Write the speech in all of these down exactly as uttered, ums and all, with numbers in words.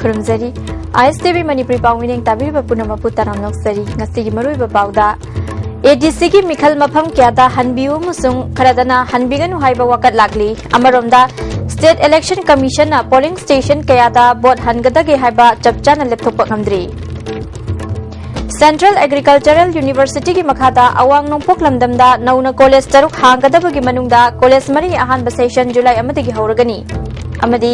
ꯈꯨꯔꯨꯝꯖꯔꯤ꯫ ꯑꯥꯏ ꯑꯦꯁ T V Manipuri ꯄꯥꯎ ꯃꯤꯠꯌꯦꯡ ꯇꯥꯕꯤꯔꯤꯕ ꯄꯨꯝꯅꯃꯛꯄꯨ ꯇꯔꯥꯝꯅ ꯑꯣꯛꯆꯔꯤ꯫ ꯉꯁꯤꯒꯤ ꯃꯔꯨꯑꯣꯏꯕ ꯄꯥꯎꯗ, ꯑꯦ ꯗꯤ ꯁꯤꯒꯤ ꯃꯤꯈꯜ ꯃꯐꯝ ꯀꯌꯥꯗ ꯍꯟꯕꯤꯌꯨ ꯑꯃꯁꯨꯡ ꯈꯔꯗꯅ ꯍꯟꯕꯤꯒꯅꯨ ꯍꯥꯏꯕ ꯋꯥꯀꯠ ꯂꯥꯛꯂꯤ꯫ ꯑꯃꯔꯣꯝꯗ, State Election Commissionꯅ polling station ꯀꯌꯥꯗ vote ꯍꯟꯒꯗꯒꯦ ꯍꯥꯏꯕ ꯆꯞ ꯆꯥꯅ ꯂꯦꯞꯊꯣꯛꯄ ꯉꯝꯗ꯭ꯔꯤ꯫ Central Agricultural Universityꯒꯤ ꯃꯈꯥꯗ ꯑꯋꯥꯡ ꯅꯣꯡꯄꯣꯛ ꯂꯝꯗꯝꯗ ꯅꯧꯅ college ꯇꯔꯨꯛ ꯍꯥꯡꯒꯗꯕꯒꯤ ꯃꯅꯨꯡꯗ college ꯃꯔꯤ ꯑꯍꯥꯟꯕ session July ꯑꯃꯗꯒꯤ ꯍꯧꯔꯒꯅꯤ꯫ ꯑꯃꯗꯤ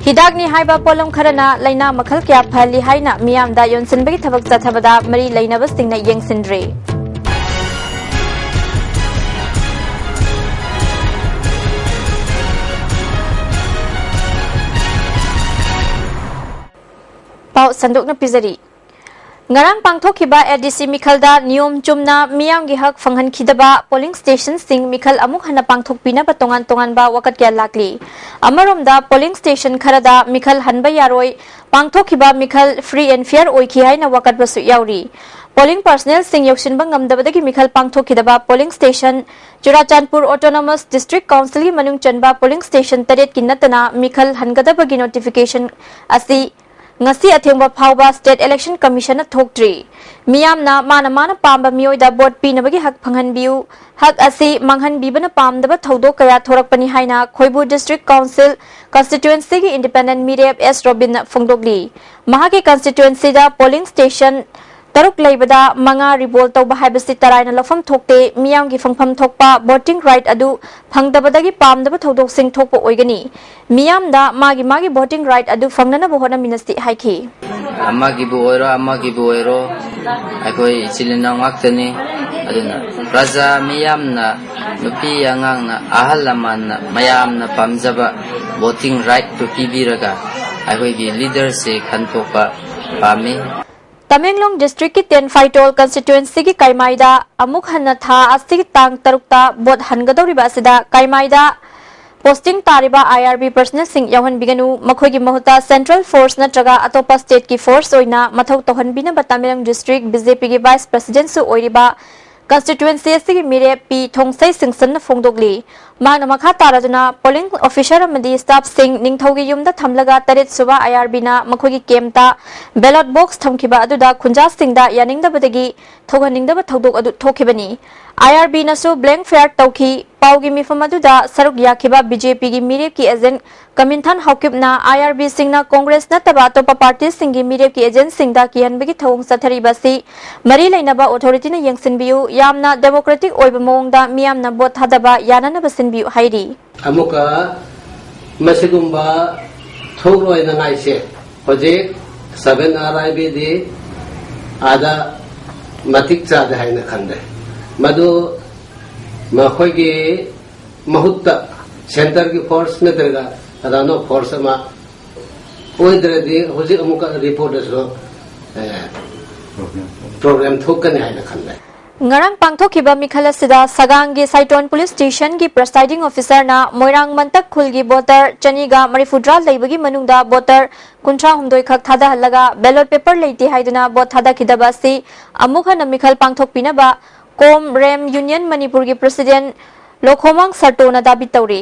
ꯍꯤꯗꯥꯛꯅꯤ ꯍꯥꯏꯕ ꯄꯣꯠꯂꯝ ꯈꯔꯅ ꯂꯥꯏꯅꯥ ꯃꯈꯜ ꯀꯌꯥ ꯐꯍꯜꯂꯤ ꯍꯥꯏꯅ ꯃꯤꯌꯥꯝꯗ ꯌꯣꯟꯁꯤꯟꯕꯒꯤ ꯊꯕꯛ ꯆꯠꯊꯕꯗ ꯃꯔꯤ ꯂꯩꯅꯕꯁꯤꯡꯅ ꯌꯦꯡꯁꯤꯟꯗ꯭ꯔꯤ꯫ ꯄꯥꯎ ꯁꯟꯗꯣꯛꯅ ꯄꯤꯖꯔꯤ꯫ ꯉꯔꯥꯡ ꯄꯥꯡꯊꯣꯛꯈꯤꯕ ꯑꯦ ꯗꯤ ꯁꯤ ꯃꯤꯈꯜꯗ ꯅꯤꯌꯣꯝ ꯆꯨꯝꯅ ꯃꯤꯌꯥꯝꯒꯤ ꯍꯛ ꯐꯪꯍꯟꯈꯤꯗꯕ polling stationꯁꯤꯡ ꯃꯤꯈꯜ ꯑꯃꯨꯛ ꯍꯟꯅ ꯄꯥꯡꯊꯣꯛꯄꯤꯅꯕ ꯇꯣꯉꯥꯟ ꯇꯣꯉꯥꯟꯕ ꯋꯥꯀꯠ ꯀꯌꯥ ꯂꯥꯛꯂꯤ꯫ ꯑꯃꯔꯣꯝꯗ, polling station ꯈꯔꯗ ꯃꯤꯈꯜ ꯍꯟꯕ ꯌꯥꯔꯣꯏ, ꯄꯥꯡꯊꯣꯛꯈꯤꯕ ꯃꯤꯈꯜ free and fair ꯑꯣꯏꯈꯤ ꯍꯥꯏꯅ ꯋꯥꯀꯠꯄꯁꯨ ꯌꯥꯎꯔꯤ꯫ Polling personnelꯁꯤꯡ ꯌꯧꯁꯤꯟꯕ ꯉꯝꯗꯕꯗꯒꯤ ꯃꯤꯈꯜ ꯄꯥꯡꯊꯣꯛꯈꯤꯗꯕ polling station Churachandpur Autonomous District Councilꯒꯤ ꯃꯅꯨꯡ ꯆꯟꯕ polling station ꯇꯔꯦꯠꯀꯤ ꯅꯠꯇꯅ ꯃꯤꯈꯜ ꯍꯟꯒꯗꯕꯒꯤ notification ꯑꯁꯤ ꯉꯁꯤ ꯑꯊꯦꯡꯕ ꯐꯥꯎꯕ State Election Commissionꯅ ꯊꯣꯛꯇ꯭ꯔꯤ꯫ ꯃꯤꯌꯥꯝꯅ ꯃꯥꯅ ꯃꯥꯅ ꯄꯥꯝꯕ ꯃꯤꯑꯣꯏꯗ vote ꯄꯤꯅꯕꯒꯤ ꯍꯛ ꯐꯪꯍꯟꯕꯤꯌꯨ꯫ ꯍꯛ ꯑꯁꯤ ꯃꯥꯡꯍꯟꯕꯤꯕꯅ ꯄꯥꯝꯗꯕ ꯊꯧꯗꯣꯛ ꯀꯌꯥ ꯊꯣꯔꯛꯄꯅꯤ ꯍꯥꯏꯅ ꯈꯣꯏꯕꯨ District Council constituencyꯒꯤ independent ꯃꯤꯔꯦꯞ ꯑꯦꯁ ꯔꯣꯕꯤꯟꯅ ꯐꯣꯡꯗꯣꯛꯂꯤ꯫ ꯃꯍꯥꯛꯀꯤ constituencyꯗ polling station ꯇꯔꯨꯛ ꯂꯩꯕꯗ ꯃꯉꯥ revolt ꯇꯧꯕ ꯍꯥꯏꯕꯁꯤ ꯇꯔꯥꯏꯅ ꯂꯧꯐꯝ ꯊꯣꯛꯇꯦ꯫ ꯃꯤꯌꯥꯝꯒꯤ ꯐꯪꯐꯝ ꯊꯣꯛꯄ voting right ꯑꯗꯨ ꯐꯪꯗꯕꯗꯒꯤ ꯄꯥꯝꯗꯕ ꯊꯧꯗꯣꯛꯁꯤꯡ ꯊꯣꯛꯄ ꯑꯣꯏꯒꯅꯤ꯫ ꯃꯤꯌꯥꯝꯗ ꯃꯥꯒꯤ ꯃꯥꯒꯤ voting right ꯑꯗꯨ ꯐꯪꯅꯅꯕ ꯍꯣꯠꯅꯃꯤꯟꯅꯁꯤ ꯍꯥꯏꯈꯤ꯫ ꯑꯃꯒꯤꯕꯨ ꯑꯣꯏꯔꯣ, ꯑꯃꯒꯤꯕꯨ ꯑꯣꯏꯔꯣ, ꯑꯩꯈꯣꯏ ꯏꯆꯤꯜ ꯏꯅꯥꯎ ꯉꯥꯛꯇꯅꯤ꯫ ꯑꯗꯨꯅ ꯄ꯭ꯔꯖꯥ ꯃꯤꯌꯥꯝꯅ, ꯅꯨꯄꯤ ꯑꯉꯥꯡꯅ, ꯑꯍꯜ ꯂꯃꯟꯅ, ꯃꯌꯥꯝꯅ ꯄꯥꯝꯖꯕ voting rightꯇꯨ ꯄꯤꯕꯤꯔꯒ ꯑꯩꯈꯣꯏꯒꯤ leaderꯁꯦ ꯈꯟꯊꯣꯛꯄ ꯄꯥꯝꯃꯤ꯫ ꯇꯃꯦꯡꯂꯣꯡ districtꯀꯤ ꯇꯦꯟꯐꯥꯏꯇꯣꯜ constituencyꯒꯤ ꯀꯥꯏꯃꯥꯏꯗ ꯑꯃꯨꯛ ꯍꯟꯅ ꯊꯥ ꯑꯁꯤꯒꯤ ꯇꯥꯡ ꯇꯔꯨꯛꯇ vote ꯍꯟꯒꯗꯧꯔꯤꯕ ꯑꯁꯤꯗ ꯀꯥꯏꯃꯥꯏꯗ posting ꯇꯥꯔꯤꯕ I R B personnelꯁꯤꯡ ꯌꯥꯎꯍꯟꯕꯤꯒꯅꯨ꯫ ꯃꯈꯣꯏꯒꯤ ꯃꯍꯨꯠꯇ central force ꯅꯠꯇ꯭ꯔꯒ ꯑꯇꯣꯞꯄ stateꯀꯤ force ꯑꯣꯏꯅ ꯃꯊꯧ ꯇꯧꯍꯟꯕꯤꯅꯕ ꯇꯃꯦꯡꯂꯣꯡ district BJPꯒꯤ vice presidentꯁꯨ ꯑꯣꯏꯔꯤꯕ ꯀꯟꯁꯇꯤꯇ꯭ꯋꯦꯟꯁꯤ ꯑꯁꯤꯒꯤ ꯃꯤꯔꯦꯞ ꯄꯤ ꯊꯣꯡꯁꯩ ꯁꯤꯡꯁꯟꯅ ꯐꯣꯡꯗꯣꯛꯂꯤ꯫ ꯃꯍꯥꯛꯅ ꯃꯈꯥ ꯇꯥꯔꯗꯨꯅ ꯄꯣꯂꯤꯡ ꯑꯣꯐꯤꯁꯔ ꯑꯃꯗꯤ ꯁ꯭ꯇꯥꯐꯁꯤꯡ ꯅꯤꯡꯊꯧꯒꯤ ꯌꯨꯝꯗ ꯊꯝꯂꯒ ꯇꯔꯦꯠ ꯁꯨꯕ ꯑꯥꯏ ꯑꯥꯔ ꯕꯤꯅ ꯃꯈꯣꯏꯒꯤ ꯀꯦꯝꯇ ꯕꯦꯂꯣꯠ ꯕꯣꯛꯁ ꯊꯝꯈꯤꯕ ꯑꯗꯨꯗ ꯈꯨꯟꯖꯥꯁꯤꯡꯗ ꯌꯥꯅꯤꯡꯗꯕꯗꯒꯤ ꯊꯣꯛꯍꯟꯅꯤꯡꯗꯕ ꯊꯧꯗꯣꯛ ꯑꯗꯨ ꯊꯣꯛꯈꯤꯕꯅꯤ꯫ ꯑꯥꯏ ꯑꯥꯔ ꯕꯤꯅꯁꯨ ꯕ꯭ꯂꯦꯡ ꯐꯌꯥꯔ ꯇꯧꯈꯤ꯫ ꯄꯥꯎꯒꯤ ꯃꯤꯐꯝ ꯑꯗꯨꯗ ꯁꯔꯨꯛ ꯌꯥꯈꯤꯕ ꯕꯤ ꯖꯦ ꯄꯤꯒꯤ ꯃꯤꯔꯦꯞꯀꯤ ꯑꯦꯖꯦꯟ ꯀꯃꯤꯟꯊꯥꯟ ꯍꯥꯎꯀꯤꯞꯅ ꯑꯥꯏ ꯑꯥꯔ ꯕꯤꯁꯤꯡꯅ ꯀꯣꯡꯒ꯭ꯔꯦꯁ ꯅꯠꯇꯕ ꯑꯇꯣꯞꯄ ꯄꯥꯔꯇꯤꯁꯤꯡꯒꯤ ꯃꯤꯔꯦꯞꯀꯤ ꯑꯦꯖꯦꯟꯁꯤꯡꯗ ꯀꯤꯍꯟꯕꯒꯤ ꯊꯧꯑꯣꯡ ꯆꯠꯊꯔꯤꯕ ꯑꯁꯤ ꯃꯔꯤ ꯂꯩꯅꯕ ꯑꯣꯊꯣꯔꯤꯇꯤꯅ ꯌꯦꯡꯁꯤꯟꯕꯤꯌꯨ, ꯌꯥꯝꯅ ꯗꯦꯃꯣꯀ꯭ꯔꯦꯇꯤꯛ ꯑꯣꯏꯕ ꯃꯑꯣꯡꯗ ꯃꯤꯌꯥꯝꯅ ꯚꯣꯠ ꯊꯥꯗꯕ ꯌꯥꯅꯅꯕ ꯁꯤꯟꯕꯤꯌꯨ ꯍꯥꯏꯔꯤ꯫ ꯑꯃꯨꯛꯀ ꯃꯁꯤꯒꯨꯝꯕ ꯊꯣꯛꯂꯣꯏꯅꯉꯥꯏꯁꯦ ꯍꯧꯖꯤꯛ ꯁꯚꯦꯟ ꯑꯥꯔ ꯑꯥꯏ ꯕꯤꯗꯤ ꯑꯥꯗ ꯃꯇꯤꯛ ꯆꯥꯗꯦ ꯍꯥꯏꯅ ꯈꯟꯂꯦ꯫ ꯃꯗꯨ ꯃꯈꯣꯏꯒꯤ ꯃꯍꯨꯠꯇ ꯁꯦꯟꯇꯔꯒꯤ ꯐꯣꯔꯁ ꯅꯠꯇ꯭ꯔꯒ ꯑꯗꯥꯅꯣ ꯐꯣꯔꯁ ꯑꯃ ꯑꯣꯏꯗ꯭ꯔꯗꯤ ꯍꯧꯖꯤꯛ ꯑꯃꯨꯛꯀ ꯔꯤꯄꯣꯔꯠꯇꯁꯨ, ꯑꯦ, ꯄ꯭ꯔꯣꯕ꯭ꯂꯦꯝ ꯊꯣꯛꯀꯅꯤ ꯍꯥꯏꯅ ꯈꯜꯂꯦ꯫ ꯉꯔꯥꯡ ꯄꯥꯡꯊꯣꯛꯈꯤꯕ ꯃꯤꯈꯜ ꯑꯁꯤꯗ ꯁꯒꯥꯡꯒꯤ ꯁꯥꯏꯇꯣꯟ ꯄꯨꯂꯤꯁ ꯁ꯭ꯇꯦꯁꯟꯒꯤ ꯄ꯭ꯔꯁꯥꯏꯗꯤꯡ ꯑꯣꯐꯤꯁꯔꯅ ꯃꯣꯏꯔꯥꯡ ꯃꯟꯇꯛ ꯈꯨꯜꯒꯤ ꯚꯣꯇꯔ ꯆꯅꯤꯒ ꯃꯔꯤꯐꯨꯇꯔꯥ ꯂꯩꯕꯒꯤ ꯃꯅꯨꯡꯗ ꯚꯣꯇꯔ ꯀꯨꯟꯊ꯭ꯔꯥ ꯍꯨꯝꯗꯣꯏ ꯈꯛ ꯊꯥꯗꯍꯜꯂꯒ ꯕꯦꯂꯣꯠ ꯄꯦꯄꯔ ꯂꯩꯇꯦ ꯍꯥꯏꯗꯨꯅ ꯚꯣꯠ ꯊꯥꯗꯈꯤꯗꯕ ꯑꯁꯤ ꯑꯃꯨꯛ ꯍꯟꯅ ꯃꯤꯈꯜ ꯄꯥꯡꯊꯣꯛꯄꯤꯅꯕ ꯀꯣꯝ ꯔꯦꯝ ꯌꯨꯅꯤꯌꯟ ꯃꯅꯤꯄꯨꯔꯒꯤ ꯄ꯭ꯔꯁꯤꯗꯦꯟ ꯂꯣꯈꯣꯃꯥꯡ ꯁꯔꯇꯣꯅ ꯗꯥꯕꯤ ꯇꯧꯔꯤ꯫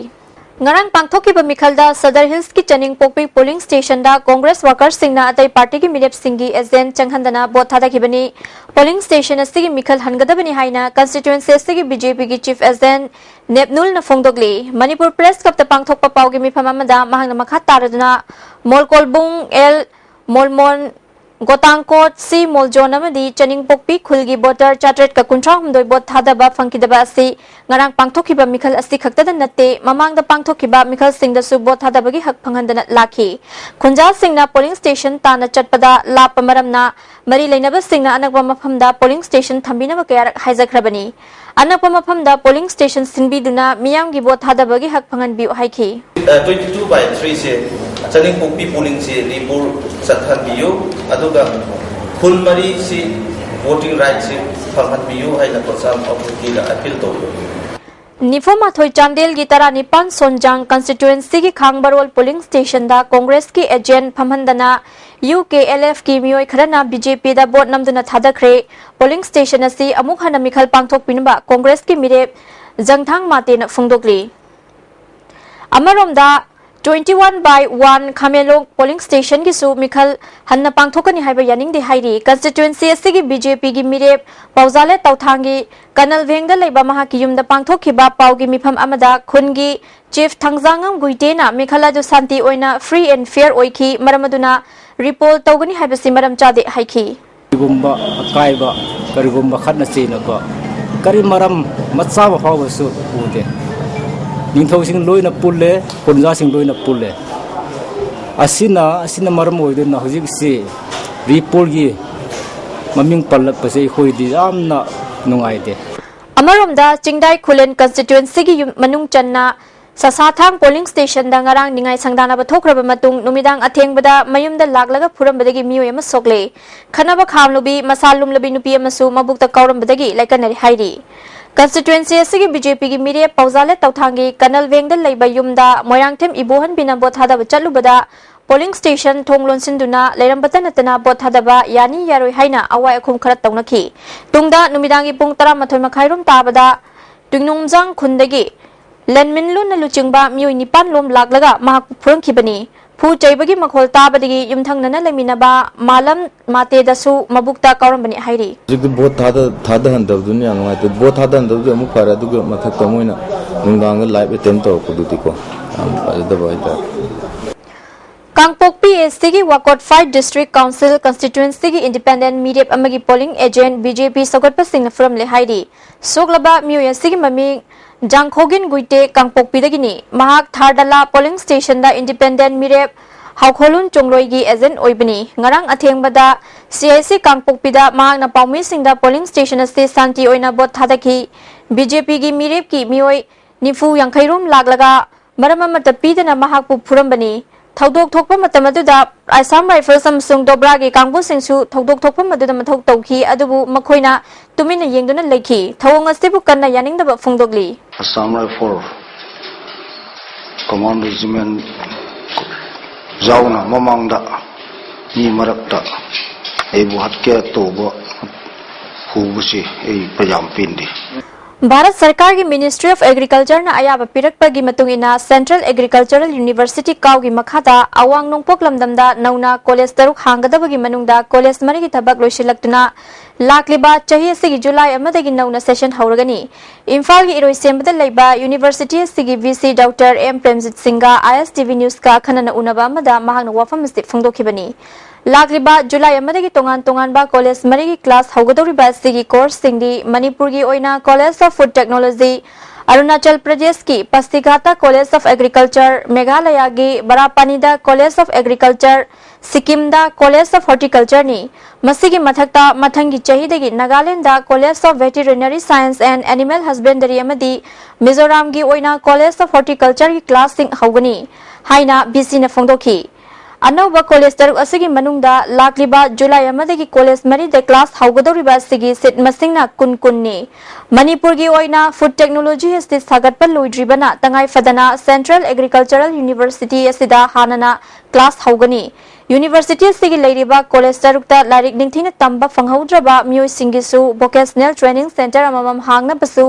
ꯉꯔꯥꯡ ꯄꯥꯡꯊꯣꯛꯈꯤꯕ ꯃꯤꯈꯜꯗ ꯁꯗꯔ ꯍꯤꯜꯁꯀꯤ ꯆꯅꯤꯡꯄꯣꯛꯄꯤ ꯄꯣꯂꯤꯡ ꯁ꯭ꯇꯦꯁꯟꯗ ꯀꯣꯡꯒ꯭ꯔꯦꯁ ꯋꯥꯀꯔꯁꯤꯡꯅ ꯑꯇꯩ ꯄꯥꯔꯇꯤꯒꯤ ꯃꯤꯔꯦꯞꯁꯤꯡꯒꯤ ꯑꯦꯖꯦꯟꯠ ꯆꯪꯍꯟꯗꯅ ꯚꯣꯠ ꯊꯥꯗꯈꯤꯕꯅꯤ꯫ ꯄꯣꯂꯤꯡ ꯁ꯭ꯇꯦꯁꯟ ꯑꯁꯤꯒꯤ ꯃꯤꯈꯜ ꯍꯟꯒꯗꯕꯅꯤ ꯍꯥꯏꯅ ꯀꯟꯁꯇꯤꯇ꯭ꯋꯦꯟꯁꯤ ꯑꯁꯤꯒꯤ ꯕꯤ ꯖꯦ ꯄꯤꯒꯤ ꯆꯤꯐ ꯑꯦꯖꯦꯟꯠ ꯅꯦꯞꯅꯨꯜꯅ ꯐꯣꯡꯗꯣꯛꯂꯤ꯫ ꯃꯅꯤꯄꯨꯔ ꯄ꯭ꯔꯦꯁ ꯀ꯭ꯂꯕꯇ ꯄꯥꯡꯊꯣꯛꯄ ꯄꯥꯎꯒꯤ ꯃꯤꯐꯝ ꯑꯃꯗ ꯃꯍꯥꯛꯅ ꯃꯈꯥ ꯇꯥꯔꯗꯨꯅ ꯃꯣꯜꯀꯣꯜꯕꯨꯡ ꯑꯦꯜ ꯃꯣꯜꯃꯣꯟ ꯒꯣꯇꯥꯡꯀꯣꯠ ꯁꯤ ꯃꯣꯜꯖꯣꯟ ꯑꯃꯗꯤ ꯆꯅꯤꯡꯄꯣꯛꯄꯤ ꯈꯨꯜꯒꯤ ꯚꯣꯇꯔ ꯆꯥꯇ꯭ꯔꯦꯠꯀ ꯀꯨꯟꯊ꯭ꯔꯥ ꯍꯨꯝꯗꯣꯏ ꯚꯣꯠ ꯊꯥꯗꯕ ꯐꯪꯈꯤꯗꯕ ꯑꯁꯤ ꯉꯔꯥꯡ ꯄꯥꯡꯊꯣꯛꯈꯤꯕ ꯃꯤꯈꯜ ꯑꯁꯤ ꯈꯛꯇꯗ ꯅꯠꯇꯦ, ꯃꯃꯥꯡꯗ ꯄꯥꯡꯊꯣꯛꯈꯤꯕ ꯃꯤꯈꯜꯁꯤꯡꯗꯁꯨ ꯚꯣꯠ ꯊꯥꯗꯕꯒꯤ ꯍꯛ ꯐꯪꯍꯟꯗꯅ ꯂꯥꯛꯈꯤ꯫ ꯈꯨꯟꯖꯥꯁꯤꯡꯅ ꯄꯣꯂꯤꯡ ꯁ꯭ꯇꯦꯁꯟ ꯇꯥꯟꯅ ꯆꯠꯄꯗ ꯂꯥꯞꯄ ꯃꯔꯝꯅ ꯃꯔꯤ ꯂꯩꯅꯕꯁꯤꯡꯅ ꯑꯅꯛꯄ ꯃꯐꯝꯗ ꯄꯣꯂꯤꯡ ꯁ꯭ꯇꯦꯁꯟ ꯊꯝꯕꯤꯅꯕ ꯀꯌꯥꯔꯛ ꯍꯥꯏꯖꯈ꯭ꯔꯕꯅꯤ꯫ ꯑꯅꯛꯄ ꯃꯐꯝꯗ ꯄꯣꯂꯤꯡ ꯁ꯭ꯇꯦꯁꯟ ꯁꯤꯟꯕꯤꯗꯨꯅ ꯃꯤꯌꯥꯝꯒꯤ ꯚꯣꯠ ꯊꯥꯗꯕꯒꯤ ꯍꯛ ꯐꯪꯍꯟꯕꯤꯌꯨ ꯍꯥꯏꯈꯤ꯫ Twenty two by three ꯁꯦ ꯆꯅꯤꯡꯄꯣꯛꯄꯤ ꯄꯣꯂꯤꯡꯁꯦ ꯔꯤꯄꯣꯔꯠ ꯆꯠꯍꯟꯕꯤꯌꯨ, ꯑꯗꯨꯒ ꯈꯨꯜ ꯃꯔꯤꯁꯤ ꯚꯣꯇꯤꯡ ꯔꯥꯏꯠꯁꯤ ꯐꯪꯍꯟꯕꯤꯌꯨ ꯍꯥꯏꯅ ꯀꯣꯟꯁꯥꯡ ꯑꯣꯊꯣꯔꯤꯇꯤꯗ ꯑꯄꯤꯜ ꯇꯧꯕꯤꯌꯨ꯫ ꯅꯤꯐꯨ ꯃꯥꯊꯣꯏ ꯆꯥꯟꯗꯦꯜꯒꯤ ꯇꯔꯥꯅꯤꯄꯥꯟ ꯁꯣꯟꯖꯥꯡ ꯀꯟꯁꯇꯤꯇ꯭ꯋꯦꯟꯁꯤꯒꯤ ꯈꯥꯡꯕꯔꯣꯜ ꯄꯣꯂꯤꯡ ꯁ꯭ꯇꯦꯁꯟꯗ ꯀꯣꯡꯒ꯭ꯔꯦꯁꯀꯤ ꯑꯦꯖꯦꯟꯠ ꯐꯝꯍꯟꯗꯅ ꯌꯨ ꯀꯦ ꯑꯦꯜ ꯑꯦꯐꯀꯤ ꯃꯤꯑꯣꯏ ꯈꯔꯅ ꯕꯤ ꯖꯦ ꯄꯤꯗ ꯚꯣꯠ ꯅꯝꯗꯨꯅ ꯊꯥꯗꯈ꯭ꯔꯦ꯫ ꯄꯣꯂꯤꯡ ꯁ꯭ꯇꯦꯁꯟ ꯑꯁꯤ ꯑꯃꯨꯛ ꯍꯟꯅ ꯃꯤꯈꯜ ꯄꯥꯡꯊꯣꯛꯄꯤꯅꯕ ꯀꯣꯡꯒ꯭ꯔꯦꯁꯀꯤ ꯃꯤꯔꯦꯞ ꯖꯪꯊꯥꯡ ꯃꯥꯇꯦꯅ ꯐꯣꯡꯗꯣꯛꯂꯤ꯫ ꯑꯃꯔꯣꯝꯗ, twenty one by one Khamenlok polling ꯁ꯭ꯇꯦꯁꯟꯒꯤꯁꯨ ꯃꯤꯈꯜ ꯍꯟꯅ ꯄꯥꯡꯊꯣꯛꯀꯅꯤ ꯍꯥꯏꯕ ꯌꯥꯅꯤꯡꯗꯦ ꯍꯥꯏꯔꯤ꯫ ꯀꯟꯁꯇꯤꯇ꯭ꯋꯦꯟꯁꯤ ꯑꯁꯤꯒꯤ ꯕꯤ ꯖꯦ ꯄꯤꯒꯤ ꯃꯤꯔꯦꯞ ꯄꯥꯎꯖꯥꯂꯦꯠ ꯇꯧꯊꯥꯡꯒꯤ ꯀꯅꯜ ꯚꯦꯡꯗ ꯂꯩꯕ ꯃꯍꯥꯛꯀꯤ ꯌꯨꯝꯗ ꯄꯥꯡꯊꯣꯛꯈꯤꯕ ꯄꯥꯎꯒꯤ ꯃꯤꯐꯝ ꯑꯃꯗ ꯈꯨꯟꯒꯤ ꯆꯤꯐ ꯊꯥꯡꯖꯥꯉꯝ ꯒꯨꯏꯇꯦꯅ ꯃꯤꯈꯜ ꯑꯗꯨ ꯁꯥꯟꯇꯤ ꯑꯣꯏꯅ free and fair ꯑꯣꯏꯈꯤ, ꯃꯔꯝ ꯑꯗꯨꯅ ꯔꯤꯄꯣꯜ ꯇꯧꯒꯅꯤ ꯍꯥꯏꯕꯁꯤ ꯃꯔꯝ ꯆꯥꯗꯦ ꯍꯥꯏꯈꯤ꯫ ꯀꯔꯤꯒꯨꯝꯕ ꯑꯀꯥꯏꯕ, ꯀꯔꯤꯒꯨꯝꯕ ꯈꯠꯅ ꯆꯩꯅꯕ, ꯀꯔꯤ ꯃꯔꯝ ꯃꯆꯥ ꯑꯃ ꯐꯥꯎꯕꯁꯨ ꯎꯗꯦ꯫ ꯅꯤꯡꯊꯧꯁꯤꯡ ꯂꯣꯏꯅ ꯄꯨꯜꯂꯦ, ꯈꯨꯟꯖꯥꯁꯤꯡ ꯂꯣꯏꯅ ꯄꯨꯜꯂꯦ꯫ ꯑꯁꯤꯅ, ꯑꯁꯤꯅ ꯃꯔꯝ ꯑꯣꯏꯗꯨꯅ ꯍꯧꯖꯤꯛꯁꯤ ꯔꯤꯄꯣꯜꯒꯤ ꯃꯃꯤꯡ ꯄꯜꯂꯛꯄꯁꯦ ꯑꯩꯈꯣꯏꯗꯤ ꯌꯥꯝꯅ ꯅꯨꯡꯉꯥꯏꯇꯦ꯫ ꯑꯃꯔꯣꯝꯗ, ꯆꯤꯡꯗꯥꯏ ꯈꯨꯂꯦꯟ ꯀꯟꯁꯇꯤꯇ꯭ꯋꯦꯟꯁꯤꯒꯤ ꯌꯨꯝ ꯃꯅꯨꯡ ꯆꯟꯅ ꯁꯁꯥꯊꯥꯡ ꯄꯣꯂꯤꯡ ꯁ꯭ꯇꯦꯁꯟꯗ ꯉꯔꯥꯡ ꯅꯤꯡꯉꯥꯏ ꯁꯪꯗꯥꯅꯕ ꯊꯣꯛꯈ꯭ꯔꯕ ꯃꯇꯨꯡ ꯅꯨꯃꯤꯗꯥꯡ ꯑꯊꯦꯡꯕꯗ ꯃꯌꯨꯝꯗ ꯂꯥꯛꯂꯒ ꯐꯨꯔꯝꯕꯗꯒꯤ ꯃꯤꯑꯣꯏ ꯑꯃ ꯁꯣꯛꯂꯦ꯫ ꯈꯠꯅꯕ ꯈꯥꯝꯂꯨꯕꯤ, ꯃꯁꯥ ꯂꯨꯝꯂꯕꯤ ꯅꯨꯄꯤ ꯑꯃꯁꯨ ꯃꯕꯨꯛꯇ ꯀꯥꯎꯔꯝꯕꯗꯒꯤ ꯂꯥꯏꯀꯠꯅꯔꯤ ꯍꯥꯏꯔꯤ꯫ ꯀꯟꯁꯇꯤꯇ꯭ꯋꯦꯟꯁꯤ ꯑꯁꯤꯒꯤ ꯕꯤ ꯖꯦ ꯄꯤꯒꯤ ꯃꯤꯔꯦꯞ ꯄꯥꯎꯖꯥꯂꯦꯠ ꯇꯧꯊꯥꯡꯒꯤ ꯀꯅꯜ ꯚꯦꯡꯗ ꯂꯩꯕ ꯌꯨꯝꯗ ꯃꯣꯏꯔꯥꯡꯊꯦꯝ ꯏꯕꯣꯍꯟꯕꯤꯅ ꯚꯣꯠ ꯊꯥꯗꯕ ꯆꯠꯂꯨꯕꯗ ꯄꯣꯂꯤꯡ ꯁ꯭ꯇꯦꯁꯟ ꯊꯣꯡ ꯂꯣꯟꯁꯤꯟꯗꯨꯅ ꯂꯩꯔꯝꯕꯇ ꯅꯠꯇꯅ ꯚꯣꯠ ꯊꯥꯗꯕ ꯌꯥꯅꯤ ꯌꯥꯔꯣꯏ ꯍꯥꯏꯅ ꯑꯋꯥꯏ ꯑꯈꯨꯝ ꯈꯔ ꯇꯧꯅꯈꯤ꯫ ꯇꯨꯡꯗ ꯅꯨꯃꯤꯗꯥꯡꯒꯤ ꯄꯨꯡ ꯇꯔꯥꯃꯥꯊꯣꯏ ꯃꯈꯥꯏꯔꯣꯝ ꯇꯥꯕꯗ ꯇꯨꯡꯅꯨꯡꯖꯥꯡ ꯈꯨꯟꯗꯒꯤ ꯂꯟꯃꯤꯟꯂꯨꯅ ꯂꯨꯆꯤꯡꯕ ꯃꯤꯑꯣꯏ ꯅꯤꯄꯥꯟ ꯂꯣꯝ ꯂꯥꯛꯂꯒ ꯃꯍꯥꯛꯄꯨ ꯐꯨꯔꯝꯈꯤꯕꯅꯤ꯫ ꯐꯨ ꯆꯩꯕꯒꯤ ꯃꯈꯣꯜ ꯇꯥꯕꯗꯒꯤ ꯌꯨꯝꯊꯪꯅꯅ ꯂꯩꯃꯤꯟꯅꯕ ꯃꯥꯂꯝ ꯃꯥꯇꯦꯗꯁꯨ ꯃꯕꯨꯛꯇ ꯀꯥꯎꯔꯝꯕꯅꯤ ꯍꯥꯏꯔꯤ꯫ ꯍꯧꯖꯤꯛꯇꯤ ꯚꯣꯠ ꯊꯥꯗ-, ꯊꯥꯗꯍꯟꯗꯕꯗꯨꯅ ꯌꯥꯝ ꯅꯨꯡꯉꯥꯏꯇꯦ꯫ ꯚꯣꯠ ꯊꯥꯗꯍꯟꯗꯕꯗꯨ ꯑꯃꯨꯛ ꯐꯔꯦ, ꯑꯗꯨꯒ ꯃꯊꯛꯇ ꯃꯣꯏꯅ ꯅꯨꯡꯗꯥꯡꯗ live attempt ꯇꯧꯔꯛꯄꯗꯨꯗꯤꯀꯣ, ꯌꯥꯝ ꯐꯖꯗꯕ ꯍꯥꯏꯇꯥꯔꯦ꯫ ꯀꯥꯡꯄꯣꯛꯄꯤ ꯑꯦꯁ ꯇꯤꯒꯤ ꯋꯥꯀꯣꯠ ꯐꯥꯏꯚ ꯗꯤꯁꯇ꯭ꯔꯤꯛ ꯀꯥꯎꯟꯁꯤꯜ ꯀꯟꯁꯇꯤꯇ꯭ꯋꯦꯟꯁꯤꯒꯤ ꯏꯟꯗꯤꯄꯦꯟꯗꯦꯟꯠ ꯃꯤꯔꯦꯞ ꯑꯃꯒꯤ ꯄꯣꯂꯤꯡ ꯑꯦꯖꯦꯟꯠ ꯕꯤ ꯖꯦ ꯄꯤ ꯁꯧꯒꯠꯄꯁꯤꯡꯅ ꯐꯨꯔꯝꯂꯦ ꯍꯥꯏꯔꯤ꯫ ꯁꯣꯛꯂꯕ ꯃꯤꯑꯣꯏ ꯑꯁꯤꯒꯤ ꯃꯃꯤꯡ ꯖꯥꯡꯈꯣꯒꯤꯟ ꯒꯨꯏꯇꯦ, ꯀꯥꯡꯄꯣꯛꯄꯤꯗꯒꯤꯅꯤ꯫ ꯃꯍꯥꯛ ꯊꯥꯔꯗꯂꯥ ꯄꯣꯂꯤꯡ ꯁ꯭ꯇꯦꯁꯟꯗ ꯏꯟꯗꯤꯄꯦꯟꯗꯦꯟꯠ ꯃꯤꯔꯦꯞ ꯍꯥꯎꯈꯣꯂꯨꯟ ꯆꯣꯡꯂꯣꯏꯒꯤ ꯑꯦꯖꯦꯟꯠ ꯑꯣꯏꯕꯅꯤ꯫ ꯉꯔꯥꯡ ꯑꯊꯦꯡꯕꯗ ꯁꯤ ꯑꯥꯏ ꯁꯤ ꯀꯥꯡꯄꯣꯛꯄꯤꯗ ꯃꯍꯥꯛꯅ ꯄꯥꯎꯃꯤꯁꯤꯡꯗ ꯄꯣꯂꯤꯡ ꯁ꯭ꯇꯦꯁꯟ ꯑꯁꯤ ꯁꯥꯟꯇꯤ ꯑꯣꯏꯅ ꯚꯣꯠ ꯊꯥꯗꯈꯤ꯫ ꯕꯤ ꯖꯦ ꯄꯤꯒꯤ ꯃꯤꯔꯦꯞꯀꯤ ꯃꯤꯑꯣꯏ ꯅꯤꯐꯨ ꯌꯥꯡꯈꯩ ꯔꯣꯝ ꯂꯥꯛꯂꯒ ꯃꯔꯝ ꯑꯃꯠꯇ ꯄꯤꯗꯅ ꯃꯍꯥꯛꯄꯨ ꯐꯨꯔꯝꯕꯅꯤ꯫ ꯊꯧꯗꯣꯛ ꯊꯣꯛꯄ ꯃꯇꯝ ꯑꯗꯨꯗ Assam Rifles ꯑꯃꯁꯨꯡ ꯗꯣꯕ꯭ꯔꯥꯒꯤ ꯀꯥꯡꯕꯨꯁꯤꯡꯁꯨ ꯊꯧꯗꯣꯛ ꯊꯣꯛꯐꯝ ꯑꯗꯨꯗ ꯃꯊꯧ ꯇꯧꯈꯤ, ꯑꯗꯨꯕꯨ ꯃꯈꯣꯏꯅ ꯇꯨꯃꯤꯟꯅ ꯌꯦꯡꯗꯨꯅ ꯂꯩꯈꯤ꯫ ꯊꯧꯑꯣꯡ ꯑꯁꯤꯕꯨ ꯀꯟꯅ ꯌꯥꯅꯤꯡꯗꯕ ꯐꯣꯡꯗꯣꯛꯂꯤ꯫ Assam Rifle Command Regiment ꯌꯥꯎꯅ ꯃꯃꯥꯡꯗ ꯃꯤ ꯃꯔꯛꯇ ꯑꯩꯕꯨ ꯍꯠꯀꯦ ꯇꯧꯕ ꯍꯧꯕꯁꯤ ꯑꯩ ꯌꯥꯝ ꯄꯦꯟꯗꯦ꯫ ꯚꯥꯔꯠ ꯁꯔꯀꯥꯔꯒꯤ Ministry of Agriculture ꯅ ꯑꯌꯥꯕ ꯄꯤꯔꯛꯄꯒꯤ ꯃꯇꯨꯡ ꯏꯟꯅ Central Agricultural University ꯀꯥꯎꯒꯤ ꯃꯈꯥꯗ ꯑꯋꯥꯡ ꯅꯣꯡꯄꯣꯛ ꯂꯝꯗꯝꯗ ꯅꯧꯅ ꯀꯣꯂꯦꯖ ꯇꯔꯨꯛ ꯍꯥꯡꯒꯗꯕꯒꯤ ꯃꯅꯨꯡꯗ ꯀꯣꯂꯦꯖ ꯃꯔꯤꯒꯤ ꯊꯕꯛ ꯂꯣꯏꯁꯤꯜꯂꯛꯇꯨꯅ ꯂꯥꯛꯂꯤꯕ ꯆꯍꯤ ꯑꯁꯤꯒꯤ ꯖꯨꯂꯥꯏ ꯑꯃꯗꯒꯤ ꯅꯧꯅ ꯁꯦꯁꯟ ꯍꯧꯔꯒꯅꯤ꯫ ꯏꯝꯐꯥꯜꯒꯤ ꯏꯔꯣꯏꯁꯦꯝꯕꯗ ꯂꯩꯕ ꯌꯨꯅꯤꯚꯔꯁꯤꯇꯤ ꯑꯁꯤꯒꯤ V C doctor M Premjit ꯁꯤꯡꯒ ꯑꯥꯏ ꯑꯦꯁ ꯇꯤ ꯚꯤ ꯅ꯭ꯌꯨꯁꯀ ꯑꯈꯟꯅꯅ ꯎꯅꯕ ꯑꯃꯗ ꯃꯍꯥꯛꯅ ꯋꯥꯐꯝ ꯑꯁꯤ ꯐꯣꯡꯗꯣꯛꯈꯤꯕꯅꯤ꯫ ꯂꯥꯛꯂꯤꯕ ꯖꯨꯂꯥꯏ ꯑꯃꯗꯒꯤ ꯇꯣꯉꯥꯟ ꯇꯣꯉꯥꯟꯕ ꯀꯣꯂꯦꯖ ꯃꯔꯤꯒꯤ ꯀ꯭ꯂꯥꯁ ꯍꯧꯒꯗꯧꯔꯤꯕ ꯑꯁꯤꯒꯤ ꯀꯣꯔꯁꯁꯤꯡꯗꯤ ꯃꯅꯤꯄꯨꯔꯒꯤ ꯑꯣꯏꯅ College of Food Technology, Arunachal ꯄ꯭ꯔꯗꯦꯁꯀꯤ ꯄꯥꯁꯤꯘꯥꯇꯥ College of Agriculture, ꯃꯦꯘꯥꯂꯌꯥꯒꯤ ꯕꯔꯥꯄꯥꯅꯤꯗ College of Agriculture, ꯁꯤꯛꯀꯤꯝꯗ College of Horticulture ꯅꯤ꯫ ꯃꯁꯤꯒꯤ ꯃꯊꯛꯇ ꯃꯊꯪꯒꯤ ꯆꯍꯤꯗꯒꯤ Nagaland College of Veterinary Science and Animal Husbandry ꯑꯃꯗꯤ ꯃꯤꯖꯣꯔꯥꯝꯒꯤ ꯑꯣꯏꯅ College of Horticulture ꯒꯤ ꯀ꯭ꯂꯥꯁꯁꯤꯡ ꯍꯧꯒꯅꯤ ꯍꯥꯏꯅ ꯚꯤ ꯁꯤ ꯅ ꯐꯣꯡꯗꯣꯛꯈꯤ꯫ ꯑꯅꯧꯕ ꯀꯣꯂꯦꯖ ꯇꯔꯨꯛ ꯑꯁꯤꯒꯤ ꯃꯅꯨꯡꯗ ꯂꯥꯛꯂꯤꯕ ꯖꯨꯂꯥꯏ ꯑꯃꯗꯒꯤ ꯀꯣꯂꯦꯖ ꯃꯔꯤꯗ ꯀ꯭ꯂꯥꯁ ꯍꯧꯒꯗꯧꯔꯤꯕ ꯑꯁꯤꯒꯤ ꯁꯤꯠ ꯃꯁꯤꯡꯅ ꯀꯨꯟ ꯀꯨꯟꯅꯤ꯫ ꯃꯅꯤꯄꯨꯔꯒꯤ ꯑꯣꯏꯅ food technology ꯑꯁꯤ ꯁꯥꯒꯠꯄ ꯂꯣꯏꯗ꯭ꯔꯤꯕꯅ ꯇꯉꯥꯏ ꯐꯗꯅ Central Agricultural University ꯑꯁꯤꯗ ꯍꯥꯟꯅꯅ ꯀ꯭ꯂꯥꯁ ꯍꯧꯒꯅꯤ꯫ ꯌꯨꯅꯤꯚꯔꯁꯤꯇꯤ ꯑꯁꯤꯒꯤ ꯂꯩꯔꯤꯕ ꯀꯣꯂꯦꯖ ꯇꯔꯨꯛꯇ ꯂꯥꯏꯔꯤꯛ ꯅꯤꯡꯊꯤꯅ ꯇꯝꯕ ꯐꯪꯍꯧꯗ꯭ꯔꯕ ꯃꯤꯑꯣꯏꯁꯤꯡꯒꯤꯁꯨ Vocational Training Centre ꯑꯃꯃꯝ ꯍꯥꯡꯅꯕꯁꯨ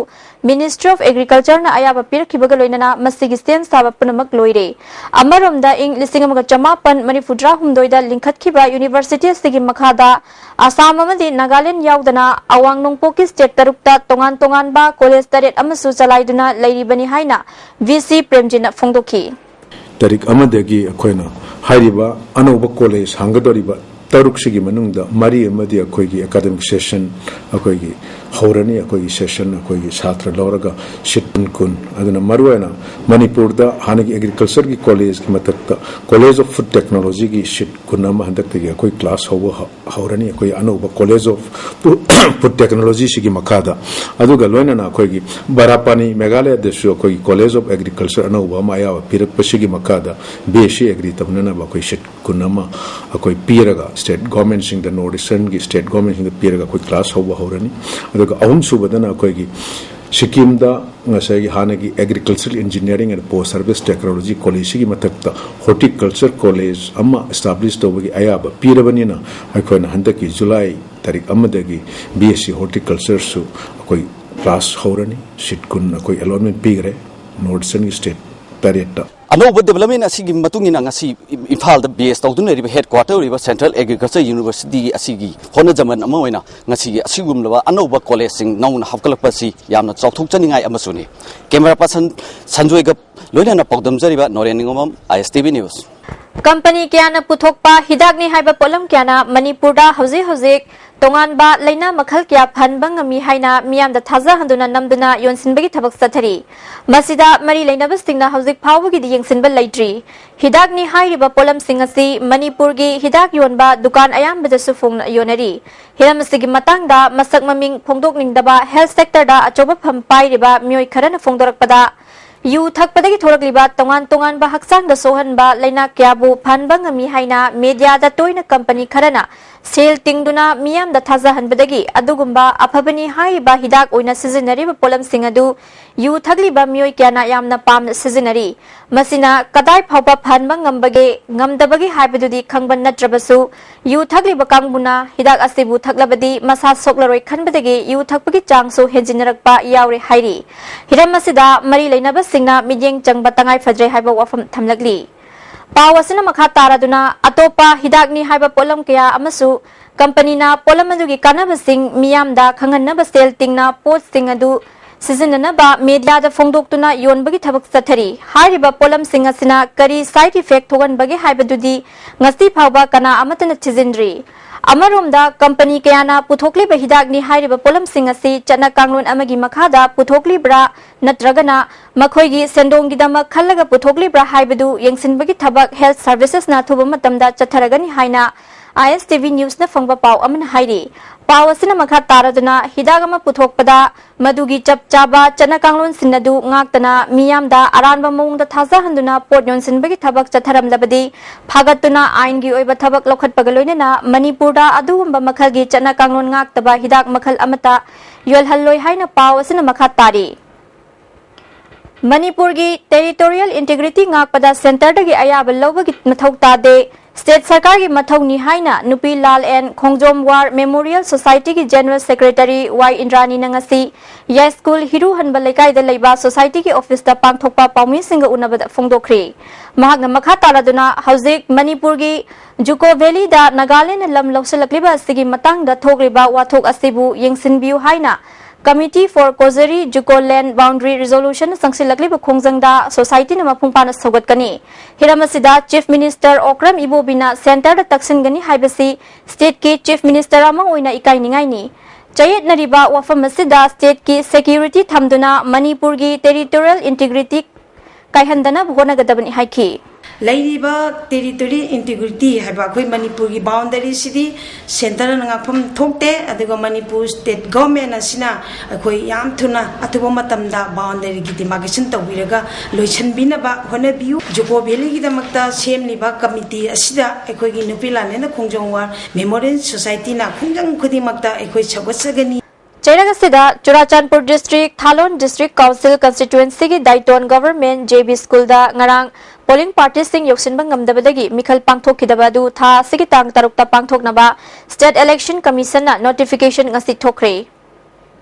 Ministry of Agriculture ꯅ ꯑꯌꯥꯕ ꯄꯤꯔꯛꯈꯤꯕꯒ ꯂꯣꯏꯅꯅ ꯃꯁꯤꯒꯤ ꯁꯦꯝ ꯁꯥꯕ ꯄꯨꯝꯅꯃꯛ ꯂꯣꯏꯔꯦ꯫ ꯑꯃꯔꯣꯝꯗ ꯏꯪ ꯂꯤꯁꯤꯡ ꯑꯃꯒ ꯆꯃꯥꯄꯟ ꯃꯔꯤꯐꯨꯇꯔꯥꯍꯨꯝꯗꯣꯏꯗ ꯂꯤꯡꯈꯠꯈꯤꯕ ꯌꯨꯅꯤꯚꯔꯁꯤꯇꯤ ꯑꯁꯤꯒꯤ ꯃꯈꯥꯗ ꯑꯁꯥꯝ ꯑꯃꯗꯤ ꯅꯥꯒꯥꯂꯦꯟ ꯌꯥꯎꯗꯅ ꯑꯋꯥꯡ ꯅꯣꯡꯄꯣꯛꯀꯤ state ꯇꯔꯨꯛꯇ ꯇꯣꯉꯥꯟ ꯇꯣꯉꯥꯟꯕ ꯀꯣꯂꯦꯖ ꯇꯔꯦꯠ ꯑꯃꯁꯨ ꯆꯂꯥꯏꯗꯨꯅ ꯂꯩꯔꯤꯕꯅꯤ ꯍꯥꯏꯅ ꯚꯤ ꯁꯤ ꯄ꯭ꯔꯦꯝꯖꯤꯠꯅ ꯐꯣꯡꯗꯣꯛꯈꯤ꯫ ꯇꯥꯔꯤꯛ ꯑꯃꯗꯒꯤ ꯑꯩꯈꯣꯏꯅ ꯍꯥꯏꯔꯤꯕ ꯑꯅꯧꯕ ꯀꯣꯂꯦꯖ ꯍꯥꯡꯒꯗꯧꯔꯤꯕ ꯇꯔꯨꯛꯁꯤꯒꯤ ꯃꯅꯨꯡꯗ ꯃꯔꯤ ꯑꯃꯗꯤ ꯑꯩꯈꯣꯏꯒꯤ academic session ꯑꯩꯈꯣꯏꯒꯤ ꯍꯧꯔꯅꯤ꯫ ꯑꯩꯈꯣꯏꯒꯤ ꯁꯦꯁꯟ, ꯑꯩꯈꯣꯏꯒꯤ ꯁꯥꯇ꯭ꯔ ꯂꯧꯔꯒ ꯁꯤꯠ ꯀꯨꯟ꯫ ꯑꯗꯨꯅ ꯃꯔꯨꯑꯣꯏꯅ ꯃꯅꯤꯄꯨꯔꯗ ꯍꯥꯟꯅꯒꯤ ꯑꯦꯒ꯭ꯔꯤꯀꯜꯆꯔꯒꯤ ꯀꯣꯂꯦꯖꯀꯤ ꯃꯊꯛꯇ ꯀꯣꯂꯦꯖ ꯑꯣꯐ ꯐꯨꯗ ꯇꯦꯛꯅꯣꯂꯣꯖꯤꯒꯤ ꯁꯤꯠ ꯀꯨꯟ ꯑꯃ ꯍꯟꯗꯛꯇꯒꯤ ꯑꯩꯈꯣꯏ ꯀ꯭ꯂꯥꯁ ꯍꯧꯕ ꯍ-, ꯍꯧꯔꯅꯤ꯫ ꯑꯩꯈꯣꯏ ꯑꯅꯧꯕ ꯀꯣꯂꯦꯖ ꯑꯣꯐ ꯐꯨꯗ ꯇꯦꯛꯅꯣꯂꯣꯖꯤꯁꯤꯒꯤ ꯃꯈꯥꯗ꯫ ꯑꯗꯨꯒ ꯂꯣꯏꯅꯅ ꯑꯩꯈꯣꯏꯒꯤ ꯕꯔꯥꯄꯥꯅꯤ ꯃꯦꯘꯥꯂꯌꯗꯁꯨ ꯑꯩꯈꯣꯏꯒꯤ ꯀꯣꯂꯦꯖ ꯑꯣꯐ ꯑꯦꯒ꯭ꯔꯤꯀꯜꯆꯔ ꯑꯅꯧꯕ ꯑꯃ ꯑꯌꯥꯕ ꯄꯤꯔꯛꯄꯁꯤꯒꯤ ꯃꯈꯥꯗ ꯕꯤ ꯑꯦꯁ ꯁꯤ ꯑꯦꯒ꯭ꯔꯤ ꯇꯝꯅꯅꯕ ꯑꯩꯈꯣꯏ ꯁꯤꯠ ꯀꯨꯟ ꯑꯃ ꯑꯩꯈꯣꯏ ꯄꯤꯔꯒ ꯁ꯭ꯇꯦꯠ ꯒꯣꯔꯃꯦꯟꯁꯤꯡꯗ, ꯅꯣꯔꯠ ꯏꯁꯇꯔꯟꯒꯤ ꯁ꯭ꯇꯦꯠ ꯒꯣꯔꯃꯦꯟꯁꯤꯡꯗ ꯄꯤꯔꯒ ꯑꯩꯈꯣꯏ ꯀ꯭ꯂꯥꯁ ꯍꯧꯕ ꯍꯧꯔꯅꯤ꯫ ꯑꯗꯨꯒ ꯑꯍꯨꯝꯁꯨꯕꯗꯅ ꯑꯩꯈꯣꯏꯒꯤ ꯁꯤꯛꯀꯤꯝꯗ ꯉꯁꯥꯏꯒꯤ ꯍꯥꯟꯅꯒꯤ agricultural engineering and post harvest technology ꯀꯣꯂꯦꯖꯁꯤꯒꯤ ꯃꯊꯛꯇ ꯍꯣꯔꯇꯤꯀꯜꯆꯔ ꯀꯣꯂꯦꯖ ꯑꯃ ꯏꯁꯇꯥꯕ꯭ꯂꯤꯁ ꯇꯧꯕꯒꯤ ꯑꯌꯥꯕ ꯄꯤꯔꯕꯅꯤꯅ, ꯑꯩꯈꯣꯏꯅ ꯍꯟꯗꯛꯀꯤ ꯖꯨꯂꯥꯏ ꯇꯥꯔꯤꯛ ꯑꯃꯗꯒꯤ ꯕꯤ ꯑꯦꯁ ꯁꯤ ꯍꯣꯔꯇꯤꯀꯜꯆꯔꯁꯨ ꯑꯩꯈꯣꯏ ꯀ꯭ꯂꯥꯁ ꯍꯧꯔꯅꯤ꯫ ꯁꯤꯠ ꯀꯨꯟ ꯑꯩꯈꯣꯏ ꯑꯦꯂꯣꯠꯃꯦꯟ ꯄꯤꯈ꯭ꯔꯦ ꯅꯣꯔꯠ ꯏꯁꯇꯔꯟꯒꯤ ꯁ꯭ꯇꯦꯠ ꯇꯔꯦꯠꯇ꯫ ꯑꯅꯧꯕ ꯗꯤꯕꯦꯂꯞꯃꯦꯟ ꯑꯁꯤꯒꯤ ꯃꯇꯨꯡ ꯏꯟꯅ ꯉꯁꯤ ꯏꯝꯐꯥꯜꯗ ꯕꯦꯁ ꯇꯧꯗꯨꯅ ꯂꯩꯔꯤꯕ ꯍꯦꯗ ꯀ꯭ꯋꯥꯇꯔ ꯑꯣꯏꯔꯤꯕ ꯁꯦꯟꯇ꯭ꯔꯦꯜ ꯑꯦꯒ꯭ꯔꯤꯀꯜꯆꯔ ꯌꯨꯅꯤꯚꯔꯁꯤꯇꯤꯒꯤ ꯑꯁꯤꯒꯤ ꯍꯣꯠꯅꯖꯃꯟ ꯑꯃ ꯑꯣꯏꯅ ꯉꯁꯤꯒꯤ ꯑꯁꯤꯒꯨꯝꯂꯕ ꯑꯅꯧꯕ ꯀꯣꯂꯦꯖꯁꯤꯡ ꯅꯧꯅ ꯍꯥꯞꯀꯠꯂꯛꯄ ꯑꯁꯤ ꯌꯥꯝꯅ ꯆꯥꯎꯊꯣꯛꯆꯅꯤꯡꯉꯥꯏ ꯑꯃꯁꯨꯅꯤ꯫ ꯀꯦꯃꯦꯔꯥ ꯄꯥꯔꯁꯟ ꯁꯟꯖꯣꯏꯒ ꯂꯣꯏꯅꯅ ꯄꯥꯎꯗꯝꯖꯔꯤꯕ ꯅꯣꯔꯦꯟ ꯅꯤꯉꯣꯝꯕꯝ, ꯑꯥꯏ ꯑꯦꯁ ꯇꯤ ꯚꯤ ꯅ꯭ꯌꯨꯁ꯫ ꯀꯝꯄꯅꯤ ꯀꯌꯥꯅ ꯄꯨꯊꯣꯛꯄ ꯍꯤꯗꯥꯛꯅꯤ ꯍꯥꯏꯕ ꯄꯣꯠꯂꯝ ꯀꯌꯥꯅ ꯃꯅꯤꯄꯨꯔꯗ ꯍꯧꯖꯤꯛ ꯍꯧꯖꯤꯛ ꯇꯣꯉꯥꯟꯕ ꯂꯥꯏꯅꯥ ꯃꯈꯜ ꯀꯌꯥ ꯐꯍꯟꯕ ꯉꯝꯃꯤ ꯍꯥꯏꯅ ꯃꯤꯌꯥꯝꯗ ꯊꯥꯖꯍꯟꯗꯨꯅ ꯅꯝꯗꯨꯅ ꯌꯣꯟꯁꯤꯟꯕꯒꯤ ꯊꯕꯛ ꯆꯠꯊꯔꯤ꯫ ꯃꯁꯤꯗ ꯃꯔꯤ ꯂꯩꯅꯕꯁꯤꯡꯅ ꯍꯧꯖꯤꯛ ꯐꯥꯎꯕꯒꯤꯗꯤ ꯌꯦꯡꯁꯤꯟꯕ ꯂꯩꯇ꯭ꯔꯤ꯫ ꯍꯤꯗꯥꯛꯅꯤ ꯍꯥꯏꯔꯤꯕ ꯄꯣꯠꯂꯝꯁꯤꯡ ꯑꯁꯤ ꯃꯅꯤꯄꯨꯔꯒꯤ ꯍꯤꯗꯥꯛ ꯌꯣꯟꯕ ꯗꯨꯀꯥꯟ ꯑꯌꯥꯝꯕꯗꯁꯨ ꯐꯣꯡꯅ ꯌꯣꯟꯅꯔꯤ꯫ ꯍꯤꯔꯝ ꯑꯁꯤꯒꯤ ꯃꯇꯥꯡꯗ ꯃꯁꯛ ꯃꯃꯤꯡ ꯐꯣꯡꯗꯣꯛꯅꯤꯡꯗꯕ ꯍꯦꯜꯊ ꯁꯦꯛꯇꯔꯗ ꯑꯆꯧꯕ ꯐꯝ ꯄꯥꯏꯔꯤꯕ ꯃꯤꯑꯣꯏ ꯈꯔꯅ ꯐꯣꯡꯗꯣꯔꯛꯄꯗ, ꯌꯨ ꯊꯛꯄꯗꯒꯤ ꯊꯣꯛꯂꯛꯂꯤꯕ ꯇꯣꯉꯥꯟ ꯇꯣꯉꯥꯟꯕ ꯍꯛꯆꯥꯡꯗ ꯁꯣꯛꯍꯟꯕ ꯂꯩꯅꯥ ꯀꯌꯥꯕꯨ ꯐꯍꯟꯕ ꯉꯝꯃꯤ ꯍꯥꯏꯅ ꯃꯦꯗꯤꯌꯥꯗ ꯇꯣꯏꯅ ꯀꯝꯄꯅꯤ ꯈꯔꯅ ꯁꯦꯜ ꯇꯤꯡꯗꯨꯅ ꯃꯤꯌꯥꯝꯗ ꯊꯥꯖꯍꯟꯕꯗꯒꯤ ꯑꯗꯨꯒꯨꯝꯕ ꯑꯐꯕꯅꯤ ꯍꯥꯏꯔꯤꯕ ꯍꯤꯗꯥꯛ ꯑꯣꯏꯅ ꯁꯤꯖꯤꯟꯅꯔꯤꯕ ꯄꯣꯠꯂꯝꯁꯤꯡ ꯑꯗꯨ ꯌꯨ ꯊꯛꯂꯤꯕ ꯃꯤꯑꯣꯏ ꯀꯌꯥꯅ ꯌꯥꯝꯅ ꯄꯥꯝꯅ ꯁꯤꯖꯤꯟꯅꯔꯤ꯫ ꯃꯁꯤꯅ ꯀꯗꯥꯏ ꯐꯥꯎꯕ ꯐꯍꯟꯕ ꯉꯝꯕꯒꯦ, ꯉꯝꯗꯕꯒꯦ ꯍꯥꯏꯕꯗꯨꯗꯤ ꯈꯪꯕ ꯅꯠꯇ꯭ꯔꯕꯁꯨ, ꯌꯨ ꯊꯛꯂꯤꯕ ꯀꯥꯡꯕꯨꯅ ꯍꯤꯗꯥꯛ ꯑꯁꯤꯕꯨ ꯊꯛꯂꯕꯗꯤ ꯃꯁꯥ ꯁꯣꯛꯂꯔꯣꯏ ꯈꯟꯕꯗꯒꯤ ꯌꯨ ꯊꯛꯄꯒꯤ ꯆꯥꯡꯁꯨ ꯍꯦꯟꯖꯤꯟꯅꯔꯛꯄ ꯌꯥꯎꯔꯦ ꯍꯥꯏꯔꯤ꯫ ꯍꯤꯔꯝ ꯑꯁꯤꯗ ꯃꯔꯤ ꯂꯩꯅꯕꯁꯤꯡꯅ ꯃꯤꯠꯌꯦꯡ ꯆꯪꯕ ꯇꯉꯥꯏ ꯐꯗ꯭ꯔꯦ ꯍꯥꯏꯕ ꯋꯥꯐꯝ ꯊꯝꯂꯛꯂꯤ꯫ ꯄꯥꯎ ꯑꯁꯤꯅ ꯃꯈꯥ ꯇꯥꯔꯗꯨꯅ, ꯑꯇꯣꯞꯄ ꯍꯤꯗꯥꯛꯅꯤ ꯍꯥꯏꯕ ꯄꯣꯠꯂꯝ ꯀꯌꯥ ꯑꯃꯁꯨ ꯀꯝꯄꯅꯤꯅ ꯄꯣꯠꯂꯝ ꯑꯗꯨꯒꯤ ꯀꯥꯟꯅꯕꯁꯤꯡ ꯃꯤꯌꯥꯝꯗ ꯈꯪꯍꯟꯅꯕ ꯁꯦꯜ ꯇꯤꯡꯅ ꯄꯣꯠꯁꯤꯡ ꯑꯗꯨ ꯁꯤꯖꯤꯟꯅꯅꯕ ꯃꯦꯗꯤꯌꯥꯗ ꯐꯣꯡꯗꯣꯛꯇꯨꯅ ꯌꯣꯟꯕꯒꯤ ꯊꯕꯛ ꯆꯠꯊꯔꯤ꯫ ꯍꯥꯏꯔꯤꯕ ꯄꯣꯠꯂꯝꯁꯤꯡ ꯑꯁꯤꯅ ꯀꯔꯤ ꯁꯥꯏꯗ ꯏꯐꯦꯛ ꯊꯣꯛꯍꯟꯕꯒꯦ ꯍꯥꯏꯕꯗꯨꯗꯤ ꯉꯁꯤ ꯐꯥꯎꯕ ꯀꯅꯥ ꯑꯃꯠꯇꯅ ꯊꯤꯖꯤꯟꯗ꯭ꯔꯤ꯫ ꯑꯃꯔꯣꯝꯗ, ꯀꯝꯄꯅꯤ ꯀꯌꯥꯅ ꯄꯨꯊꯣꯛꯂꯤꯕ ꯍꯤꯗꯥꯛꯅꯤ ꯍꯥꯏꯔꯤꯕ ꯄꯣꯠꯂꯝꯁꯤꯡ ꯑꯁꯤ ꯆꯠꯅ ꯀꯥꯡꯂꯣꯟ ꯑꯃꯒꯤ ꯃꯈꯥꯗ ꯄꯨꯊꯣꯛꯂꯤꯕ꯭ꯔꯥ ꯅꯠꯇ꯭ꯔꯒꯅ ꯃꯈꯣꯏꯒꯤ ꯁꯦꯟꯗꯣꯡꯒꯤꯗꯃꯛ ꯈꯜꯂꯒ ꯄꯨꯊꯣꯛꯂꯤꯕ꯭ꯔꯥ ꯍꯥꯏꯕꯗꯨ ꯌꯦꯡꯁꯤꯟꯕꯒꯤ ꯊꯕꯛ Health Servicesꯅ ꯑꯊꯨꯕ ꯃꯇꯝꯗ ꯆꯠꯊꯔꯒꯅꯤ ꯍꯥꯏꯅ ISTV Newsꯅ ꯐꯪꯕ ꯄꯥꯎ ꯑꯃꯅ ꯍꯥꯏꯔꯤ꯫ ꯄꯥꯎ ꯑꯁꯤꯅ ꯃꯈꯥ ꯇꯥꯔꯗꯨꯅ, ꯍꯤꯗꯥꯛ ꯑꯃ ꯄꯨꯊꯣꯛꯄꯗ ꯃꯗꯨꯒꯤ ꯆꯞ ꯆꯥꯕ ꯆꯠꯅ ꯀꯥꯡꯂꯣꯟꯁꯤꯡ ꯑꯗꯨ ꯉꯥꯛꯇꯅ ꯃꯤꯌꯥꯝꯗ ꯑꯔꯥꯟꯕ ꯃꯑꯣꯡꯗ ꯊꯥꯖꯍꯟꯗꯨꯅ ꯄꯣꯠ ꯌꯣꯟꯁꯤꯟꯕꯒꯤ ꯊꯕꯛ ꯆꯠꯊꯔꯝꯂꯕꯗꯤ, ꯐꯥꯒꯠꯇꯨꯅ ꯑꯥꯏꯟꯒꯤ ꯑꯣꯏꯕ ꯊꯕꯛ ꯂꯧꯈꯠꯄꯒ ꯂꯣꯏꯅꯅ ꯃꯅꯤꯄꯨꯔꯗ ꯑꯗꯨꯒꯨꯝꯕ ꯃꯈꯜꯒꯤ ꯆꯠꯅ ꯀꯥꯡꯂꯣꯟ ꯉꯥꯛꯇꯕ ꯍꯤꯗꯥꯛ ꯃꯈꯜ ꯑꯃꯠꯇ ꯌꯣꯜꯍꯜꯂꯣꯏ ꯍꯥꯏꯅ ꯄꯥꯎ ꯑꯁꯤꯅ ꯃꯈꯥ ꯇꯥꯔꯤ꯫ ꯃꯅꯤꯄꯨꯔꯒꯤ territorial integrity ꯉꯥꯛꯄꯗ centreꯗꯒꯤ ꯑꯌꯥꯕ ꯂꯧꯕꯒꯤ ꯃꯊꯧ ꯇꯥꯗꯦ, state ꯁꯔꯀꯥꯔꯒꯤ ꯃꯊꯧꯅꯤ ꯍꯥꯏꯅ Nupi Lal and Khongjom War Memorial Societyꯒꯤ General Secretary ꯋꯥꯏ ꯏꯟꯗ꯭ꯔꯥꯅꯤꯅ ꯉꯁꯤ ꯌꯥꯏꯁ꯭ꯀꯨꯜ ꯍꯤꯔꯨ ꯍꯟꯕ ꯂꯩꯀꯥꯏꯗ ꯂꯩꯕ societyꯒꯤ officeꯇ ꯄꯥꯡꯊꯣꯛꯄ ꯄꯥꯎꯃꯤꯁꯤꯡꯒ ꯎꯅꯕꯗ ꯐꯣꯡꯗꯣꯛꯈ꯭ꯔꯤ꯫ ꯃꯍꯥꯛꯅ ꯃꯈꯥ ꯇꯥꯔꯗꯨꯅ, ꯍꯧꯖꯤꯛ ꯃꯅꯤꯄꯨꯔꯒꯤ ꯖꯨꯀꯣ ꯚꯦꯂꯤꯗ ꯅꯥꯒꯥꯂꯦꯟꯗꯅ ꯂꯝ ꯂꯧꯁꯤꯜꯂꯛꯂꯤꯕ ꯑꯁꯤꯒꯤ ꯃꯇꯥꯡꯗ ꯊꯣꯛꯂꯤꯕ ꯋꯥꯊꯣꯛ ꯑꯁꯤꯕꯨ ꯌꯦꯡꯁꯤꯟꯕꯤꯌꯨ ꯍꯥꯏꯅ Committee for Kozhari Juko Land Boundary Resolution ꯆꯪꯁꯤꯜꯂꯛꯂꯤꯕ ꯈꯣꯡꯖꯪꯗ societyꯅ ꯃꯄꯨꯡ ꯐꯥꯅ ꯁꯧꯒꯠꯀꯅꯤ꯫ ꯍꯤꯔꯝ ꯑꯁꯤꯗ Chief Minister ꯑꯣꯀ꯭ꯔꯝ ꯏꯕꯣꯕꯤꯅ centreꯗ ꯇꯛꯁꯤꯟꯒꯅꯤ ꯍꯥꯏꯕꯁꯤ stateꯀꯤ Chief Minister ꯑꯃ ꯑꯣꯏꯅ ꯏꯀꯥꯏꯅꯤꯡꯉꯥꯏꯅꯤ꯫ ꯆꯌꯦꯠꯅꯔꯤꯕ ꯋꯥꯐꯝ ꯑꯁꯤꯗ stateꯀꯤ security ꯊꯝꯗꯨꯅ ꯃꯅꯤꯄꯨꯔꯒꯤ territorial integrity ꯀꯥꯏꯍꯟꯗꯅꯕ ꯍꯣꯠꯅꯒꯗꯕꯅꯤ ꯍꯥꯏꯈꯤ꯫ ꯂꯩꯔꯤꯕ territory integrity ꯍꯥꯏꯕ ꯑꯩꯈꯣꯏ ꯃꯅꯤꯄꯨꯔꯒꯤ boundaryꯁꯤꯗꯤ centreꯅ ꯉꯥꯛꯐꯝ ꯊꯣꯛꯇꯦ, ꯑꯗꯨꯒ ꯃꯅꯤꯄꯨꯔ state government ꯑꯁꯤꯅ ꯑꯩꯈꯣꯏ ꯌꯥꯝ ꯊꯨꯅ ꯑꯊꯨꯕ ꯃꯇꯝꯗ boundaryꯒꯤ demarcation ꯇꯧꯕꯤꯔꯒ ꯂꯣꯏꯁꯤꯟꯕꯤꯅꯕ ꯍꯣꯠꯅꯕꯤꯌꯨ꯫ ꯖꯨꯀꯣ ꯚꯦꯂꯤꯒꯤꯗꯃꯛꯇ ꯁꯦꯝꯂꯤꯕ committee ꯑꯁꯤꯗ ꯑꯩꯈꯣꯏꯒꯤ ꯅꯨꯄꯤ ꯂꯥꯟꯃꯤꯅ ꯈꯣꯡꯖꯣꯝ War Memorial Societyꯅ ꯈꯣꯡꯖꯪ ꯈꯨꯗꯤꯡꯃꯛꯇ ꯑꯩꯈꯣꯏ ꯁꯧꯒꯠꯆꯒꯅꯤ꯫ ꯆꯩꯔꯛ ꯑꯁꯤꯗ Churachandpur district ꯊꯥꯂꯣꯟ district council constituencyꯒꯤ ꯗꯥꯏꯇꯣꯟ government JB schoolꯗ ꯉꯔꯥꯡ polling partyꯁꯤꯡ ꯌꯧꯁꯤꯟꯕ ꯉꯝꯗꯕꯗꯒꯤ ꯃꯤꯈꯜ ꯄꯥꯡꯊꯣꯛꯈꯤꯗꯕ ꯑꯗꯨ ꯊꯥ ꯑꯁꯤꯒꯤ ꯇꯥꯡ ꯇꯔꯨꯛꯇ ꯄꯥꯡꯊꯣꯛꯅꯕ state election commissionꯅ notification ꯉꯁꯤ ꯊꯣꯛꯈ꯭ꯔꯦ꯫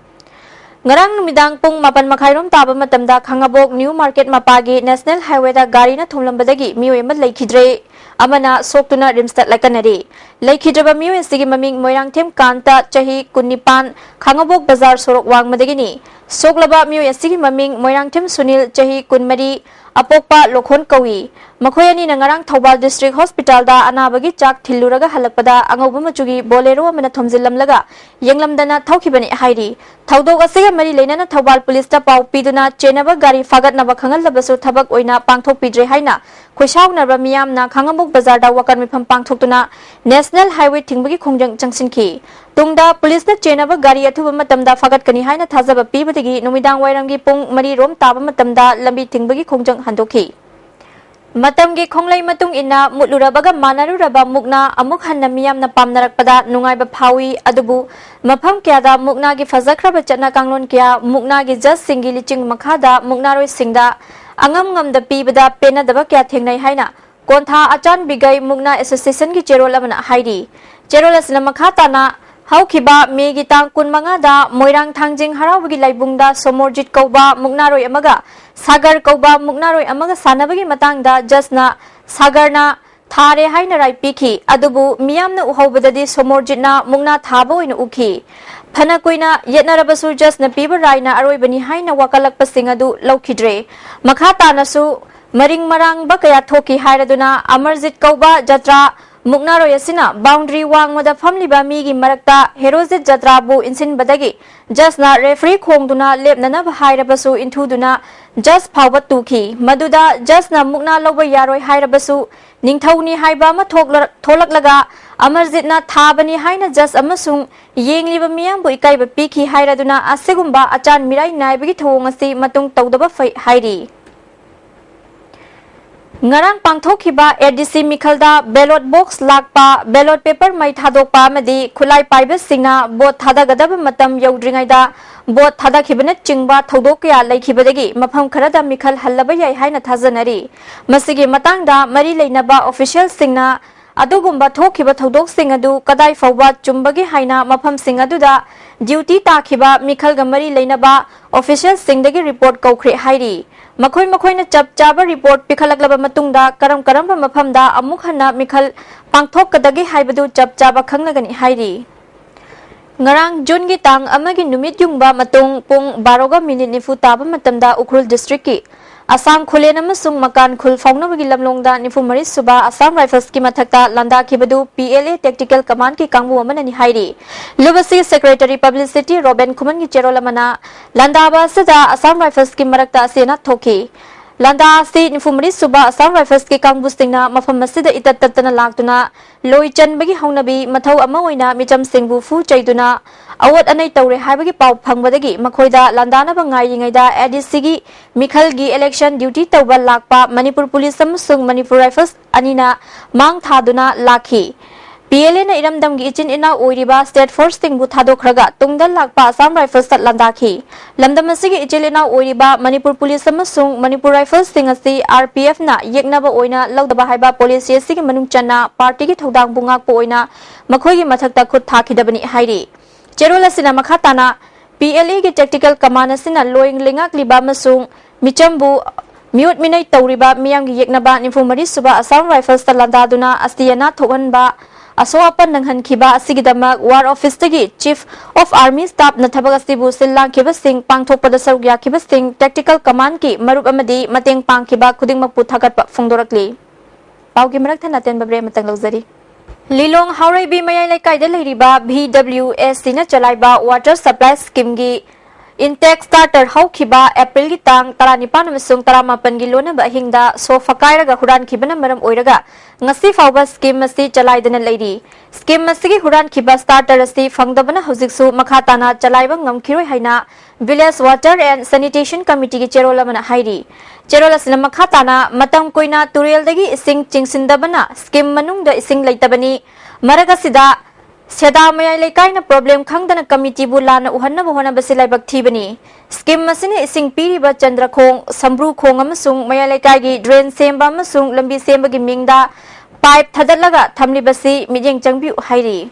ꯉꯔꯥꯡ ꯅꯨꯃꯤꯗꯥꯡ ꯄꯨꯡ ꯃꯥꯄꯟ ꯃꯈꯥꯏꯔꯣꯝ ꯇꯥꯕ ꯃꯇꯝꯗ ꯈꯥꯡꯉꯕꯣꯛ new market ꯃꯄꯥꯒꯤ national highwayꯗ ꯒꯥꯔꯤꯅ ꯊꯣꯝꯂꯝꯕꯗꯒꯤ ꯃꯤꯑꯣꯏ ꯑꯃ ꯂꯩꯈꯤꯗ꯭ꯔꯦ, ꯑꯃꯅ ꯁꯣꯛꯇꯨꯅ RIMSꯇ ꯂꯥꯏꯀꯠꯅꯔꯤ꯫ ꯂꯩꯈꯤꯗ꯭ꯔꯕ ꯃꯤꯑꯣꯏ ꯑꯁꯤꯒꯤ ꯃꯃꯤꯡ ꯃꯣꯏꯔꯥꯡꯊꯦꯝ ꯀꯥꯟꯇ, ꯆꯍꯤ ꯀꯨꯟꯅꯤꯄꯥꯟ, ꯈꯥꯡꯉꯕꯣꯛ ꯕꯖꯥꯔ ꯁꯣꯔꯣꯛ ꯋꯥꯡꯃꯗꯒꯤꯅꯤ꯫ ꯁꯣꯛꯂꯕ ꯃꯤꯑꯣꯏ ꯑꯁꯤꯒꯤ ꯃꯃꯤꯡ ꯃꯣꯏꯔꯥꯡꯊꯦꯝ ꯁꯨꯅꯤꯜ, ꯆꯍꯤ ꯀꯨꯟꯃꯔꯤ, ꯑꯄꯣꯛꯄ ꯂꯣꯈꯣꯟ ꯀꯧꯏ꯫ ꯃꯈꯣꯏ ꯑꯅꯤꯅ ꯉꯔꯥꯡ ꯊꯧꯕꯥꯜ ꯗꯤꯁꯇ꯭ꯔꯤꯛ ꯍꯣꯁꯄꯤꯇꯥꯜꯗ ꯑꯅꯥꯕꯒꯤ ꯆꯥꯛ ꯊꯤꯜꯂꯨꯔꯒ ꯍꯜꯂꯛꯄꯗ ꯑꯉꯧꯕ ꯃꯆꯨꯒꯤ ꯕꯣꯂꯦꯔꯣ ꯑꯃꯅ ꯊꯣꯝꯖꯤꯜꯂꯝꯂꯒ ꯌꯦꯡꯂꯝꯗꯅ ꯊꯧꯈꯤꯕꯅꯤ ꯍꯥꯏꯔꯤ꯫ ꯊꯧꯗꯣꯛ ꯑꯁꯤꯒ ꯃꯔꯤ ꯂꯩꯅꯅ ꯊꯧꯕꯥꯜ ꯄꯨꯂꯤꯁꯇ ꯄꯥꯎ ꯄꯤꯗꯨꯅ ꯆꯦꯟꯅꯕ ꯒꯥꯔꯤ ꯐꯥꯒꯠꯅꯕ ꯈꯪꯍꯜꯂꯕꯁꯨ ꯊꯕꯛ ꯑꯣꯏꯅ ꯄꯥꯡꯊꯣꯛꯄꯤꯗ꯭ꯔꯦ ꯍꯥꯏꯅ ꯈꯣꯏꯁꯥꯎꯅꯔꯕ ꯃꯤꯌꯥꯝꯅ ꯈꯥꯉꯕꯣꯛ ꯕꯖꯥꯔꯗ ꯋꯥꯀꯠ ꯃꯤꯐꯝ ꯄꯥꯡꯊꯣꯛꯇꯨꯅ ꯅꯦꯁꯅꯦꯜ ꯍꯥꯏꯋꯦ ꯊꯤꯡꯕꯒꯤ ꯈꯣꯡꯖꯪ ꯆꯪꯁꯤꯟꯈꯤ꯫ ꯇꯨꯡꯗ ꯄꯨꯂꯤꯁꯅ ꯆꯦꯟꯅꯕ ꯒꯥꯔꯤ ꯑꯊꯨꯕ ꯃꯇꯝꯗ ꯐꯥꯒꯠꯀꯅꯤ ꯍꯥꯏꯅ ꯊꯥꯖꯕ ꯄꯤꯕꯗꯒꯤ ꯅꯨꯃꯤꯗꯥꯡ ꯋꯥꯏꯔꯝꯒꯤ ꯄꯨꯡ ꯃꯔꯤ ꯔꯣꯝ ꯇꯥꯕ ꯃꯇꯝꯗ ꯂꯝꯕꯤ ꯊꯤꯡꯕꯒꯤ ꯈꯣꯡꯖꯪ ꯍꯟꯗꯣꯛꯈꯤ꯫ ꯃꯇꯝꯒꯤ ꯈꯣꯡꯂꯩ ꯃꯇꯨꯡ ꯏꯟꯅ ꯃꯨꯠꯂꯨꯔꯕꯒ ꯃꯥꯟꯅꯔꯨꯔꯕ ꯃꯨꯛꯅꯥ ꯑꯃꯨꯛ ꯍꯟꯅ ꯃꯤꯌꯥꯝꯅ ꯄꯥꯝꯅꯔꯛꯄꯗ ꯅꯨꯡꯉꯥꯏꯕ ꯐꯥꯎꯏ꯫ ꯑꯗꯨꯕꯨ ꯃꯐꯝ ꯀꯌꯥꯗ ꯃꯨꯛꯅꯥꯒꯤ ꯐꯖꯈ꯭ꯔꯕ ꯆꯠꯅ ꯀꯥꯡꯂꯣꯟ ꯀꯌꯥ, ꯃꯨꯛꯅꯥꯒꯤ ꯖꯁꯁꯤꯡꯒꯤ ꯂꯤꯆꯤꯡ ꯃꯈꯥꯗ ꯃꯨꯛꯅꯥꯔꯣꯏꯁꯤꯡꯗ ꯑꯉꯝ ꯉꯝꯗ ꯄꯤꯕꯗ ꯄꯦꯟꯅꯗꯕ ꯀꯌꯥ ꯊꯦꯡꯅꯩ ꯍꯥꯏꯅ ꯀꯣꯟꯊꯥ ꯑꯆꯥꯟ ꯕꯤꯒꯩ ꯃꯨꯛꯅꯥ ꯑꯦꯁꯣꯁꯤꯌꯦꯁꯟꯒꯤ ꯆꯦꯔꯣꯜ ꯑꯃꯅ ꯍꯥꯏꯔꯤ꯫ ꯆꯦꯔꯣꯜ ꯑꯁꯤꯅ ꯃꯈꯥ ꯇꯥꯅ ꯍꯧꯈꯤꯕ ꯃꯦꯒꯤ ꯇꯥꯡ ꯀꯨꯟꯃꯉꯥꯗ ꯃꯣꯏꯔꯥꯡ ꯊꯥꯡꯖꯤꯡ ꯍꯔꯥꯎꯕꯒꯤ ꯂꯥꯏꯕꯨꯡꯗ ꯁꯣꯃꯣꯔꯖꯤꯠ ꯀꯧꯕ ꯃꯨꯛꯅꯥꯔꯣꯏ ꯑꯃꯒ ꯁꯥꯒꯔ ꯀꯧꯕ ꯃꯨꯛꯅꯥꯔꯣꯏ ꯑꯃꯒ ꯁꯥꯟꯅꯕꯒꯤ ꯃꯇꯥꯡꯗ ꯖꯁꯅ ꯁꯥꯒꯔꯅ ꯊꯥꯔꯦ ꯍꯥꯏꯅ ꯔꯥꯏ ꯄꯤꯈꯤ꯫ ꯑꯗꯨꯕꯨ ꯃꯤꯌꯥꯝꯅ ꯎꯍꯧꯕꯗꯗꯤ ꯁꯣꯃꯣꯔꯖꯤꯠꯅ ꯃꯨꯛꯅꯥ ꯊꯥꯕ ꯑꯣꯏꯅ ꯎꯈꯤ꯫ ꯐꯅ ꯀꯨꯏꯅ ꯌꯦꯠꯅꯔꯕꯁꯨ ꯖꯁꯅ ꯄꯤꯕ ꯔꯥꯏꯅ ꯑꯔꯣꯏꯕꯅꯤ ꯍꯥꯏꯅ ꯋꯥꯀꯠꯂꯛꯄꯁꯤꯡ ꯑꯗꯨ ꯂꯧꯈꯤꯗ꯭ꯔꯦ꯫ ꯃꯈꯥ ꯇꯥꯅꯁꯨ ꯃꯔꯤꯡ ꯃꯔꯥꯡꯕ ꯀꯌꯥ ꯊꯣꯛꯈꯤ ꯍꯥꯏꯔꯗꯨꯅ ꯑꯃꯔꯖꯤꯠ ꯀꯧꯕ ꯖꯇ꯭ꯔꯥ ꯃꯨꯛꯅꯥꯔꯣꯏ ꯑꯁꯤꯅ ꯕꯥꯎꯟꯗꯔꯤ ꯋꯥꯡꯃꯗ ꯐꯝꯂꯤꯕ ꯃꯤꯒꯤ ꯃꯔꯛꯇ ꯍꯦꯔꯣꯖꯤꯠ ꯖꯇ꯭ꯔꯥꯕꯨ ꯏꯟꯁꯤꯟꯕꯗꯒꯤ ꯖꯁꯅ ꯔꯦꯐ꯭ꯔꯤ ꯈꯣꯡꯗꯨꯅ ꯂꯦꯞꯅꯅꯕ ꯍꯥꯏꯔꯕꯁꯨ ꯏꯟꯊꯨꯗꯨꯅ ꯖꯁ ꯐꯥꯎꯕ ꯇꯨꯈꯤ꯫ ꯃꯗꯨꯗ ꯖꯁꯅ ꯃꯨꯛꯅꯥ ꯂꯧꯕ ꯌꯥꯔꯣꯏ ꯍꯥꯏꯔꯕꯁꯨ ꯅꯤꯡꯊꯧꯅꯤ ꯍꯥꯏꯕ ꯑꯃ ꯊꯣꯛꯂ-, ꯊꯣꯛꯂꯛꯂꯒ ꯑꯃꯔꯖꯤꯠꯅ ꯊꯥꯕꯅꯤ ꯍꯥꯏꯅ ꯖꯁ ꯑꯃꯁꯨꯡ ꯌꯦꯡꯂꯤꯕ ꯃꯤꯌꯥꯝꯕꯨ ꯏꯀꯥꯏꯕ ꯄꯤꯈꯤ ꯍꯥꯏꯔꯗꯨꯅ ꯑꯁꯤꯒꯨꯝꯕ ꯑꯆꯥꯟ ꯃꯤꯔꯥꯏ ꯅꯥꯏꯕꯒꯤ ꯊꯧꯑꯣꯡ ꯑꯁꯤ ꯃꯇꯨꯡ ꯇꯧꯗꯕ ꯐꯩ ꯍꯥꯏꯔꯤ꯫ ꯉꯔꯥꯡ ꯄꯥꯡꯊꯣꯛꯈꯤꯕ ꯑꯦ ꯗꯤ ꯁꯤ ꯃꯤꯈꯜꯗ ꯕꯦꯂꯣꯠ ꯕꯣꯛꯁ ꯂꯥꯛꯄ, ꯕꯦꯂꯣꯠ ꯄꯦꯄꯔ ꯃꯩ ꯊꯥꯗꯣꯛꯄ ꯑꯃꯗꯤ ꯈꯨꯠꯂꯥꯏ ꯄꯥꯏꯕꯁꯤꯡꯅ ꯚꯣꯠ ꯊꯥꯗꯒꯗꯕ ꯃꯇꯝ ꯌꯧꯗ꯭ꯔꯤꯉꯩꯗ ꯚꯣꯠ ꯊꯥꯗꯈꯤꯕꯅꯆꯤꯡꯕ ꯊꯧꯗꯣꯛ ꯀꯌꯥ ꯂꯩꯈꯤꯕꯗꯒꯤ ꯃꯐꯝ ꯈꯔꯗ ꯃꯤꯈꯜ ꯍꯜꯂꯕ ꯌꯥꯏ ꯍꯥꯏꯅ ꯊꯥꯖꯅꯔꯤ꯫ ꯃꯁꯤꯒꯤ ꯃꯇꯥꯡꯗ ꯃꯔꯤ ꯂꯩꯅꯕ ꯑꯣꯐꯤꯁꯤꯌꯦꯜꯁꯤꯡꯅ ꯑꯗꯨꯒꯨꯝꯕ ꯊꯣꯛꯈꯤꯕ ꯊꯧꯗꯣꯛꯁꯤꯡ ꯑꯗꯨ ꯀꯗꯥꯏ ꯐꯥꯎꯕ ꯆꯨꯝꯕꯒꯦ ꯍꯥꯏꯅ ꯃꯐꯝꯁꯤꯡ ꯑꯗꯨꯗ ꯗ꯭ꯌꯨꯇꯤ ꯇꯥꯈꯤꯕ ꯃꯤꯈꯜꯒ ꯃꯔꯤ ꯂꯩꯅꯕ ꯑꯣꯐꯤꯁꯤꯌꯦꯜꯁꯤꯡꯗꯒꯤ ꯔꯤꯄꯣꯔꯠ ꯀꯧꯈ꯭ꯔꯦ ꯍꯥꯏꯔꯤ꯫ ꯃꯈꯣꯏ ꯃꯈꯣꯏꯅ ꯆꯞ ꯆꯥꯕ ꯔꯤꯄꯣꯔꯠ ꯄꯤꯈꯠꯂꯛꯂꯕ ꯃꯇꯨꯡꯗ ꯀꯔꯝ ꯀꯔꯝꯕ ꯃꯐꯝꯗ ꯑꯃꯨꯛ ꯍꯟꯅ ꯃꯤꯈꯜ ꯄꯥꯡꯊꯣꯛꯀꯗꯒꯦ ꯍꯥꯏꯕꯗꯨ ꯆꯞ ꯆꯥꯕ ꯈꯪꯂꯒꯅꯤ ꯍꯥꯏꯔꯤ꯫ ꯉꯔꯥꯡ ꯖꯨꯟꯒꯤ ꯇꯥꯡ ꯑꯃꯒꯤ ꯅꯨꯃꯤꯠ ꯌꯨꯡꯕ ꯃꯇꯨꯡ ꯄꯨꯡ ꯕꯥꯔꯣꯒ ꯃꯤꯅꯤꯠ ꯅꯤꯐꯨ ꯇꯥꯕ ꯃꯇꯝꯗ ꯎꯈ꯭ꯔꯨꯜ ꯗꯤꯁꯇ꯭ꯔꯤꯛꯀꯤ ꯑꯁꯥꯝ ꯈꯨꯂꯦꯟ ꯑꯃꯁꯨꯡ ꯃꯀꯥꯟ ꯈꯨꯜ ꯐꯥꯎꯅꯕꯒꯤ ꯂꯝꯂꯣꯡꯗ ꯅꯤꯐꯨ ꯃꯔꯤ ꯁꯨꯕ ꯑꯁꯥꯝ ꯔꯥꯏꯐꯜꯁꯀꯤ ꯃꯊꯛꯇ ꯂꯥꯟꯗꯥꯈꯤꯕꯗꯨ P L A Tactical Commandꯀꯤ ꯀꯥꯡꯕꯨ ꯑꯃꯅꯅꯤ ꯍꯥꯏꯔꯤ꯫ ꯂꯨꯞ ꯑꯁꯤꯒꯤ Secretary Publicity ꯔꯣꯕꯦꯟ ꯈꯨꯃꯟꯒꯤ ꯆꯦꯔꯣꯜ ꯑꯃꯅ ꯂꯥꯟꯗꯥꯕ ꯑꯁꯤꯗ ꯑꯁꯥꯝ ꯔꯥꯏꯐꯜꯁꯀꯤ ꯃꯔꯛꯇ ꯑꯁꯦꯅ ꯊꯣꯛꯈꯤ꯫ ꯂꯥꯟꯗꯥ ꯑꯁꯤ ꯅꯤꯐꯨ ꯃꯔꯤ ꯁꯨꯕ ꯑꯁꯥꯝ ꯔꯥꯏꯐꯜꯁꯀꯤ ꯀꯥꯡꯕꯨꯁꯤꯡꯅ ꯃꯐꯝ ꯑꯁꯤꯗ ꯏꯇꯠ ꯇꯠꯇꯅ ꯂꯥꯛꯇꯨꯅ ꯂꯣꯏ ꯆꯟꯕꯒꯤ ꯍꯧꯅꯕꯤ ꯃꯊꯧ ꯑꯃ ꯑꯣꯏꯅ ꯃꯤꯆꯝꯁꯤꯡꯕꯨ ꯐꯨ ꯆꯩꯗꯨꯅ ꯑꯋꯣꯠ ꯑꯅꯩ ꯇꯧꯔꯦ ꯍꯥꯏꯕꯒꯤ ꯄꯥꯎ ꯐꯪꯕꯗꯒꯤ ꯃꯈꯣꯏꯗ ꯂꯥꯟꯗꯥꯅꯕ ꯉꯥꯏꯔꯤꯉꯩꯗ A D Cꯒꯤ ꯃꯤꯈꯜꯒꯤ election duty ꯇꯧꯕ ꯂꯥꯛꯄ ꯃꯅꯤꯄꯨꯔ ꯄꯨꯂꯤꯁ ꯑꯃꯁꯨꯡ ꯃꯅꯤꯄꯨꯔ ꯔꯥꯏꯐꯜꯁ ꯑꯅꯤꯅ ꯃꯥꯡ ꯊꯥꯗꯨꯅ ꯂꯥꯛꯈꯤ꯫ P L Aꯅ ꯏꯔꯝꯗꯝꯒꯤ ꯏꯆꯤꯟ ꯏꯅꯥꯎ ꯑꯣꯏꯔꯤꯕ state forceꯁꯤꯡꯕꯨ ꯊꯥꯗꯣꯛꯈ꯭ꯔꯒ ꯇꯨꯡꯗ ꯂꯥꯛꯄ ꯑꯁꯥꯝ ꯔꯥꯏꯐꯜꯁꯇ ꯂꯥꯟꯗꯥꯈꯤ꯫ ꯂꯝꯗꯝ ꯑꯁꯤꯒꯤ ꯏꯆꯤꯜ ꯏꯅꯥꯎ ꯑꯣꯏꯔꯤꯕ ꯃꯅꯤꯄꯨꯔ ꯄꯨꯂꯤꯁ ꯑꯃꯁꯨꯡ ꯃꯅꯤꯄꯨꯔ ꯔꯥꯏꯐꯜꯁꯤꯡ ꯑꯁꯤ R P Fꯅ ꯌꯦꯛꯅꯕ ꯑꯣꯏꯅ ꯂꯧꯗꯕ ꯍꯥꯏꯕ policy ꯑꯁꯤꯒꯤ ꯃꯅꯨꯡ ꯆꯟꯅ partyꯒꯤ ꯊꯧꯗꯥꯡꯕꯨ ꯉꯥꯛꯄ ꯑꯣꯏꯅ ꯃꯈꯣꯏꯒꯤ ꯃꯊꯛꯇ ꯈꯨꯠ ꯊꯥꯈꯤꯗꯕꯅꯤ ꯍꯥꯏꯔꯤ꯫ ꯆꯦꯔꯣꯜ ꯑꯁꯤꯅ ꯃꯈꯥ ꯇꯥꯅ P L Aꯒꯤ Tactical Command ꯑꯁꯤꯅ ꯂꯣꯏ ꯂꯩꯉꯥꯛꯂꯤꯕ ꯑꯃꯁꯨꯡ ꯃꯤꯆꯝꯕꯨ ꯃꯤꯑꯣꯠ ꯃꯤꯅꯩ ꯇꯧꯔꯤꯕ ꯃꯤꯌꯥꯝꯒꯤ ꯌꯦꯛꯅꯕ ꯅꯤꯐꯨ ꯃꯔꯤ ꯁꯨꯕ ꯑꯁꯥꯝ ꯔꯥꯏꯐꯜꯁꯇ ꯂꯥꯟꯗꯥꯗꯨꯅ ꯑꯁꯤ ꯑꯅꯥ ꯊꯣꯛꯍꯟꯕ, ꯑꯁꯣꯛ ꯑꯄꯟ ꯅꯪꯍꯟꯈꯤꯕ ꯑꯁꯤꯒꯤꯗꯃꯛ War Officeꯇꯒꯤ Chief of Army Staffꯅ ꯊꯕꯛ ꯑꯁꯤꯕꯨ ꯁꯤꯜ ꯂꯥꯡꯈꯤꯕꯁꯤꯡ, ꯄꯥꯡꯊꯣꯛꯄꯗ ꯁꯔꯨꯛ ꯌꯥꯈꯤꯕꯁꯤꯡ, Tactical Commandꯀꯤ ꯃꯔꯨꯞ ꯑꯃꯗꯤ ꯃꯇꯦꯡ ꯄꯥꯡꯈꯤꯕ ꯈꯨꯗꯤꯡꯃꯛꯄꯨ ꯊꯥꯒꯠꯄ ꯐꯣꯡꯗꯣꯔꯛꯂꯤ꯫ ꯄꯥꯎꯒꯤ ꯃꯔꯛ ꯊꯠꯅ ꯑꯇꯦꯟꯕ break ꯑꯃꯇꯪ ꯂꯧꯖꯔꯤ꯫ ꯂꯤꯂꯣꯡ ꯍꯥꯎꯔꯩꯕꯤ ꯃꯌꯥꯏ ꯂꯩꯀꯥꯏꯗ ꯂꯩꯔꯤꯕ V W S Cꯅ ꯆꯂꯥꯏꯕ water supply schemeꯒꯤ intake starter ꯍꯧꯈꯤꯕ Aprilꯒꯤ ꯇꯥꯡ ꯇꯔꯥꯅꯤꯄꯥꯟ ꯑꯃꯁꯨꯡ ꯇꯔꯥꯃꯥꯄꯟꯒꯤ ꯂꯣꯟꯅꯕ ꯑꯍꯤꯡꯗ ꯁꯣ ꯐꯀꯥꯏꯔꯒ ꯍꯨꯔꯥꯟꯈꯤꯕꯅ ꯃꯔꯝ ꯑꯣꯏꯔꯒ ꯉꯁꯤ ꯐꯥꯎꯕ scheme ꯑꯁꯤ ꯆꯂꯥꯏꯗꯅ ꯂꯩꯔꯤ꯫ Scheme ꯑꯁꯤꯒꯤ ꯍꯨꯔꯥꯟꯈꯤꯕ starter ꯑꯁꯤ ꯐꯪꯗꯕꯅ ꯍꯧꯖꯤꯛꯁꯨ ꯃꯈꯥ ꯇꯥꯅ ꯆꯂꯥꯏꯕ ꯉꯝꯈꯤꯔꯣꯏ ꯍꯥꯏꯅ Village Water and Sanitation Committeeꯒꯤ ꯆꯦꯔꯣꯜ ꯑꯃꯅ ꯍꯥꯏꯔꯤ꯫ ꯆꯦꯔꯣꯜ ꯑꯁꯤꯅ ꯃꯈꯥ ꯇꯥꯅ ꯃꯇꯝ ꯀꯨꯏꯅ ꯇꯨꯔꯦꯜꯗꯒꯤ ꯏꯁꯤꯡ ꯆꯤꯡꯁꯤꯟꯗꯕꯅ scheme ꯃꯅꯨꯡꯗ ꯏꯁꯤꯡ ꯂꯩꯇꯕꯅꯤ꯫ ꯃꯔꯛ ꯑꯁꯤꯗ ꯁꯦꯗꯥ ꯃꯌꯥꯏ ꯂꯩꯀꯥꯏꯅ problem ꯈꯪꯗꯅ committeeꯕꯨ ꯂꯥꯟꯅ ꯎꯍꯟꯅꯕ ꯍꯣꯠꯅꯕꯁꯤ ꯂꯥꯏꯕꯛ ꯊꯤꯕꯅꯤ꯫ Scheme ꯑꯁꯤꯅ ꯏꯁꯤꯡ ꯄꯤꯔꯤꯕ ꯆꯟꯗ꯭ꯔꯈꯣꯡ, ꯁꯝꯕ꯭ꯔꯨꯈꯣꯡ ꯑꯃꯁꯨꯡ ꯃꯌꯥꯏ ꯂꯩꯀꯥꯏꯒꯤ drain ꯁꯦꯝꯕ ꯑꯃꯁꯨꯡ ꯂꯝꯕꯤ ꯁꯦꯝꯕꯒꯤ ꯃꯤꯡꯗ pipe ꯊꯥꯗꯠꯂꯒ ꯊꯝꯂꯤꯕꯁꯤ ꯃꯤꯠꯌꯦꯡ ꯆꯪꯕꯤꯌꯨ ꯍꯥꯏꯔꯤ꯫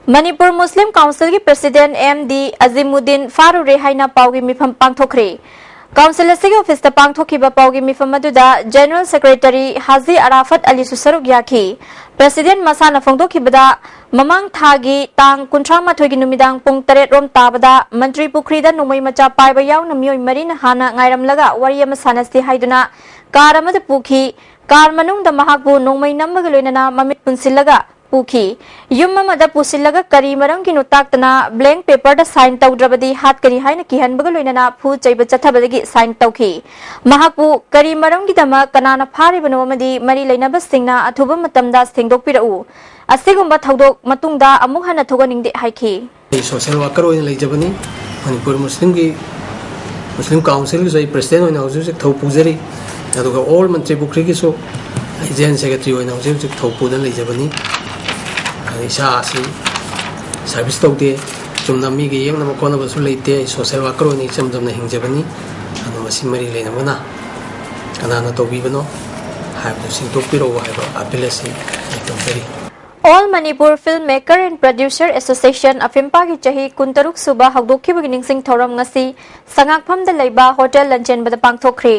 ꯃꯅꯤꯄꯨꯔ ꯃꯨꯁꯂꯤꯝ ꯀꯥꯎꯟꯁꯤꯜꯒꯤ president M D ꯑꯖꯤꯃꯨꯗꯤꯟ ꯐꯥꯔꯨꯔꯦ ꯍꯥꯏꯅ ꯄꯥꯎꯒꯤ ꯃꯤꯐꯝ ꯄꯥꯡꯊꯣꯛꯈ꯭ꯔꯦ꯫ ꯀꯥꯎꯟꯁꯤꯜ ꯑꯁꯤꯒꯤ ꯑꯣꯐꯤꯁꯇ ꯄꯥꯡꯊꯣꯛꯈꯤꯕ ꯄꯥꯎꯒꯤ ꯃꯤꯐꯝ ꯑꯗꯨꯗ ꯖꯦꯅꯔꯦꯜ ꯁꯦꯀ꯭ꯔꯦꯇꯔꯤ ꯍꯥꯖꯤ ꯑꯔꯥꯐꯠ ꯑꯂꯤꯁꯨ ꯁꯔꯨꯛ ꯌꯥꯈꯤ꯫ ꯄ꯭ꯔꯦꯁꯤꯗꯦꯟꯠ ꯃꯁꯥꯅ ꯐꯣꯡꯗꯣꯛꯈꯤꯕꯗ, ꯃꯃꯥꯡ ꯊꯥꯒꯤ ꯇꯥꯡ ꯀꯨꯟꯊ꯭ꯔꯥ ꯃꯥꯊꯣꯏꯒꯤ ꯅꯨꯃꯤꯗꯥꯡ ꯄꯨꯡ ꯇꯔꯦꯠ ꯔꯣꯝ ꯇꯥꯕꯗ ꯃꯟꯇ꯭ꯔꯤ ꯄꯨꯈ꯭ꯔꯤꯗ ꯅꯣꯡꯃꯩ ꯃꯆꯥ ꯄꯥꯏꯕ ꯌꯥꯎꯅ ꯃꯤꯑꯣꯏ ꯃꯔꯤꯅ ꯍꯥꯟꯅ ꯉꯥꯏꯔꯝꯂꯒ ꯋꯥꯔꯤ ꯑꯃ ꯁꯥꯟꯅꯁꯤ ꯍꯥꯏꯗꯨꯅ ꯀꯥꯔ ꯑꯃꯗ ꯄꯨꯈꯤ꯫ ꯀꯥꯔ ꯃꯅꯨꯡꯗ ꯃꯍꯥꯛꯄꯨ ꯅꯣꯡꯃꯩ ꯅꯝꯕꯒ ꯂꯣꯏꯅꯅ ꯃꯃꯤꯠ ꯄꯨꯟꯁꯤꯜꯂꯒ ꯄꯨꯈꯤ꯫ ꯌꯨꯝ ꯑꯃꯗ ꯄꯨꯁꯤꯜꯂꯒ ꯀꯔꯤ ꯃꯔꯝꯒꯤꯅꯣ ꯇꯥꯛꯇꯅ blank paper ꯗ sign ꯇꯧꯗ꯭ꯔꯕꯗꯤ ꯍꯥꯠꯀꯅꯤ ꯍꯥꯏꯅ ꯀꯤꯍꯟꯕꯒ ꯂꯣꯏꯅꯅ ꯐꯨ ꯆꯩꯕ ꯆꯠꯊꯕꯗꯒꯤ sign ꯇꯧꯈꯤ꯫ ꯃꯍꯥꯛꯄꯨ ꯀꯔꯤ ꯃꯔꯝꯒꯤꯗꯃꯛ, ꯀꯅꯥꯅ ꯐꯥꯔꯤꯕꯅꯣ ꯑꯃꯗꯤ ꯃꯔꯤ ꯂꯩꯅꯕꯁꯤꯡꯅ ꯑꯊꯨꯕ ꯃꯇꯝꯗ ꯁꯦꯡꯗꯣꯛꯄꯤꯔꯛꯎ꯫ ꯑꯁꯤꯒꯨꯝꯕ ꯊꯧꯗꯣꯛ ꯃꯇꯨꯡꯗ ꯑꯃꯨꯛ ꯍꯟꯅ ꯊꯣꯛꯍꯟꯅꯤꯡꯗꯦ ꯍꯥꯏꯈꯤ꯫ ꯑꯩ ꯁꯣꯁꯤꯌꯦꯜ ꯋꯥꯔꯀꯔ ꯑꯣꯏꯅ ꯂꯩꯖꯕꯅꯤ꯫ ꯃꯅꯤꯄꯨꯔ ꯃꯨꯁꯂꯤꯝꯒꯤ, ꯃꯨꯁꯂꯤꯝ ꯀꯥꯎꯟꯁꯤꯜꯒꯤꯁꯨ ꯑꯩ ꯄ꯭ꯔꯦꯁꯤꯗꯦꯟꯠ ꯑꯣꯏꯅ ꯍꯧꯖꯤꯛ ꯍꯧꯖꯤꯛ ꯊꯧ ꯄꯨꯖꯔꯤ꯫ ꯑꯗꯨꯒ ꯑꯣꯜ ꯃꯟꯇ꯭ꯔꯤ ꯄꯨꯈ꯭ꯔꯤꯒꯤꯁꯨ ꯑꯩ ꯖꯦꯅꯔꯦꯜ ꯁꯦꯀ꯭ꯔꯦꯇꯔꯤ ꯑꯣꯏꯅ ꯍꯧꯖꯤꯛ ꯍꯧꯖꯤꯛ ꯊꯧ ꯄꯨꯗꯨꯅ ꯂꯩꯖꯕꯅꯤ꯫ ꯑꯗ ꯏꯁꯥ ꯑꯁꯤ ꯁꯥꯔꯚꯤꯁ ꯇꯧꯗꯦ, ꯆꯨꯝꯅ ꯃꯤꯒ ꯌꯦꯛꯅꯕ ꯈꯣꯠꯅꯕꯁꯨ ꯂꯩꯇꯦ꯫ ꯑꯩ ꯁꯣꯁꯤꯌꯦꯜ ꯋꯥꯔꯀꯔ ꯑꯣꯏꯅ ꯏꯆꯝ ꯆꯝꯅ ꯍꯤꯡꯖꯕꯅꯤ꯫ ꯑꯗꯨ ꯃꯁꯤ ꯃꯔꯤ ꯂꯩꯅꯕꯅ ꯀꯅꯥꯅ ꯇꯧꯕꯤꯕꯅꯣ ꯍꯥꯏꯕꯗꯨ ꯁꯦꯡꯗꯣꯛꯄꯤꯔꯛꯎ ꯍꯥꯏꯕ ꯑꯄꯤꯜ ꯑꯁꯤ ꯑꯩ ꯇꯧꯖꯔꯤ꯫ All Manipur Filmmaker and Producer Association, ꯑꯐꯤꯝꯄꯥꯒꯤ ꯆꯍꯤ ꯀꯨꯟꯇꯔꯨꯛ ꯁꯨꯕ ꯍꯧꯗꯣꯛꯈꯤꯕꯒꯤ ꯅꯤꯡꯁꯤꯡ ꯊꯧꯔꯝ ꯉꯁꯤ ꯁꯉꯥꯛꯐꯝꯗ ꯂꯩꯕ ꯍꯣꯇꯦꯜ ꯂꯟꯆꯦꯟꯕꯗ ꯄꯥꯡꯊꯣꯛꯈ꯭ꯔꯦ꯫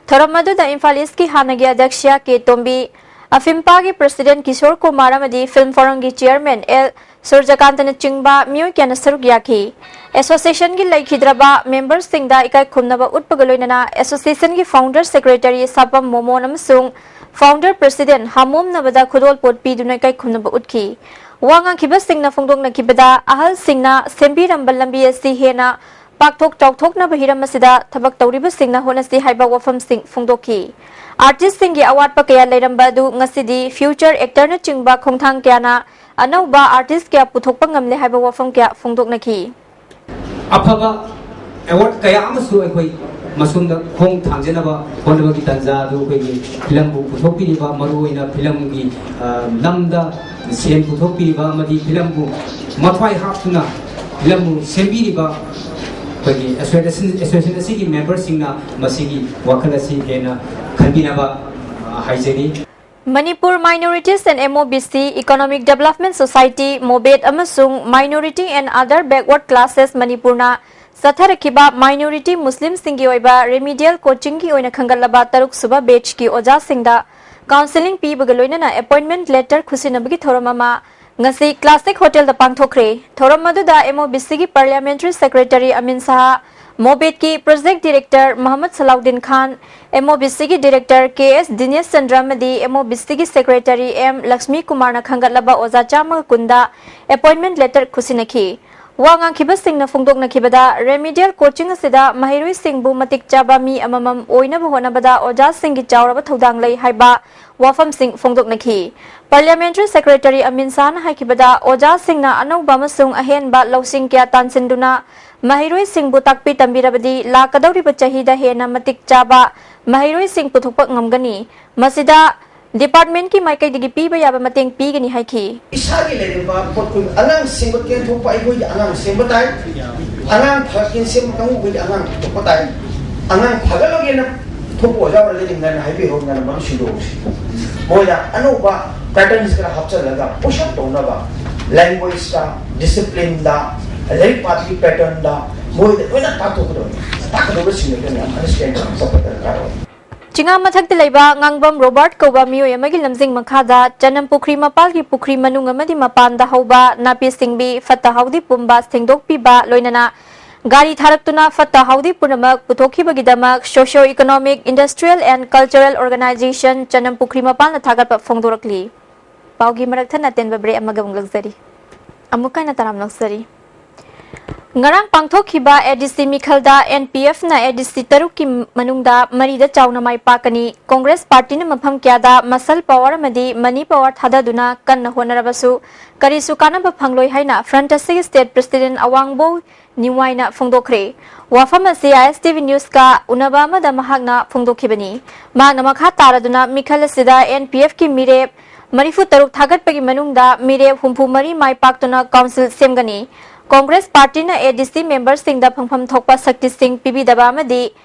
ꯊꯧꯔꯝ ꯑꯗꯨꯗ ꯏꯝꯐꯥꯜ ꯏꯁꯀꯤ ꯍꯥꯟꯅꯒꯤ ꯑꯗ꯭ꯌꯛꯁ ꯀꯦ ꯇꯣꯝꯕꯤ, ꯑꯐꯤꯝꯄꯥꯒꯤ ꯄ꯭ꯔꯦꯁꯤꯗꯦꯟꯠ ꯀꯤꯁꯣꯔ ꯀꯨꯃꯥꯔ ꯑꯃꯗꯤ ꯐꯤꯜꯝ ꯐꯣꯔꯝꯒꯤ ꯆꯤꯌꯔꯃꯦꯟ ꯑꯦꯜ ꯁꯨꯔꯖꯀꯥꯟꯇꯅꯆꯤꯡꯕ ꯃꯤꯑꯣꯏ ꯀꯌꯥꯅ ꯁꯔꯨꯛ ꯌꯥꯈꯤ꯫ ꯑꯦꯁꯣꯁꯤꯌꯦꯁꯟꯒꯤ ꯂꯩꯈꯤꯗ꯭ꯔꯕ ꯃꯦꯝꯕꯔꯁꯤꯡꯗ ꯏꯀꯥꯏ ꯈꯨꯝꯅꯕ ꯎꯠꯄꯒ ꯂꯣꯏꯅꯅ ꯑꯦꯁꯣꯁꯤꯌꯦꯁꯟꯒꯤ ꯐꯥꯎꯟꯗꯔ ꯁꯦꯀ꯭ꯔꯦꯇꯔꯤ ꯁꯥꯄꯝ ꯃꯣꯃꯣꯟ ꯑꯃꯁꯨꯡ ꯐꯥꯎꯟꯗꯔ ꯄ꯭ꯔꯦꯁꯤꯗꯦꯟꯠ ꯍꯥꯃꯣꯝꯅꯕꯗ ꯈꯨꯗꯣꯜꯄꯣꯠ ꯄꯤꯗꯨꯅ ꯏꯀꯥꯏ ꯈꯨꯝꯅꯕ ꯎꯠꯈꯤ꯫ ꯋꯥ ꯉꯥꯡꯈꯤꯕꯁꯤꯡꯅ ꯐꯣꯡꯗꯣꯛꯅꯈꯤꯕꯗ, ꯑꯍꯜꯁꯤꯡꯅ ꯁꯦꯝꯕꯤꯔꯝꯕ ꯂꯝꯕꯤ ꯑꯁꯤ ꯍꯦꯟꯅ ꯄꯥꯛꯊꯣꯛ ꯆꯥꯎꯊꯣꯛꯅꯕ ꯍꯤꯔꯝ ꯑꯁꯤꯗ ꯊꯕꯛ ꯇꯧꯔꯤꯕꯁꯤꯡꯅ ꯍꯣꯠꯅꯁꯤ ꯍꯥꯏꯕ ꯋꯥꯐꯝꯁꯤꯡ ꯐꯣꯡꯗꯣꯛꯈꯤ꯫ ꯑꯥꯔꯇꯤꯁꯁꯤꯡꯒꯤ ꯑꯋꯥꯠꯄ ꯀꯌꯥ ꯂꯩꯔꯝꯕ ꯑꯗꯨ ꯉꯁꯤꯗꯤ ꯐ꯭ꯌꯨꯆꯔ ꯑꯦꯛꯇꯔꯅꯆꯤꯡꯕ ꯈꯣꯡꯊꯥꯡ ꯀꯌꯥꯅ ꯑꯅꯧꯕ ꯑꯥꯔꯇꯤꯁ ꯀꯌꯥ ꯄꯨꯊꯣꯛꯄ ꯉꯝꯂꯦ ꯍꯥꯏꯕ ꯋꯥꯐꯝ ꯀꯌꯥ ꯐꯣꯡꯗꯣꯛꯅꯈꯤ꯫ ꯑꯐꯕ ꯑꯦꯋꯥꯔꯗ ꯀꯌꯥ ꯑꯃꯁꯨ ꯑꯩꯈꯣꯏ ꯃꯁꯣꯝꯗ ꯈꯣꯡ ꯊꯥꯡꯖꯅꯕ ꯍꯣꯠꯅꯕꯒꯤ ꯇꯥꯟꯖꯥ ꯑꯗꯨ ꯑꯩꯈꯣꯏꯒꯤ ꯐꯤꯂꯝꯕꯨ ꯄꯨꯊꯣꯛꯄꯤꯔꯤꯕ, ꯃꯔꯨꯑꯣꯏꯅ ꯐꯤꯂꯝꯒꯤ, ꯑ, ꯂꯝꯗ ꯁꯦꯟ ꯄꯨꯊꯣꯛꯄꯤꯔꯤꯕ ꯑꯃꯗꯤ ꯐꯤꯂꯝꯕꯨ ꯃꯊ꯭ꯋꯥꯏ ꯍꯥꯞꯇꯨꯅ ꯐꯤꯂꯝꯕꯨ ꯁꯦꯝꯕꯤꯔꯤꯕ ꯑꯩꯈꯣꯏꯒꯤ ꯑꯦꯁꯣꯁꯤꯌꯦꯁꯟ, ꯑꯦꯁꯣꯁꯤꯌꯦꯁꯟ ꯑꯁꯤꯒꯤ ꯃꯦꯝꯕꯔꯁꯤꯡꯅ ꯃꯁꯤꯒꯤ ꯋꯥꯈꯜ ꯑꯁꯤ ꯍꯦꯟꯅ ꯈꯟꯕꯤꯅꯕ, ꯑ, ꯍꯥꯏꯖꯔꯤ꯫ Manipur Minorities and MOBC, Economic Development Society, MOBET, ꯑꯃꯁꯨꯡ Minority and Other Backward Classes ꯃꯅꯤꯄꯨꯔꯅ ꯆꯠꯊꯔꯛꯈꯤꯕ minority Muslimꯁꯤꯡꯒꯤ ꯑꯣꯏꯕ remedial coachingꯒꯤ ꯑꯣꯏꯅ ꯈꯟꯒꯠꯂꯕ ꯇꯔꯨꯛ ꯁꯨꯕ batchꯀꯤ ꯑꯣꯖꯥꯁꯤꯡꯗ counselling ꯄꯤꯕꯒ ꯂꯣꯏꯅꯅ appointment letter ꯈꯨꯠꯁꯤꯟꯅꯕꯒꯤ ꯊꯧꯔꯝ ꯑꯃ ꯉꯁꯤ Classic Hotelꯗ ꯄꯥꯡꯊꯣꯛꯈ꯭ꯔꯦ꯫ ꯊꯧꯔꯝ ꯑꯗꯨꯗ MOBCꯒꯤ Parliamentary Secretary ꯑꯃꯤꯟ ꯁꯍꯥ, MOBITꯀꯤ Project Director ꯃꯍꯃꯗ ꯁꯂꯥꯎꯗꯤꯟ ꯈꯥꯟ, MOBCꯒꯤ Director ꯀꯦ ꯑꯦꯁ ꯗꯤꯅꯦꯁ ꯆꯟꯗ꯭ꯔ ꯑꯃꯗꯤ MOBCꯒꯤ Secretary ꯑꯦꯝ ꯂꯛꯁꯃꯤ ꯀꯨꯃꯥꯔꯅ ꯈꯟꯒꯠꯂꯕ ꯑꯣꯖꯥ ꯆꯥꯝꯃꯒ ꯀꯨꯟꯗ appointment letter ꯈꯨꯠꯁꯤꯟꯅꯈꯤ꯫ ꯋꯥ ꯉꯥꯡꯈꯤꯕꯁꯤꯡꯅ ꯐꯣꯡꯗꯣꯛꯅꯈꯤꯕꯗ, remedial coaching ꯑꯁꯤꯗ ꯃꯍꯩꯔꯣꯏꯁꯤꯡꯕꯨ ꯃꯇꯤꯛ ꯆꯥꯕ ꯃꯤ ꯑꯃꯃꯝ ꯑꯣꯏꯅꯕ ꯍꯣꯠꯅꯕꯗ ꯑꯣꯖꯥꯁꯤꯡꯒꯤ ꯆꯥꯎꯔꯕ ꯊꯧꯗꯥꯡ ꯂꯩ ꯍꯥꯏꯕ ꯋꯥꯐꯝꯁꯤꯡ ꯐꯣꯡꯗꯣꯛꯅꯈꯤ꯫ Parliamentary Secretary ꯑꯃꯤꯟ ꯁꯥꯍꯅ ꯍꯥꯏꯈꯤꯕꯗ, ꯑꯣꯖꯥꯁꯤꯡꯅ ꯑꯅꯧꯕ ꯑꯃꯁꯨꯡ ꯑꯍꯦꯟꯕ ꯂꯧꯁꯤꯡ ꯀꯌꯥ ꯇꯥꯟꯁꯤꯟꯗꯨꯅ ꯃꯍꯩꯔꯣꯏꯁꯤꯡꯕꯨ ꯇꯥꯛꯄꯤ ꯇꯝꯕꯤꯔꯕꯗꯤ ꯂꯥꯛꯀꯗꯧꯔꯤꯕ ꯆꯍꯤꯗ ꯍꯦꯟꯅ ꯃꯇꯤꯛ ꯆꯥꯕ ꯃꯍꯩꯔꯣꯏꯁꯤꯡ ꯄꯨꯊꯣꯛꯄ ꯉꯝꯒꯅꯤ꯫ ꯃꯁꯤꯗ departmentꯀꯤ ꯃꯥꯏꯀꯩꯗꯒꯤ ꯄꯤꯕ ꯌꯥꯕ ꯃꯇꯦꯡ ꯄꯤꯒꯅꯤ ꯍꯥꯏꯈꯤ꯫ ꯏꯁꯥꯒꯤ ꯂꯩꯔꯤꯕ ꯄꯣꯠ ꯈꯨꯗꯤꯡ, ꯑꯉꯥꯡ ꯁꯦꯝꯕ ꯇꯦꯟꯊꯣꯛꯄ ꯑꯩꯈꯣꯏꯒꯤ ꯑꯉꯥꯡ ꯁꯦꯝꯕ ꯇꯥꯏ꯫ ꯑꯉꯥꯡ ꯐꯔꯛꯀꯦ ꯁꯦꯝꯕ ꯀꯥꯡꯕꯨ ꯑꯩꯈꯣꯏꯒꯤ ꯑꯉꯥꯡ ꯄꯨꯊꯣꯛꯄ ꯇꯥꯏ꯫ ꯑꯉꯥꯡ ꯐꯒꯠꯂꯒꯦꯅ ꯊꯣꯛꯄ ꯑꯣꯖꯥ ꯑꯣꯏꯔꯒꯗꯤ ꯉꯟꯅ ꯍꯥꯏꯕꯤꯍꯧ, ꯉꯟꯅ ꯃꯔꯨ ꯁꯤꯟꯗꯣꯛꯍꯧꯁꯤ꯫ ꯃꯣꯏꯗ ꯑꯅꯧꯕ patterns ꯈꯔ ꯍꯥꯞꯆꯤꯜꯂꯒ push up ꯇꯧꯅꯕ languageꯇ, disciplineꯗ, ꯂꯥꯏꯔꯤꯛ ꯄꯥꯕꯒꯤ patternꯗ ꯃꯣꯏꯗ ꯂꯣꯏꯅ ꯇꯥꯛꯊꯣꯛꯀꯗꯕꯅꯤ꯫ ꯇꯥꯛꯀꯗꯕꯁꯤꯡꯗꯣ ꯑꯩꯈꯣꯏꯅ ꯌꯥꯝ understand ꯇꯧꯔꯒ ꯆꯠꯄ ꯗꯔꯀꯥꯔ ꯑꯣꯏ꯫ ꯆꯤꯡꯉꯥ ꯃꯊꯛꯇ ꯂꯩꯕ ꯉꯥꯡꯕꯝ ꯔꯣꯕꯥꯔꯠ ꯀꯧꯕ ꯃꯤꯑꯣꯏ ꯑꯃꯒꯤ ꯂꯝꯖꯤꯡ ꯃꯈꯥꯗ ꯆꯅꯝ ꯄꯨꯈ꯭ꯔꯤ ꯃꯄꯥꯜꯒꯤ ꯄꯨꯈ꯭ꯔꯤ ꯃꯅꯨꯡ ꯑꯃꯗꯤ ꯃꯄꯥꯟꯗ ꯍꯧꯕ ꯅꯥꯄꯤ ꯁꯤꯡꯕꯤ, ꯐꯠꯇ ꯍꯥꯎꯗꯤ ꯄꯨꯝꯕ ꯁꯦꯡꯗꯣꯛꯄꯤꯕ, ꯂꯣꯏꯅꯅ ꯒꯥꯔꯤ ꯊꯥꯔꯛꯇꯨꯅ ꯐꯠꯇ ꯍꯥꯎꯗꯤ ꯄꯨꯝꯅꯃꯛ ꯄꯨꯊꯣꯛꯈꯤꯕꯒꯤꯗꯃꯛ Socio Economic, Industrial and Cultural Organization ꯆꯅꯝ ꯄꯨꯈ꯭ꯔꯤ ꯃꯄꯥꯜꯅ ꯊꯥꯒꯠꯄ ꯐꯣꯡꯗꯣꯔꯛꯂꯤ꯫ ꯄꯥꯎꯒꯤ ꯃꯔꯛ ꯊꯠꯅ ꯑꯇꯦꯟꯕ break ꯑꯃꯒ ꯑꯃꯨꯛ ꯂꯧꯖꯔꯤ꯫ ꯑꯃꯨꯛꯀ ꯍꯟꯅ ꯇꯔꯥꯝꯅ ꯑꯣꯛꯆꯔꯤ꯫ ꯉꯔꯥꯡ ꯄꯥꯡꯊꯣꯛꯈꯤꯕ ADC ꯃꯤꯈꯜꯗ NPFꯅ ADC ꯇꯔꯨꯛꯀꯤ ꯃꯅꯨꯡꯗ ꯃꯔꯤꯗ ꯆꯥꯎꯅ ꯃꯥꯏ ꯄꯥꯛꯀꯅꯤ꯫ Congress partyꯅ ꯃꯐꯝ ꯀꯌꯥꯗ muscle power ꯑꯃꯗꯤ money power ꯊꯥꯗꯗꯨꯅ ꯀꯟꯅ ꯍꯣꯠꯅꯔꯕꯁꯨ ꯀꯔꯤꯁꯨ ꯀꯥꯟꯅꯕ ꯐꯪꯂꯣꯏ ꯍꯥꯏꯅ Front ꯑꯁꯤꯒꯤ state president ꯑꯋꯥꯡꯕꯧ ꯅꯤꯡꯋꯥꯏꯅ ꯐꯣꯡꯗꯣꯛꯈ꯭ꯔꯦ꯫ ꯋꯥꯐꯝ ꯑꯁꯤ ISTV Newsꯀ ꯎꯅꯕ ꯑꯃꯗ ꯃꯍꯥꯛꯅ ꯐꯣꯡꯗꯣꯛꯈꯤꯕꯅꯤ꯫ ꯃꯍꯥꯛꯅ ꯃꯈꯥ ꯇꯥꯔꯗꯨꯅ ꯃꯤꯈꯜ ꯑꯁꯤꯗ NPFꯀꯤ ꯃꯤꯔꯦꯞ ꯃꯔꯤꯐꯨ ꯇꯔꯨꯛ ꯊꯥꯒꯠꯄꯒꯤ ꯃꯅꯨꯡꯗ ꯃꯤꯔꯦꯞ ꯍꯨꯝꯐꯨ ꯃꯔꯤ ꯃꯥꯏ ꯄꯥꯛꯇꯨꯅ council ꯁꯦꯝꯒꯅꯤ꯫ Congress partyꯅ ADC memberꯁꯤꯡꯗ ꯐꯪꯐꯝ ꯊꯣꯛꯄ ꯁꯛꯇꯤꯁꯤꯡ ꯄꯤꯕꯤꯗꯕ ꯑꯃꯗꯤ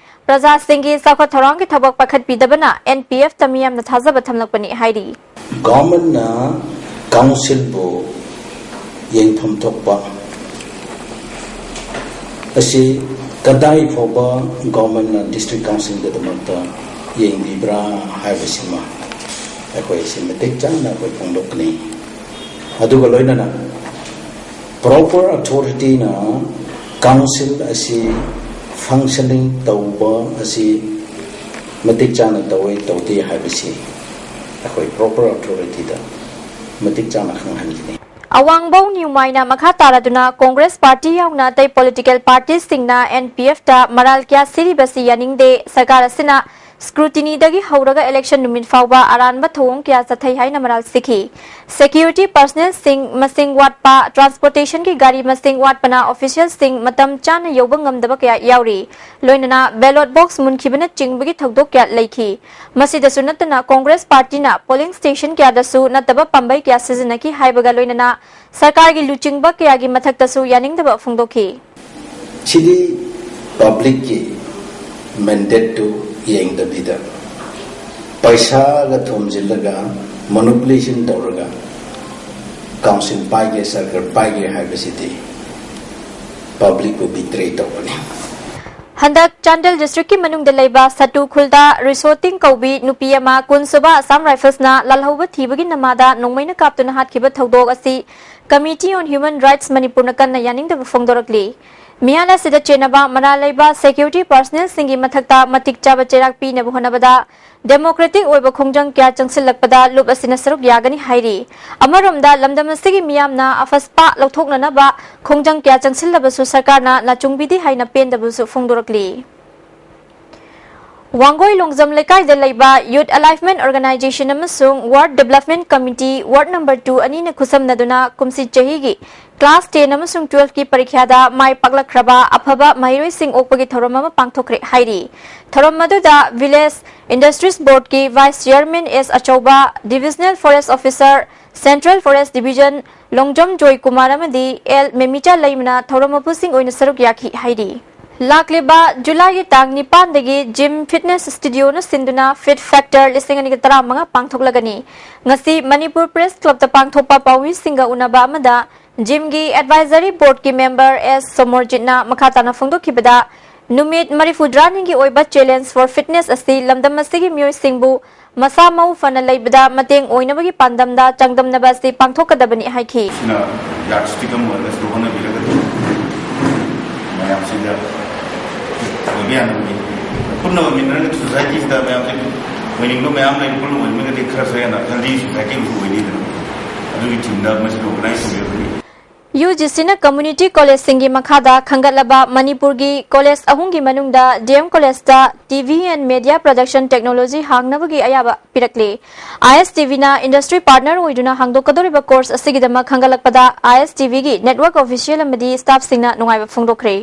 ꯄ꯭ꯔꯖꯥꯁꯤꯡꯒꯤ ꯆꯥꯎꯈꯠ ꯊꯧꯔꯥꯡꯒꯤ ꯊꯕꯛ ꯄꯥꯏꯈꯠꯄꯤꯗꯕꯅ NPFꯇ ꯃꯤꯌꯥꯝꯅ ꯊꯥꯖꯕ ꯊꯝꯂꯛꯄꯅꯤ ꯍꯥꯏꯔꯤ꯫ Governmentꯅ councilꯕꯨ ꯌꯦꯡꯐꯝ ꯊꯣꯛꯄ ꯑꯁꯤ ꯀꯗꯥꯏ ꯐꯥꯎꯕ ꯒꯣꯚꯔꯟꯃꯦꯟꯠꯅ ꯗꯤꯁꯇ꯭ꯔꯤꯛ ꯀꯥꯎꯟꯁꯤꯜꯒꯤꯗꯃꯛꯇ ꯌꯦꯡꯕꯤꯕ꯭ꯔꯥ ꯍꯥꯏꯕꯁꯤꯃ ꯑꯩꯈꯣꯏ ꯁꯤ ꯃꯇꯤꯛ ꯆꯥꯅ ꯑꯩꯈꯣꯏ ꯐꯣꯡꯗꯣꯛꯀꯅꯤ꯫ ꯑꯗꯨꯒ ꯂꯣꯏꯅꯅ ꯄ꯭ꯔꯣꯄꯔ ꯑꯊꯣꯔꯤꯇꯤꯅ ꯀꯥꯎꯟꯁꯤꯜ ꯑꯁꯤ ꯐꯪꯁꯅꯤꯡ ꯇꯧꯕ ꯑꯁꯤ ꯃꯇꯤꯛ ꯆꯥꯅ ꯇꯧꯋꯦ ꯇꯧꯗꯦ ꯍꯥꯏꯕꯁꯤ ꯑꯩꯈꯣꯏ ꯄ꯭ꯔꯣꯄꯔ ꯑꯊꯣꯔꯤꯇꯤꯗ ꯃꯇꯤꯛ ꯆꯥꯅ ꯈꯪꯍꯟꯒꯅꯤ꯫ ꯑꯋꯥꯡꯕꯧ ꯅ꯭ꯌꯨꯃꯥꯏꯅ ꯃꯈꯥ ꯇꯥꯔꯗꯨꯅ ꯀꯣꯡꯒ꯭ꯔꯦꯁ ꯄꯥꯔꯇꯤ ꯌꯥꯎꯅ ꯑꯇꯩ ꯄꯣꯂꯤꯇꯤꯀꯦꯜ ꯄꯥꯔꯇꯤꯁꯤꯡꯅ ꯑꯦꯟ ꯄꯤ ꯑꯦꯐꯇ ꯃꯔꯥꯜ ꯀꯌꯥ ꯁꯤꯔꯤꯕꯁꯤ ꯌꯥꯅꯤꯡꯗꯦ, ꯁꯔꯀꯥꯔ ꯑꯁꯤꯅ ꯁ꯭ꯀ꯭ꯔꯨꯇꯤꯅꯤꯗꯒꯤ ꯍꯧꯔꯒ ꯏꯂꯦꯛꯁꯟ ꯅꯨꯃꯤꯠ ꯐꯥꯎꯕ ꯑꯔꯥꯟꯕ ꯊꯧꯑꯣꯡ ꯀꯌꯥ ꯆꯠꯊꯩ ꯍꯥꯏꯅ ꯃꯔꯥꯜ ꯁꯤꯈꯤ꯫ ꯁꯦꯀ꯭ꯌꯨꯔꯤꯇꯤ ꯄꯔꯁꯅꯦꯜꯁꯤꯡ ꯃꯁꯤꯡ ꯋꯥꯠꯄ, ꯇ꯭ꯔꯥꯟꯁꯄꯣꯔꯇꯦꯁꯟꯒꯤ ꯒꯥꯔꯤ ꯃꯁꯤꯡ ꯋꯥꯠꯄꯅ ꯑꯣꯐꯤꯁꯤꯌꯦꯜꯁꯤꯡ ꯃꯇꯝ ꯆꯥꯅ ꯌꯧꯕ ꯉꯝꯗꯕ ꯀꯌꯥ ꯌꯥꯎꯔꯤ꯫ ꯂꯣꯏꯅꯅ ꯕꯦꯂꯣꯠ ꯕꯣꯛꯁ ꯃꯨꯟꯈꯤꯕꯅꯆꯤꯡꯕꯒꯤ ꯊꯧꯗꯣꯛ ꯀꯌꯥ ꯂꯩꯈꯤ꯫ ꯃꯁꯤꯗꯁꯨ ꯅꯠꯇꯅ ꯀꯣꯡꯒ꯭ꯔꯦꯁ ꯄꯥꯔꯇꯤꯅ ꯄꯣꯂꯤꯡ ꯁ꯭ꯇꯦꯁꯟ ꯀꯌꯥꯗꯁꯨ ꯅꯠꯇꯕ ꯄꯥꯝꯕꯩ ꯀꯌꯥ ꯁꯤꯖꯤꯟꯅꯈꯤ ꯍꯥꯏꯕꯒ ꯂꯣꯏꯅꯅ ꯁꯔꯀꯥꯔꯒꯤ ꯂꯨꯆꯤꯡꯕ ꯀꯌꯥꯒꯤ ꯃꯊꯛꯇꯁꯨ ꯌꯥꯅꯤꯡꯗꯕ ꯐꯣꯡꯗꯣꯛꯈꯤ꯫ ꯁꯤꯗꯤ ꯄꯕ꯭ꯂꯤꯛꯀꯤ ꯃꯦꯟꯗꯦꯠꯇꯨ ꯌꯦꯡꯗꯕꯤꯗ ꯄꯩꯁꯥꯒ ꯊꯣꯝꯖꯤꯜꯂꯒ ꯃꯣꯅꯨꯄꯨꯂꯦꯁꯟ ꯇꯧꯔꯒ ꯀꯥꯎꯟꯁꯤꯜ ꯄꯥꯏꯒꯦ, ꯁꯔꯀꯥꯔ ꯄꯥꯏꯒꯦ ꯍꯥꯏꯕꯁꯤꯗꯤ ꯄꯕ꯭ꯂꯤꯛꯄꯨ ꯕꯤꯇ꯭ꯔꯦ ꯇꯧꯕꯅꯤ꯫ ꯍꯟꯗꯛ ꯆꯥꯟꯗꯦꯜ ꯗꯤꯁꯇ꯭ꯔꯤꯛꯀꯤ ꯃꯅꯨꯡꯗ ꯂꯩꯕ ꯁꯇꯨ ꯈꯨꯜꯗ ꯔꯤꯁꯣꯇꯤꯡ ꯀꯧꯕꯤ ꯅꯨꯄꯤ ꯑꯃ ꯀꯨꯟꯁꯨꯕ ꯑꯁꯥꯝ ꯔꯥꯏꯐꯜꯁꯅ ꯂꯥꯜꯍꯧꯕ ꯊꯤꯕꯒꯤ ꯅꯃꯥꯗ ꯅꯣꯡꯃꯩꯅ ꯀꯥꯞꯇꯨꯅ ꯍꯥꯠꯈꯤꯕ ꯊꯧꯗꯣꯛ ꯑꯁꯤ Committee on Human Rights ꯃꯅꯤꯄꯨꯔꯅ ꯀꯟꯅ ꯌꯥꯅꯤꯡꯗꯕ ꯐꯣꯡꯗꯣꯔꯛꯂꯤ꯫ ꯃꯤꯍꯥꯠ ꯑꯁꯤꯗ ꯆꯦꯟꯅꯕ ꯃꯔꯥꯜ ꯂꯩꯕ ꯁꯦꯀ꯭ꯌꯨꯔꯤꯇꯤ ꯄꯔꯁꯅꯦꯜꯁꯤꯡꯒꯤ ꯃꯊꯛꯇ ꯃꯇꯤꯛ ꯆꯥꯕ ꯆꯩꯔꯥꯛ ꯄꯤꯅꯕ ꯍꯣꯠꯅꯕꯗ ꯗꯦꯃꯣꯀ꯭ꯔꯦꯇꯤꯛ ꯑꯣꯏꯕ ꯈꯣꯡꯖꯪ ꯀꯌꯥ ꯆꯪꯁꯤꯜꯂꯛꯄꯗ ꯂꯨꯞ ꯑꯁꯤꯅ ꯁꯔꯨꯛ ꯌꯥꯒꯅꯤ ꯍꯥꯏꯔꯤ꯫ ꯑꯃꯔꯣꯝꯗ ꯂꯝꯗꯝ ꯑꯁꯤꯒꯤ ꯃꯤꯌꯥꯝꯅ ꯑꯐꯁꯄꯥ ꯂꯧꯊꯣꯛꯅꯅꯕ ꯈꯣꯡꯖꯪ ꯀꯌꯥ ꯆꯪꯁꯤꯜꯂꯕꯁꯨ ꯁꯔꯀꯥꯔꯅ ꯅꯥꯆꯨꯡꯕꯤꯗꯦ ꯍꯥꯏꯅ ꯄꯦꯟꯗꯕꯁꯨ ꯐꯣꯡꯗꯣꯔꯛꯂꯤ꯫ ꯋꯥꯡꯒꯣꯏ ꯂꯣꯡꯖꯝ ꯂꯩꯀꯥꯏꯗ ꯂꯩꯕ Youth Alignment Organization ꯑꯃꯁꯨꯡ Ward Development Committee Ward Number Two ꯑꯅꯤꯅ ꯈꯨꯠꯁꯝꯅꯗꯨꯅ ꯀꯨꯝꯁꯤ ꯆꯍꯤꯒꯤ Class Ten ꯑꯃꯁꯨꯡ Twelve ꯀꯤ ꯄꯔꯤꯈ꯭ꯌꯥꯗ ꯃꯥꯏ ꯄꯥꯛꯂꯛꯈ꯭ꯔꯕ ꯑꯐꯕ ꯃꯍꯩꯔꯣꯏꯁꯤꯡ ꯑꯣꯛꯄꯒꯤ ꯊꯧꯔꯝ ꯑꯃ ꯄꯥꯡꯊꯣꯛꯈ꯭ꯔꯦ ꯍꯥꯏꯔꯤ꯫ ꯊꯧꯔꯝ ꯑꯗꯨꯗ Village Industries Board ꯀꯤ Vice Chairman ꯑꯦꯁ ꯑꯆꯧꯕ, Divisional Forest Officer, Central Forest Division, Longjam ꯖꯣꯏ ꯀꯨꯃꯥꯔ ꯑꯃꯗꯤ ꯑꯦꯜ ꯃꯦꯃꯤꯆꯥ ꯂꯩꯃꯅ ꯊꯧꯔꯝ ꯃꯄꯨꯁꯤꯡ ꯑꯣꯏꯅ ꯁꯔꯨꯛ ꯌꯥꯈꯤ ꯍꯥꯏꯔꯤ꯫ ꯂꯥꯛꯂꯤꯕ ꯖꯨꯂꯥꯏꯒꯤ ꯇꯥꯡ ꯅꯤꯄꯥꯟꯗꯒꯤ Gym Fitness Studio ꯅ ꯁꯤꯟꯗꯨꯅ Fit Factor ꯂꯤꯁꯤꯡ ꯑꯅꯤꯒ ꯇꯔꯥꯃꯉꯥ ꯄꯥꯡꯊꯣꯛꯂꯒꯅꯤ꯫ ꯉꯁꯤ ꯃꯅꯤꯄꯨꯔ Press Club ꯇ ꯄꯥꯡꯊꯣꯛꯄ ꯄꯥꯎꯃꯤꯁꯤꯡꯒ ꯎꯅꯕ ꯑꯃꯗ ꯖꯤꯝꯒꯤ ꯑꯦꯗꯚꯥꯏꯖꯔꯤ ꯕꯣꯔꯗꯀꯤ ꯃꯦꯝꯕꯔ ꯑꯦꯁ ꯁꯣꯃꯣꯔꯖꯤꯠꯅ ꯃꯈꯥ ꯇꯥꯅ ꯐꯣꯡꯗꯣꯛꯈꯤꯕꯗ, ꯅꯨꯃꯤꯠ ꯃꯔꯤꯐꯨꯇꯔꯥꯅꯤꯒꯤ ꯑꯣꯏꯕ Challenge for Fitness ꯑꯁꯤ ꯂꯝꯗꯝ ꯑꯁꯤꯒꯤ ꯃꯤꯑꯣꯏꯁꯤꯡꯕꯨ ꯃꯁꯥ ꯃꯎ ꯐꯅ ꯂꯩꯕꯗ ꯃꯇꯦꯡ ꯑꯣꯏꯅꯕꯒꯤ ꯄꯥꯟꯗꯝꯗ ꯆꯥꯡꯗꯝꯅꯕ ꯑꯁꯤ ꯄꯥꯡꯊꯣꯛꯀꯗꯕꯅꯤ ꯍꯥꯏꯈꯤ꯫ ꯁꯤꯅ ꯌꯥꯔꯗ ꯁ꯭ꯇꯤꯛ ꯑꯃ ꯑꯣꯏꯔꯒꯁꯨ ꯍꯣꯠꯅꯕꯤꯔꯒꯗꯤ ꯃꯌꯥꯝꯁꯤꯗ ꯑꯣꯏꯕ ꯌꯥꯅꯕꯒꯤ ꯄꯨꯟꯅ ꯑꯣꯏꯃꯤꯟꯅꯔꯒꯗꯤ ꯁꯣꯁꯥꯏꯇꯤꯁꯤꯗ ꯃꯌꯥꯝꯁꯦ ꯑꯣꯏꯅꯤꯡꯕ ꯃꯌꯥꯝ ꯂꯩ, ꯄꯨꯟꯅ ꯑꯣꯏꯃꯤꯟꯅꯔꯒꯗꯤ ꯈꯔꯁꯨ ꯍꯦꯟꯅ ꯍꯦꯜꯗꯤ ꯁꯣꯁꯥꯏꯇꯤ ꯑꯃꯁꯨ ꯑꯣꯏꯅꯤꯗꯅ꯫ ꯑꯗꯨꯒꯤ ꯊꯤꯝꯗ ꯃꯁꯤꯗ ꯑꯣꯔꯒꯅꯥꯏꯖ ꯇꯧꯕꯤꯔꯕꯅꯤ꯫ ꯌꯨ ꯖꯤ ꯁꯤꯅ ꯀꯝꯃ꯭ꯌꯨꯅꯤꯇꯤ ꯀꯣꯂꯦꯖꯁꯤꯡꯒꯤ ꯃꯈꯥꯗ ꯈꯟꯒꯠꯂꯕ ꯃꯅꯤꯄꯨꯔꯒꯤ ꯀꯣꯂꯦꯖ ꯑꯍꯨꯝꯒꯤ ꯃꯅꯨꯡꯗ ꯗꯤ ꯑꯦꯝ ꯀꯣꯂꯦꯖꯇ T V and Media Production Technology ꯍꯥꯡꯅꯕꯒꯤ ꯑꯌꯥꯕ ꯄꯤꯔꯛꯂꯤ꯫ ꯑꯥꯏ ꯑꯦꯁ ꯇꯤ ꯚꯤꯅ ꯏꯟꯗꯁꯇ꯭ꯔꯤ ꯄꯥꯔꯠꯅꯔ ꯑꯣꯏꯗꯨꯅ ꯍꯥꯡꯗꯣꯛꯀꯗꯧꯔꯤꯕ ꯀꯣꯔꯁ ꯑꯁꯤꯒꯤꯗꯃꯛ ꯈꯟꯒꯠꯂꯛꯄꯗ ꯑꯥꯏ ꯑꯦꯁ ꯇꯤ ꯚꯤꯒꯤ ꯅꯦꯠꯋꯥꯔꯛ ꯑꯣꯐꯤꯁꯤꯌꯦꯜ ꯑꯃꯗꯤ ꯁ꯭ꯇꯥꯐꯁꯤꯡꯅ ꯅꯨꯡꯉꯥꯏꯕ ꯐꯣꯡꯗꯣꯛꯈ꯭ꯔꯦ꯫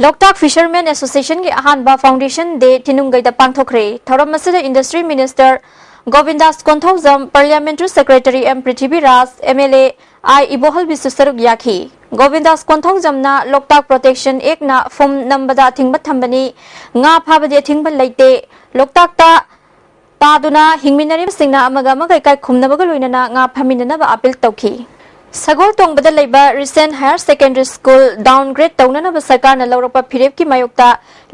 ꯂꯣꯛꯇꯥꯛ ꯐꯤꯁꯔꯃꯦꯟ ꯑꯦꯁꯣꯁꯤꯌꯦꯁꯟꯒꯤ ꯑꯍꯥꯟꯕ ꯐꯥꯎꯟꯗꯦꯁꯟ ꯗꯦ ꯊꯤꯅꯨꯡꯒꯩꯗ ꯄꯥꯡꯊꯣꯛꯈ꯭ꯔꯦ꯫ ꯊꯧꯔꯝ ꯑꯁꯤꯗ industry minister Govindas Konthoujam, parliamentary secretary M Prithviraj, M L A I ꯏꯕꯣꯍꯜꯕꯤꯁꯨ ꯁꯔꯨꯛ ꯌꯥꯈꯤ꯫ ꯒꯣꯕꯤꯟꯗꯥꯁ ꯀꯣꯟꯊꯧꯖꯝꯅ ꯂꯣꯛꯇꯥꯛ ꯄ꯭ꯔꯣꯇꯦꯛꯁꯟ ꯑꯦꯛꯅ ꯐꯨꯝ ꯅꯝꯕꯗ ꯑꯊꯤꯡꯕ ꯊꯝꯕꯅꯤ, ꯉꯥ ꯐꯥꯕꯗꯤ ꯑꯊꯤꯡꯕ ꯂꯩꯇꯦ, ꯂꯣꯛꯇꯥꯛꯇ ꯇꯥꯗꯨꯅ ꯍꯤꯡꯃꯤꯟꯅꯔꯤꯕꯁꯤꯡꯅ ꯑꯃꯒ ꯑꯃꯒ ꯏꯀꯥꯏ ꯈꯨꯝꯅꯕꯒ ꯂꯣꯏꯅꯅ ꯉꯥ ꯐꯥꯃꯤꯟꯅꯅꯕ ꯑꯥꯄꯤꯜ ꯇꯧꯈꯤ꯫ ꯁꯒꯣꯜ ꯇꯣꯡꯕꯗ ꯂꯩꯕ ꯔꯤꯁꯦꯟ ꯍꯥꯌꯔ ꯁꯦꯀꯦꯟꯗꯔꯤ ꯁ꯭ꯀꯨꯜ ꯗꯥꯎꯟꯒ꯭ꯔꯦꯗ ꯇꯧꯅꯅꯕ ꯁꯔꯀꯥꯔꯅ ꯂꯧꯔꯛꯄ ꯐꯤꯔꯦꯞꯀꯤ ꯃꯥꯌꯣꯛꯇ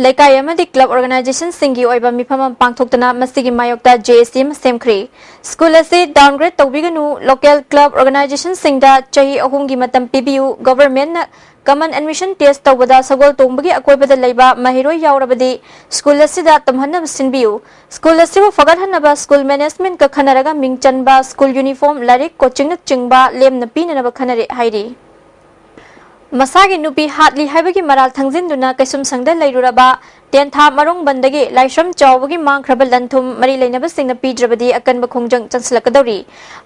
ꯂꯩꯀꯥꯏ ꯑꯃꯗꯤ ꯀ꯭ꯂꯕ ꯑꯣꯔꯒꯅꯥꯏꯖꯦꯁꯟꯁꯤꯡꯒꯤ ꯑꯣꯏꯕ ꯃꯤꯐꯝ ꯑꯃ ꯄꯥꯡꯊꯣꯛꯇꯨꯅ ꯃꯁꯤꯒꯤ ꯃꯥꯌꯣꯛꯇ ꯖꯦ ꯑꯦ ꯁꯤ ꯑꯃ ꯁꯦꯝꯈ꯭ꯔꯦ꯫ ꯁ꯭ꯀꯨꯜ ꯑꯁꯤ ꯗꯥꯎꯟꯒ꯭ꯔꯦꯗ ꯇꯧꯕꯤꯒꯅꯨ, ꯂꯣꯀꯦꯜ ꯀ꯭ꯂꯕ ꯑꯣꯔꯒꯅꯥꯏꯖꯦꯁꯟꯁꯤꯡꯗ ꯆꯍꯤ ꯑꯍꯨꯝꯒꯤ ꯃꯇꯝ ꯄꯤꯕꯤꯌꯨ, ꯒꯣꯚꯔꯟꯃꯦꯟꯠꯅ ꯀꯃꯟ ꯑꯦꯗꯃꯤꯁꯟ ꯇꯦꯁ ꯇꯧꯕꯗ ꯁꯒꯣꯜ ꯇꯣꯡꯕꯒꯤ ꯑꯀꯣꯏꯕꯗ ꯂꯩꯕ ꯃꯍꯩꯔꯣꯏ ꯌꯥꯎꯔꯕꯗꯤ ꯁ꯭ꯀꯨꯜ ꯑꯁꯤꯗ ꯇꯝꯍꯟꯅꯕ ꯁꯤꯟꯕꯤꯌꯨ꯫ ꯁ꯭ꯀꯨꯜ ꯑꯁꯤꯕꯨ ꯐꯒꯠꯍꯟꯅꯕ ꯁ꯭ꯀꯨꯜ ꯃꯦꯅꯦꯖꯃꯦꯟꯠꯀ ꯈꯟꯅꯔꯒ ꯃꯤꯡ ꯆꯟꯕ, ꯁ꯭ꯀꯨꯜ ꯌꯨꯅꯤꯐꯣꯔꯝ, ꯂꯥꯏꯔꯤꯛ, ꯀꯣꯆꯤꯡꯅꯆꯤꯡꯕ ꯂꯦꯝꯅ ꯄꯤꯅꯅꯕ ꯈꯟꯅꯔꯦ ꯍꯥꯏꯔꯤ꯫ ꯃꯁꯥꯒꯤ ꯅꯨꯄꯤ ꯍꯥꯠꯂꯤ ꯍꯥꯏꯕꯒꯤ ꯃꯔꯥꯜ ꯊꯥꯡꯖꯤꯟꯗꯨꯅ ꯀꯩꯁꯨꯝꯁꯪꯗ ꯂꯩꯔꯨꯔꯕ ꯇꯦꯟꯊꯥ ꯃꯔꯣꯡꯕꯟꯗꯒꯤ ꯂꯥꯏꯁ꯭ꯔꯝ ꯆꯥꯎꯕꯒꯤ ꯃꯥꯡꯈ꯭ꯔꯕ ꯂꯟ ꯊꯨꯝ ꯃꯔꯤ ꯂꯩꯅꯕꯁꯤꯡꯅ ꯄꯤꯗ꯭ꯔꯕꯗꯤ ꯑꯀꯟꯕ ꯈꯣꯡꯖꯪ ꯆꯪꯁꯤꯜꯂꯛꯀꯗꯧꯔꯤ꯫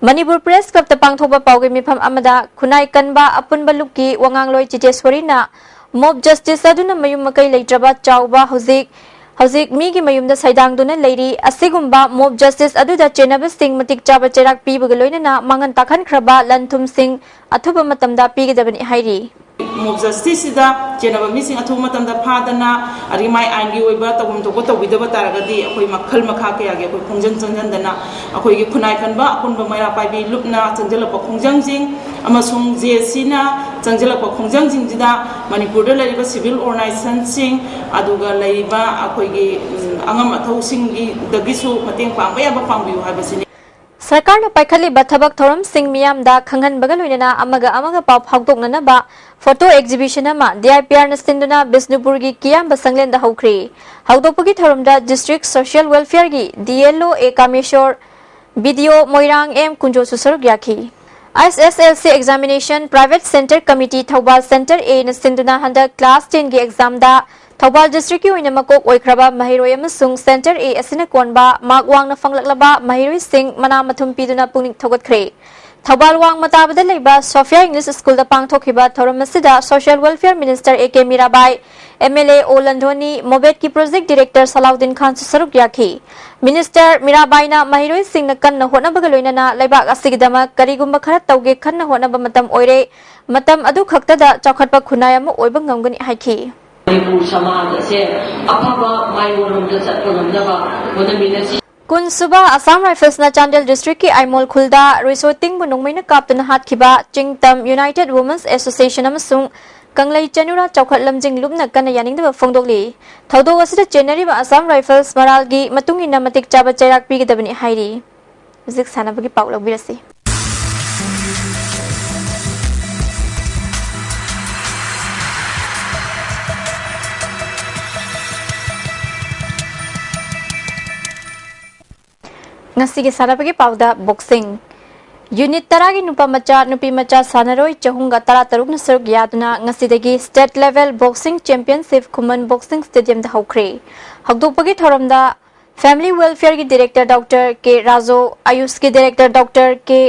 ꯃꯅꯤꯄꯨꯔ ꯄ꯭ꯔꯦꯁ ꯀ꯭ꯂꯕꯇ ꯄꯥꯡꯊꯣꯛꯄ ꯄꯥꯎꯒꯤ ꯃꯤꯐꯝ ꯑꯃꯗ ꯈꯨꯟꯅꯥꯏ ꯀꯟꯕ ꯑꯄꯨꯟꯕ ꯂꯨꯞꯀꯤ ꯋꯥꯉꯥꯡꯂꯣꯏ ꯆꯤꯇꯦꯁ꯭ꯋꯔꯤꯅ ꯃꯣꯕ ꯖꯁꯇꯤꯁ ꯑꯗꯨꯅ ꯃꯌꯨꯝ ꯃꯀꯩ ꯂꯩꯇ꯭ꯔꯕ ꯆꯥꯎꯕ ꯍꯧꯖꯤꯛ ꯍꯧꯖꯤꯛ ꯃꯤꯒꯤ ꯃꯌꯨꯝꯗ ꯁꯩꯗꯥꯡꯗꯨꯅ ꯂꯩꯔꯤ꯫ ꯑꯁꯤꯒꯨꯝꯕ ꯃꯣꯕ ꯖꯁꯇꯤꯁ ꯑꯗꯨꯗ ꯆꯦꯟꯅꯕꯁꯤꯡ ꯃꯇꯤꯛ ꯆꯥꯕ ꯆꯩꯔꯥꯛ ꯄꯤꯕꯒ ꯂꯣꯏꯅꯅ ꯃꯥꯡꯍꯟ ꯇꯥꯛꯍꯟꯈ꯭ꯔꯕ ꯂꯟ ꯊꯨꯝꯁꯤꯡ ꯑꯊꯨꯕ ꯃꯇꯝꯗ ꯄꯤꯒꯗꯕꯅꯤ ꯍꯥꯏꯔꯤ꯫ ꯃꯣꯕ ꯖꯁꯇꯤꯁꯁꯤꯗ ꯆꯦꯟꯅꯕ ꯃꯤꯁꯤꯡ ꯑꯊꯨꯕ ꯃꯇꯝꯗ ꯐꯥꯗꯅ, ꯑꯗꯒꯤ ꯃꯥꯏ ꯑꯥꯏꯟꯒꯤ ꯑꯣꯏꯕ ꯇꯧꯐꯝ ꯊꯣꯛꯄ ꯇꯧꯕꯤꯗꯕ ꯇꯥꯔꯒꯗꯤ, ꯑꯩꯈꯣꯏ ꯃꯈꯜ ꯃꯈꯥ ꯀꯌꯥꯒꯤ ꯑꯩꯈꯣꯏ ꯈꯣꯡꯖꯪ ꯆꯪꯁꯤꯟꯗꯅ, ꯑꯩꯈꯣꯏꯒꯤ ꯈꯨꯟꯅꯥꯏ ꯀꯟꯕ ꯑꯄꯨꯟꯕ ꯃꯩꯔꯥ ꯄꯥꯏꯕꯤ ꯂꯨꯞꯅ ꯆꯪꯁꯤꯜꯂꯛꯄ ꯈꯣꯡꯖꯪꯁꯤꯡ ꯑꯃꯁꯨꯡ ꯖꯦ ꯑꯦꯁ ꯁꯤꯅ ꯆꯪꯁꯤꯜꯂꯛꯄ ꯈꯣꯡꯖꯪꯁꯤꯡꯁꯤꯗ ꯃꯅꯤꯄꯨꯔꯗ ꯂꯩꯔꯤꯕ ꯁꯤꯚꯤꯜ ꯑꯣꯔꯒꯅꯥꯏꯖꯦꯁꯟꯁꯤꯡ, ꯑꯗꯨꯒ ꯂꯩꯔꯤꯕ ꯑꯩꯈꯣꯏꯒꯤ, ꯎꯝ, ꯑꯉꯝ ꯑꯊꯧꯁꯤꯡꯒꯤꯗꯒꯤꯁꯨ ꯃꯇꯦꯡ ꯄꯥꯡꯕ ꯌꯥꯕ ꯄꯥꯡꯕꯤꯌꯨ ꯍꯥꯏꯕꯁꯤꯅꯤ꯫ ꯁꯔꯀꯥꯔꯅ ꯄꯥꯏꯈꯠꯂꯤꯕ ꯊꯕꯛ ꯊꯧꯔꯝꯁꯤꯡ ꯃꯤꯌꯥꯝꯗ ꯈꯪꯍꯟꯕꯒ ꯂꯣꯏꯅꯅ ꯑꯃꯒ ꯑꯃꯒ ꯄꯥꯎ ꯐꯥꯎꯗꯣꯛꯅꯅꯕ ꯐꯣꯇꯣ ꯑꯦꯛꯖꯤꯕꯤꯁꯟ ꯑꯃ ꯗꯤ ꯑꯥꯏ ꯄꯤ ꯑꯥꯔꯅ ꯁꯤꯟꯗꯨꯅ ꯕꯤꯁꯅꯨꯄꯨꯔꯒꯤ ꯀꯤꯌꯥꯝꯕ ꯁꯪꯂꯦꯟꯗ ꯍꯧꯈ꯭ꯔꯤ꯫ ꯍꯧꯗꯣꯛꯄꯒꯤ ꯊꯧꯔꯝꯗ ꯗꯤꯁꯇ꯭ꯔꯤꯛ ꯁꯣꯁꯤꯌꯦꯜ ꯋꯦꯜꯐꯤꯌꯔꯒꯤ ꯗꯤ ꯑꯦꯜ ꯑꯣ ꯑꯦ ꯀꯥꯃꯦꯁꯣꯔ, ꯕꯤ ꯗꯤ ꯑꯣ ꯃꯣꯏꯔꯥꯡ ꯑꯦꯝ ꯀꯨꯟꯖꯣꯁꯨ ꯁꯔꯨꯛ ꯌꯥꯈꯤ꯫ S S L C examination private centre committee Thoubal centre ꯑꯦꯅ ꯁꯤꯟꯗꯨꯅ ꯍꯟꯗꯛ ꯀ꯭ꯂꯥꯁ ꯇꯦꯟꯒꯤ ꯑꯦꯛꯖꯥꯝꯗ ꯊꯧꯕꯥꯜ ꯗꯤꯁꯇ꯭ꯔꯤꯛꯀꯤ ꯑꯣꯏꯅ ꯃꯀꯣꯛ ꯑꯣꯏꯈ꯭ꯔꯕ ꯃꯍꯩꯔꯣꯏ ꯑꯃꯁꯨꯡ ꯁꯦꯟꯇꯔ ꯑꯦ ꯑꯁꯤꯅ ꯀꯣꯟꯕ ꯃꯥꯔꯛ ꯋꯥꯡꯅ ꯐꯪꯂꯛꯂꯕ ꯃꯍꯩꯔꯣꯏꯁꯤꯡ ꯃꯅꯥ ꯃꯊꯨꯝ ꯄꯤꯗꯨꯅ ꯄꯨꯛꯅꯤꯡ ꯊꯧꯒꯠꯈ꯭ꯔꯦ꯫ ꯊꯧꯕꯥꯜ ꯋꯥꯡꯃ ꯇꯥꯕꯗ ꯂꯩꯕ ꯁꯣꯐꯤꯌꯥ ꯏꯪꯂꯤꯁ ꯁ꯭ꯀꯨꯜꯗ ꯄꯥꯡꯊꯣꯛꯈꯤꯕ ꯊꯧꯔꯝ ꯑꯁꯤꯗ social welfare minister A K Mirabai, M L ꯑꯦ ꯑꯣ ꯂꯟꯗꯣꯅꯤ, ꯃꯣꯕꯦꯠꯀꯤ ꯄ꯭ꯔꯣꯖꯦꯛ ꯗꯤꯔꯦꯛꯇꯔ ꯁꯂꯥꯎꯗꯤꯟ ꯈꯥꯟꯁꯨ ꯁꯔꯨꯛ ꯌꯥꯈꯤ꯫ ꯃꯤꯅꯤꯁꯇꯔ ꯃꯤꯔꯥꯕꯥꯏꯅ ꯃꯍꯩꯔꯣꯏꯁꯤꯡꯅ ꯀꯟꯅ ꯍꯣꯠꯅꯕꯒ ꯂꯣꯏꯅꯅ ꯂꯩꯕꯥꯛ ꯑꯁꯤꯒꯤꯗꯃꯛ ꯀꯔꯤꯒꯨꯝꯕ ꯈꯔ ꯇꯧꯒꯦ ꯈꯟꯅ ꯍꯣꯠꯅꯕ ꯃꯇꯝ ꯑꯣꯏꯔꯦ, ꯃꯇꯝ ꯑꯗꯨ ꯈꯛꯇꯗ ꯆꯥꯎꯈꯠꯄ ꯈꯨꯟꯅꯥꯏ ꯑꯃ ꯑꯣꯏꯕ ꯉꯝꯒꯅꯤ ꯍꯥꯏꯈꯤ꯫ ꯃꯅꯤꯄꯨꯔ ꯁꯃꯥꯖ ꯑꯁꯦ ꯑꯐꯕ ꯃꯥꯏꯑꯣꯟꯔꯣꯝꯗ ꯆꯠꯄ ꯉꯝꯅꯕ ꯍꯣꯠꯅꯃꯤꯟꯅꯁꯤ꯫ ꯀꯨꯟ ꯁꯨꯕ ꯑꯁꯥꯝ ꯔꯥꯏꯐꯜꯁꯅ ꯆꯥꯟꯗꯦꯜ ꯗꯤꯁꯇ꯭ꯔꯤꯛꯀꯤ ꯑꯥꯏꯃꯣꯜ ꯈꯨꯜꯗ ꯔꯤꯁꯣ ꯇꯤꯡꯕꯨ ꯅꯣꯡꯃꯩꯅ ꯀꯥꯞꯇꯨꯅ ꯍꯥꯠꯈꯤꯕ ꯆꯤꯡꯇꯝ ꯌꯨꯅꯥꯏꯇꯦꯗ ꯋꯨꯃꯦꯟꯁ ꯑꯦꯁꯣꯁꯤꯌꯦꯁꯟ ꯑꯃꯁꯨꯡ ꯀꯪꯂꯩ ꯆꯅꯨꯔꯥ ꯆꯥꯎꯈꯠ ꯂꯝꯖꯤꯡ ꯂꯨꯞꯅ ꯀꯟꯅ ꯌꯥꯅꯤꯡꯗꯕ ꯐꯣꯡꯗꯣꯛꯂꯤ꯫ ꯊꯧꯗꯣꯛ ꯑꯁꯤꯗ ꯆꯦꯟꯅꯔꯤꯕ ꯑꯁꯥꯝ ꯔꯥꯏꯐꯜꯁ ꯃꯔꯥꯜꯒꯤ ꯃꯇꯨꯡ ꯏꯟꯅ ꯃꯇꯤꯛ ꯆꯥꯕ ꯆꯩꯔꯥꯛ ꯄꯤꯒꯗꯕꯅꯤ ꯍꯥꯏꯔꯤ꯫ ꯍꯧꯖꯤꯛ ꯁꯥꯟꯅꯕꯒꯤ ꯄꯥꯎ ꯂꯧꯕꯤꯔꯁꯤ꯫ ꯉꯁꯤꯒꯤ ꯁꯥꯟꯅꯕꯒꯤ ꯄꯥꯎꯗ ꯕꯣꯛꯁꯤꯡ꯫ ꯌꯨꯅꯤꯠ ꯇꯔꯥꯒꯤ ꯅꯨꯄꯥ ꯃꯆꯥ, ꯅꯨꯄꯤ ꯃꯆꯥ ꯁꯥꯟꯅꯔꯣꯏ ꯆꯍꯨꯝꯒ ꯇꯔꯥꯇꯔꯨꯛꯅ ꯁꯔꯨꯛ ꯌꯥꯗꯨꯅ ꯉꯁꯤꯗꯒꯤ ꯁ꯭ꯇꯦꯠ ꯂꯦꯚꯦꯜ ꯕꯣꯛꯁꯤꯡ ꯆꯦꯝꯄꯤꯌꯟꯁꯤꯞ ꯈꯨꯃꯟ ꯕꯣꯛꯁꯤꯡ ꯁ꯭ꯇꯦꯗꯤꯌꯝꯗ ꯍꯧꯈ꯭ꯔꯦ꯫ ꯍꯧꯗꯣꯛꯄꯒꯤ ꯊꯧꯔꯝꯗ ꯐꯦꯃꯤꯂꯤ ꯋꯦꯜꯐꯤꯌꯔꯒꯤ ꯗꯤꯔꯦꯛꯇꯔ ꯗꯣꯛꯇꯔ ꯀꯦ ꯔꯥꯖꯨ, ꯑꯌꯨꯁꯀꯤ ꯗꯤꯔꯦꯛꯇꯔ ꯗꯣꯛꯇꯔ ꯀꯦ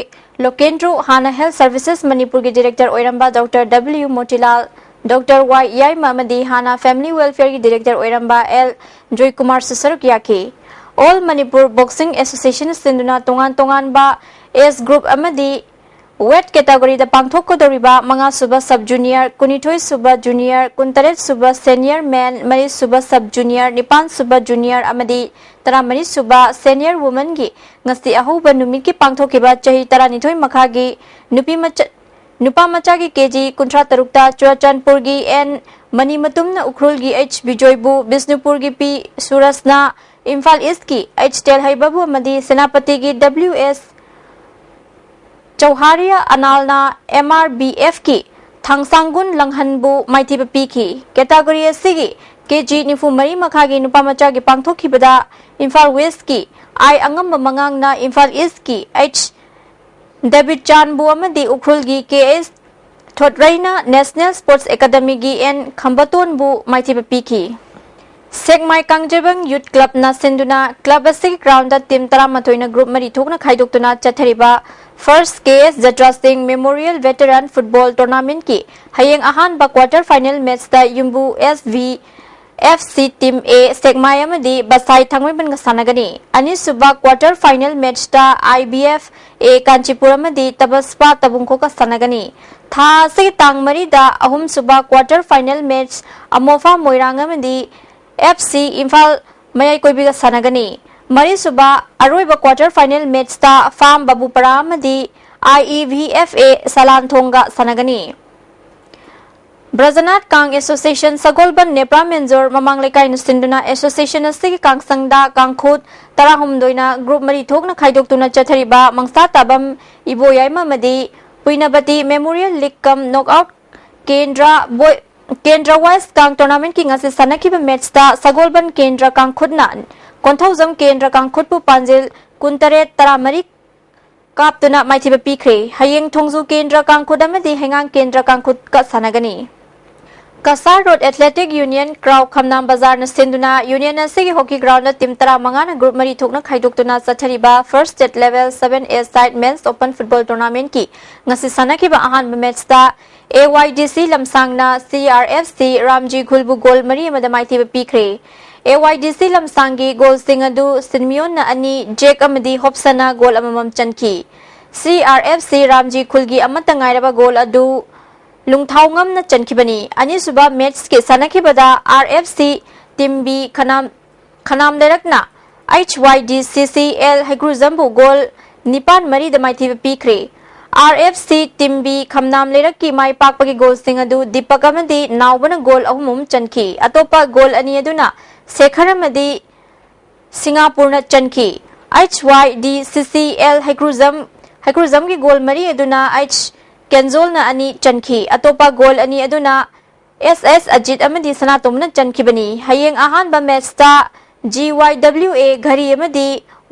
ꯂꯣꯀꯦꯟꯗ꯭ꯔꯣ, ꯍꯥꯟꯅ ꯍꯦꯜꯊ ꯁꯔꯚꯤꯁꯦꯁ ꯃꯅꯤꯄꯨꯔꯒꯤ ꯗꯤꯔꯦꯛꯇꯔ ꯑꯣꯏꯔꯝꯕ ꯗꯣꯛꯇꯔ ꯗꯕ꯭ꯂꯤꯌꯨ ꯃꯣꯇꯤꯂꯥꯜ, ꯗꯣꯛꯇꯔ ꯋꯥꯏ ꯌꯥꯏꯃ ꯑꯃꯗꯤ ꯍꯥꯟꯅ ꯐꯦꯃꯤꯂꯤ ꯋꯦꯜꯐꯤꯌꯔꯒꯤ ꯗꯤꯔꯦꯛꯇꯔ ꯑꯣꯏꯔꯝꯕ ꯑꯦꯜ ꯖꯣꯏꯀꯨꯃꯥꯔꯁꯨ ꯁꯔꯨꯛ ꯌꯥꯈꯤ꯫ ꯑꯣꯜ ꯃꯅꯤꯄꯨꯔ ꯕꯣꯛꯁꯤꯡ ꯑꯦꯁꯣꯁꯤꯌꯦꯁꯟ ꯁꯤꯟꯗꯨꯅ ꯇꯣꯉꯥꯟ ꯇꯣꯉꯥꯟꯕ ꯑꯦꯖ ꯒ꯭ꯔꯨꯞ ꯑꯃꯗꯤ Weight category ꯗ ꯄꯥꯡꯊꯣꯛꯀꯗꯧꯔꯤꯕ ꯃꯉꯥ ꯁꯨꯕ sub junior, ꯀꯨꯟꯅꯤꯊꯣꯏ ꯁꯨꯕ junior, ꯀꯨꯟꯇꯔꯦꯠ ꯁꯨꯕ senior men, ꯃꯔꯤ ꯁꯨꯕ sub junior, ꯅꯤꯄꯥꯟ ꯁꯨꯕ junior ꯑꯃꯗꯤ ꯇꯔꯥꯃꯔꯤ ꯁꯨꯕ senior women ꯒꯤ ꯉꯁꯤ ꯑꯍꯧꯕ ꯅꯨꯃꯤꯠꯀꯤ ꯄꯥꯡꯊꯣꯛꯈꯤꯕ ꯆꯍꯤ ꯇꯔꯥꯅꯤꯊꯣꯏ ꯃꯈꯥꯒꯤ ꯅꯨꯄꯤ ꯃꯆꯥ, ꯅꯨꯄꯥ ꯃꯆꯥꯒꯤ ꯀꯦ ꯖꯤ ꯀꯨꯟꯊ꯭ꯔꯥ ꯇꯔꯨꯛꯇ ꯆꯨꯔꯥꯆꯥꯟꯄꯨꯔꯒꯤ ꯑꯦꯟ ꯃꯅꯤꯃꯇꯨꯝꯅ ꯎꯈ꯭ꯔꯨꯜꯒꯤ ꯑꯩꯆ ꯕꯤꯖꯣꯏꯕꯨ, ꯕꯤꯁꯅꯨꯄꯨꯔꯒꯤ ꯄꯤ ꯁꯨꯔꯖꯅ ꯏꯝꯐꯥꯜ ꯏꯁ꯭ꯠꯀꯤ ꯑꯩꯆ ꯇꯦꯜꯍꯩꯕꯕꯨ ꯑꯃꯗꯤ ꯁꯦꯅꯥꯄꯇꯤꯒꯤ ꯗꯕ꯭ꯂꯤꯎ ꯑꯦꯁ ꯆꯧꯍꯥꯔꯤꯌꯥ ꯑꯅꯥꯜꯅ ꯑꯦꯝ ꯑꯥꯔ ꯕꯤ ꯑꯦꯐꯀꯤ ꯊꯥꯡꯁꯥꯡꯒꯨꯟ ꯂꯪꯍꯟꯕꯨ ꯃꯥꯏꯊꯤꯕ ꯄꯤꯈꯤ꯫ ꯀꯦꯇꯥꯒꯣꯔꯤ ꯑꯁꯤꯒꯤ ꯀꯦ ꯖꯤ ꯅꯤꯐꯨ ꯃꯔꯤ ꯃꯈꯥꯒꯤ ꯅꯨꯄꯥ ꯃꯆꯥꯒꯤ ꯄꯥꯡꯊꯣꯛꯈꯤꯕꯗ ꯏꯝꯐꯥꯜ ꯋꯦꯁ꯭ꯠꯀꯤ ꯑꯥꯏ ꯑꯉꯝꯕ ꯃꯉꯥꯡꯅ ꯏꯝꯐꯥꯜ ꯏꯁ꯭ꯠꯀꯤ ꯑꯩꯆ ꯗꯦꯕꯤꯠ ꯆꯥꯟꯕꯨ ꯑꯃꯗꯤ ꯎꯈ꯭ꯔꯨꯜꯒꯤ ꯀꯦ ꯑꯦꯁ ꯊꯣꯠꯔꯩꯅ ꯅꯦꯁꯅꯦꯜ ꯁ꯭ꯄꯣꯔꯠꯁ ꯑꯦꯀꯥꯗꯃꯤꯒꯤ ꯑꯦꯟ ꯈꯝꯕꯇꯣꯟꯕꯨ ꯃꯥꯏꯊꯤꯕ ꯄꯤꯈꯤ꯫ ꯁꯦꯛꯃꯥꯏ ꯀꯥꯡꯖꯩꯕꯪ ꯌꯨꯠ ꯀ꯭ꯂꯕꯅ ꯁꯤꯟꯗꯨꯅ ꯀ꯭ꯂꯕ ꯑꯁꯤꯒꯤ ꯒ꯭ꯔꯥꯎꯟꯗ ꯇꯤꯝ ꯇꯔꯥꯃꯥꯊꯣꯏꯅ ꯒ꯭ꯔꯨꯞ ꯃꯔꯤ ꯊꯣꯛꯅ ꯈꯥꯏꯗꯣꯛꯇꯨꯅ ꯆꯠꯊꯔꯤꯕ ꯐꯥꯔꯁ ꯀꯦ ꯑꯦꯁ ꯖꯇ꯭ꯔꯥ ꯁꯤꯡ ꯃꯦꯃꯣꯔꯤꯌꯦꯜ ꯚꯦꯇꯔꯥꯟ ꯐꯨꯠꯕꯣꯜ ꯇꯣꯔꯅꯥꯃꯦꯟꯠꯀꯤ ꯍꯌꯦꯡ ꯑꯍꯥꯟꯕ ꯀ꯭ꯋꯥꯔꯇꯔ ꯐꯥꯏꯅꯦꯜ ꯃꯦꯆꯇ ꯌꯨꯝꯕꯨ ꯑꯦꯁ ꯚꯤ ꯑꯦꯐ ꯁꯤ ꯇꯤꯝ ꯑꯦ ꯁꯦꯛꯃꯥꯏ ꯑꯃꯗꯤ ꯕꯁꯥꯏ ꯊꯥꯡꯃꯩꯕꯟꯒ ꯁꯥꯟꯅꯒꯅꯤ꯫ ꯑꯅꯤꯁꯨꯕ quarter final ꯃꯦꯆꯇ I B F A Kanchipur ꯑꯃꯗꯤ ꯇꯕꯁꯄꯥ ꯇꯕꯨꯡꯈꯣꯛꯀ ꯁꯥꯟꯅꯒꯅꯤ꯫ ꯊꯥ ꯑꯁꯤꯒꯤ ꯇꯥꯡ ꯃꯔꯤꯗ ꯑꯍꯨꯝꯁꯨꯕ ꯀ꯭ꯋꯥꯔꯇꯔ ꯐꯥꯏꯅꯦꯜ ꯃꯦꯆ ꯑꯃꯣꯐꯥ ꯃꯣꯏꯔꯥꯡ ꯑꯃꯗꯤ ꯑꯦꯐ ꯁꯤ ꯏꯝꯐꯥꯜ ꯃꯌꯥꯏ ꯀꯣꯏꯕꯤꯒ ꯁꯥꯟꯅꯒꯅꯤ꯫ ꯃꯔꯤꯁꯨꯕ ꯑꯔꯣꯏꯕ ꯀ꯭ꯋꯥꯔꯇꯔ ꯐꯥꯏꯅꯦꯜ ꯃꯦꯆꯇ ꯐꯥꯝ ꯕꯥꯕꯨꯄꯔꯥ ꯑꯃꯗꯤ ꯑꯥꯏ ꯏ ꯚꯤ ꯑꯦꯐ ꯑꯦ ꯁꯂꯥꯟꯊꯣꯡꯒ ꯁꯥꯟꯅꯒꯅꯤ꯫ ꯕ꯭ꯔꯖꯅꯥꯊ ꯀꯥꯡ ꯑꯦꯁꯣꯁꯤꯌꯦꯁꯟ ꯁꯒꯣꯜꯕꯟ ꯅꯦꯄ꯭ꯔꯥ ꯃꯦꯟꯖꯣꯔ ꯃꯃꯥꯡ ꯂꯩꯀꯥꯏꯅ ꯁꯤꯟꯗꯨꯅ ꯑꯦꯁꯣꯁꯤꯌꯦꯁꯟ ꯑꯁꯤꯒꯤ ꯀꯥꯡꯁꯪꯗ ꯀꯥꯡꯈꯨꯠ ꯇꯔꯥꯍꯨꯝꯗꯣꯏꯅ ꯒ꯭ꯔꯨꯞ ꯃꯔꯤ ꯊꯣꯛꯅ ꯈꯥꯏꯗꯣꯛꯇꯨꯅ ꯆꯠꯊꯔꯤꯕ ꯃꯪꯁꯥ ꯇꯥꯕꯝ ꯏꯕꯣꯌꯥꯏꯃ ꯑꯃꯗꯤ ꯄꯨꯏꯅꯕꯇꯤ ꯃꯦꯃꯣꯔꯤꯌꯦꯜ ꯂꯤꯒ ꯀꯝ ꯅꯣꯛ ꯑꯥꯎꯠ ꯀꯦꯟꯗ꯭ꯔ ꯕꯣꯏ-, ꯀꯦꯟꯗ꯭ꯔ ꯋꯥꯏꯁ ꯀꯥꯡ ꯇꯣꯔꯅꯥꯃꯦꯟꯠꯀꯤ ꯉꯁꯤ ꯁꯥꯟꯅꯈꯤꯕ ꯃꯦꯆꯇ ꯁꯒꯣꯜꯕꯟ ꯀꯦꯟꯗ꯭ꯔ ꯀꯥꯡꯈꯨꯠꯅ ꯀꯣꯟꯊꯧꯖꯝ ꯀꯦꯟꯗ꯭ꯔ ꯀꯥꯡꯈꯨꯠꯄꯨ ꯄꯥꯟꯖꯤꯜ ꯀꯨꯟꯇꯔꯦꯠ ꯇꯔꯥꯃꯔꯤ ꯀꯥꯞꯇꯨꯅ ꯃꯥꯏꯊꯤꯕ ꯄꯤꯈ꯭ꯔꯦ꯫ ꯍꯌꯦꯡ ꯊꯣꯡꯖꯨ ꯀꯦꯟꯗ꯭ꯔ ꯀꯥꯡꯈꯨꯠ ꯑꯃꯗꯤ ꯍꯩꯉꯥꯡ ꯀꯦꯟꯗ꯭ꯔ ꯀꯥꯡꯈꯨꯠꯀ ꯁꯥꯟꯅꯒꯅꯤ꯫ ꯀꯁꯥꯔ ꯔꯣꯗ ꯑꯦꯊꯂꯦꯇꯤꯛ ꯌꯨꯅꯤꯌꯟ ꯀ꯭ꯔꯥꯎ ꯈꯝꯅꯥꯝ ꯕꯖꯥꯔꯅ ꯁꯤꯟꯗꯨꯅ ꯌꯨꯅꯤꯌꯟ ꯑꯁꯤꯒꯤ ꯍꯣꯀꯤ ꯒ꯭ꯔꯥꯎꯟꯗ ꯇꯤꯝ ꯇꯔꯥꯃꯉꯥꯅ ꯒ꯭ꯔꯨꯞ ꯃꯔꯤ ꯊꯣꯛꯅ ꯈꯥꯏꯗꯣꯛꯇꯨꯅ ꯆꯠꯊꯔꯤꯕ ꯐꯥꯔꯁ ꯁ꯭ꯇꯦꯠ ꯂꯦꯚꯦꯜ ꯁꯚꯦꯟ ꯑꯦ ꯁꯥꯏꯗ ꯃꯦꯟꯁ ꯑꯣꯄꯟ ꯐꯨꯠꯕꯣꯜ ꯇꯣꯔꯅꯥꯃꯦꯟꯠꯀꯤ ꯉꯁꯤ ꯁꯥꯟꯅꯈꯤꯕ ꯑꯍꯥꯟꯕ ꯃꯦꯆꯇ ꯑꯦ ꯋꯥꯏ ꯗꯤ ꯁꯤ ꯂꯝꯁꯥꯡꯅ ꯁꯤ ꯑꯥꯔ ꯑꯦꯐ ꯁꯤ ꯔꯥꯝꯖꯤ ꯈꯨꯜꯕꯨ ꯒꯣꯜ ꯃꯔꯤ ꯑꯃꯗ ꯃꯥꯏꯊꯤꯕ ꯄꯤꯈ꯭ꯔꯦ꯫ ꯑꯦ ꯋꯥꯏ ꯗꯤ ꯁꯤ ꯂꯝꯁꯥꯡꯒꯤ ꯒꯣꯜꯁꯤꯡ ꯑꯗꯨ ꯁꯤꯟꯃꯤꯌꯣꯟꯅ ꯑꯅꯤ, ꯖꯦꯛ ꯑꯃꯗꯤ ꯍꯣꯞꯁꯟꯅ ꯒꯣꯜ ꯑꯃꯃꯝ ꯆꯟꯈꯤ꯫ ꯁꯤ ꯑꯥꯔ ꯑꯦꯐ ꯁꯤ ꯔꯥꯝꯖꯤ ꯈꯨꯜꯒꯤ ꯑꯃꯠꯇ ꯉꯥꯏꯔꯕ ꯒꯣꯜ ꯑꯗꯨ ꯂꯨꯡꯊꯥꯎꯉꯝꯅ ꯆꯟꯈꯤꯕꯅꯤ꯫ ꯑꯅꯤꯁꯨꯕ ꯃꯦꯆꯀꯤ ꯁꯥꯟꯅꯈꯤꯕꯗ R F C team B ꯈꯅꯥꯝ ꯈꯅꯥꯝ ꯂꯩꯔꯛꯅ H Y D C C L ꯍꯩꯀ꯭ꯔꯨꯖꯝꯕꯨ ꯒꯣꯜ ꯅꯤꯄꯥꯟ ꯃꯔꯤꯗ ꯃꯥꯏꯊꯤꯕ ꯄꯤꯈ꯭ꯔꯦ꯫ R F C team B ꯈꯝꯅꯥꯝ ꯂꯩꯔꯛꯀꯤ ꯃꯥꯏ ꯄꯥꯛꯄꯒꯤ ꯒꯣꯜꯁꯤꯡ ꯑꯗꯨ ꯗꯤꯄꯛ ꯑꯃꯗꯤ ꯅꯥꯎꯕꯅ ꯒꯣꯜ ꯑꯍꯨꯝ ꯑꯍꯨꯝ ꯆꯟꯈꯤ꯫ ꯑꯇꯣꯞꯄ ꯒꯣꯜ ꯑꯅꯤ ꯑꯗꯨꯅ ꯁꯦꯈꯔ ꯑꯃꯗꯤ ꯁꯤꯡꯒꯥꯄꯨꯔꯅ ꯆꯟꯈꯤ꯫ H Y D C C L ꯍꯩꯀ꯭ꯔꯨꯖꯝ ꯍꯩꯀ꯭ꯔꯨꯖꯝꯒꯤ ꯒꯣꯜ ꯃꯔꯤ ꯑꯗꯨꯅ ꯑꯩꯆ ꯀꯦꯟꯖꯣꯜꯅ ꯑꯅꯤ ꯆꯟꯈꯤ꯫ ꯑꯇꯣꯞꯄ ꯒꯣꯜ ꯑꯅꯤ ꯑꯗꯨꯅ ꯑꯦꯁ ꯑꯦꯁ ꯑꯖꯤꯠ ꯑꯃꯗꯤ ꯁꯅꯥꯇꯣꯝꯕꯅ ꯆꯟꯈꯤꯕꯅꯤ꯫ ꯍꯌꯦꯡ ꯑꯍꯥꯟꯕ ꯃꯦꯆꯇ ꯖꯤ ꯋꯥꯏ ꯗꯕ꯭ꯂꯤꯎ ꯑꯦ ꯘꯔꯤ ꯑꯃꯗꯤ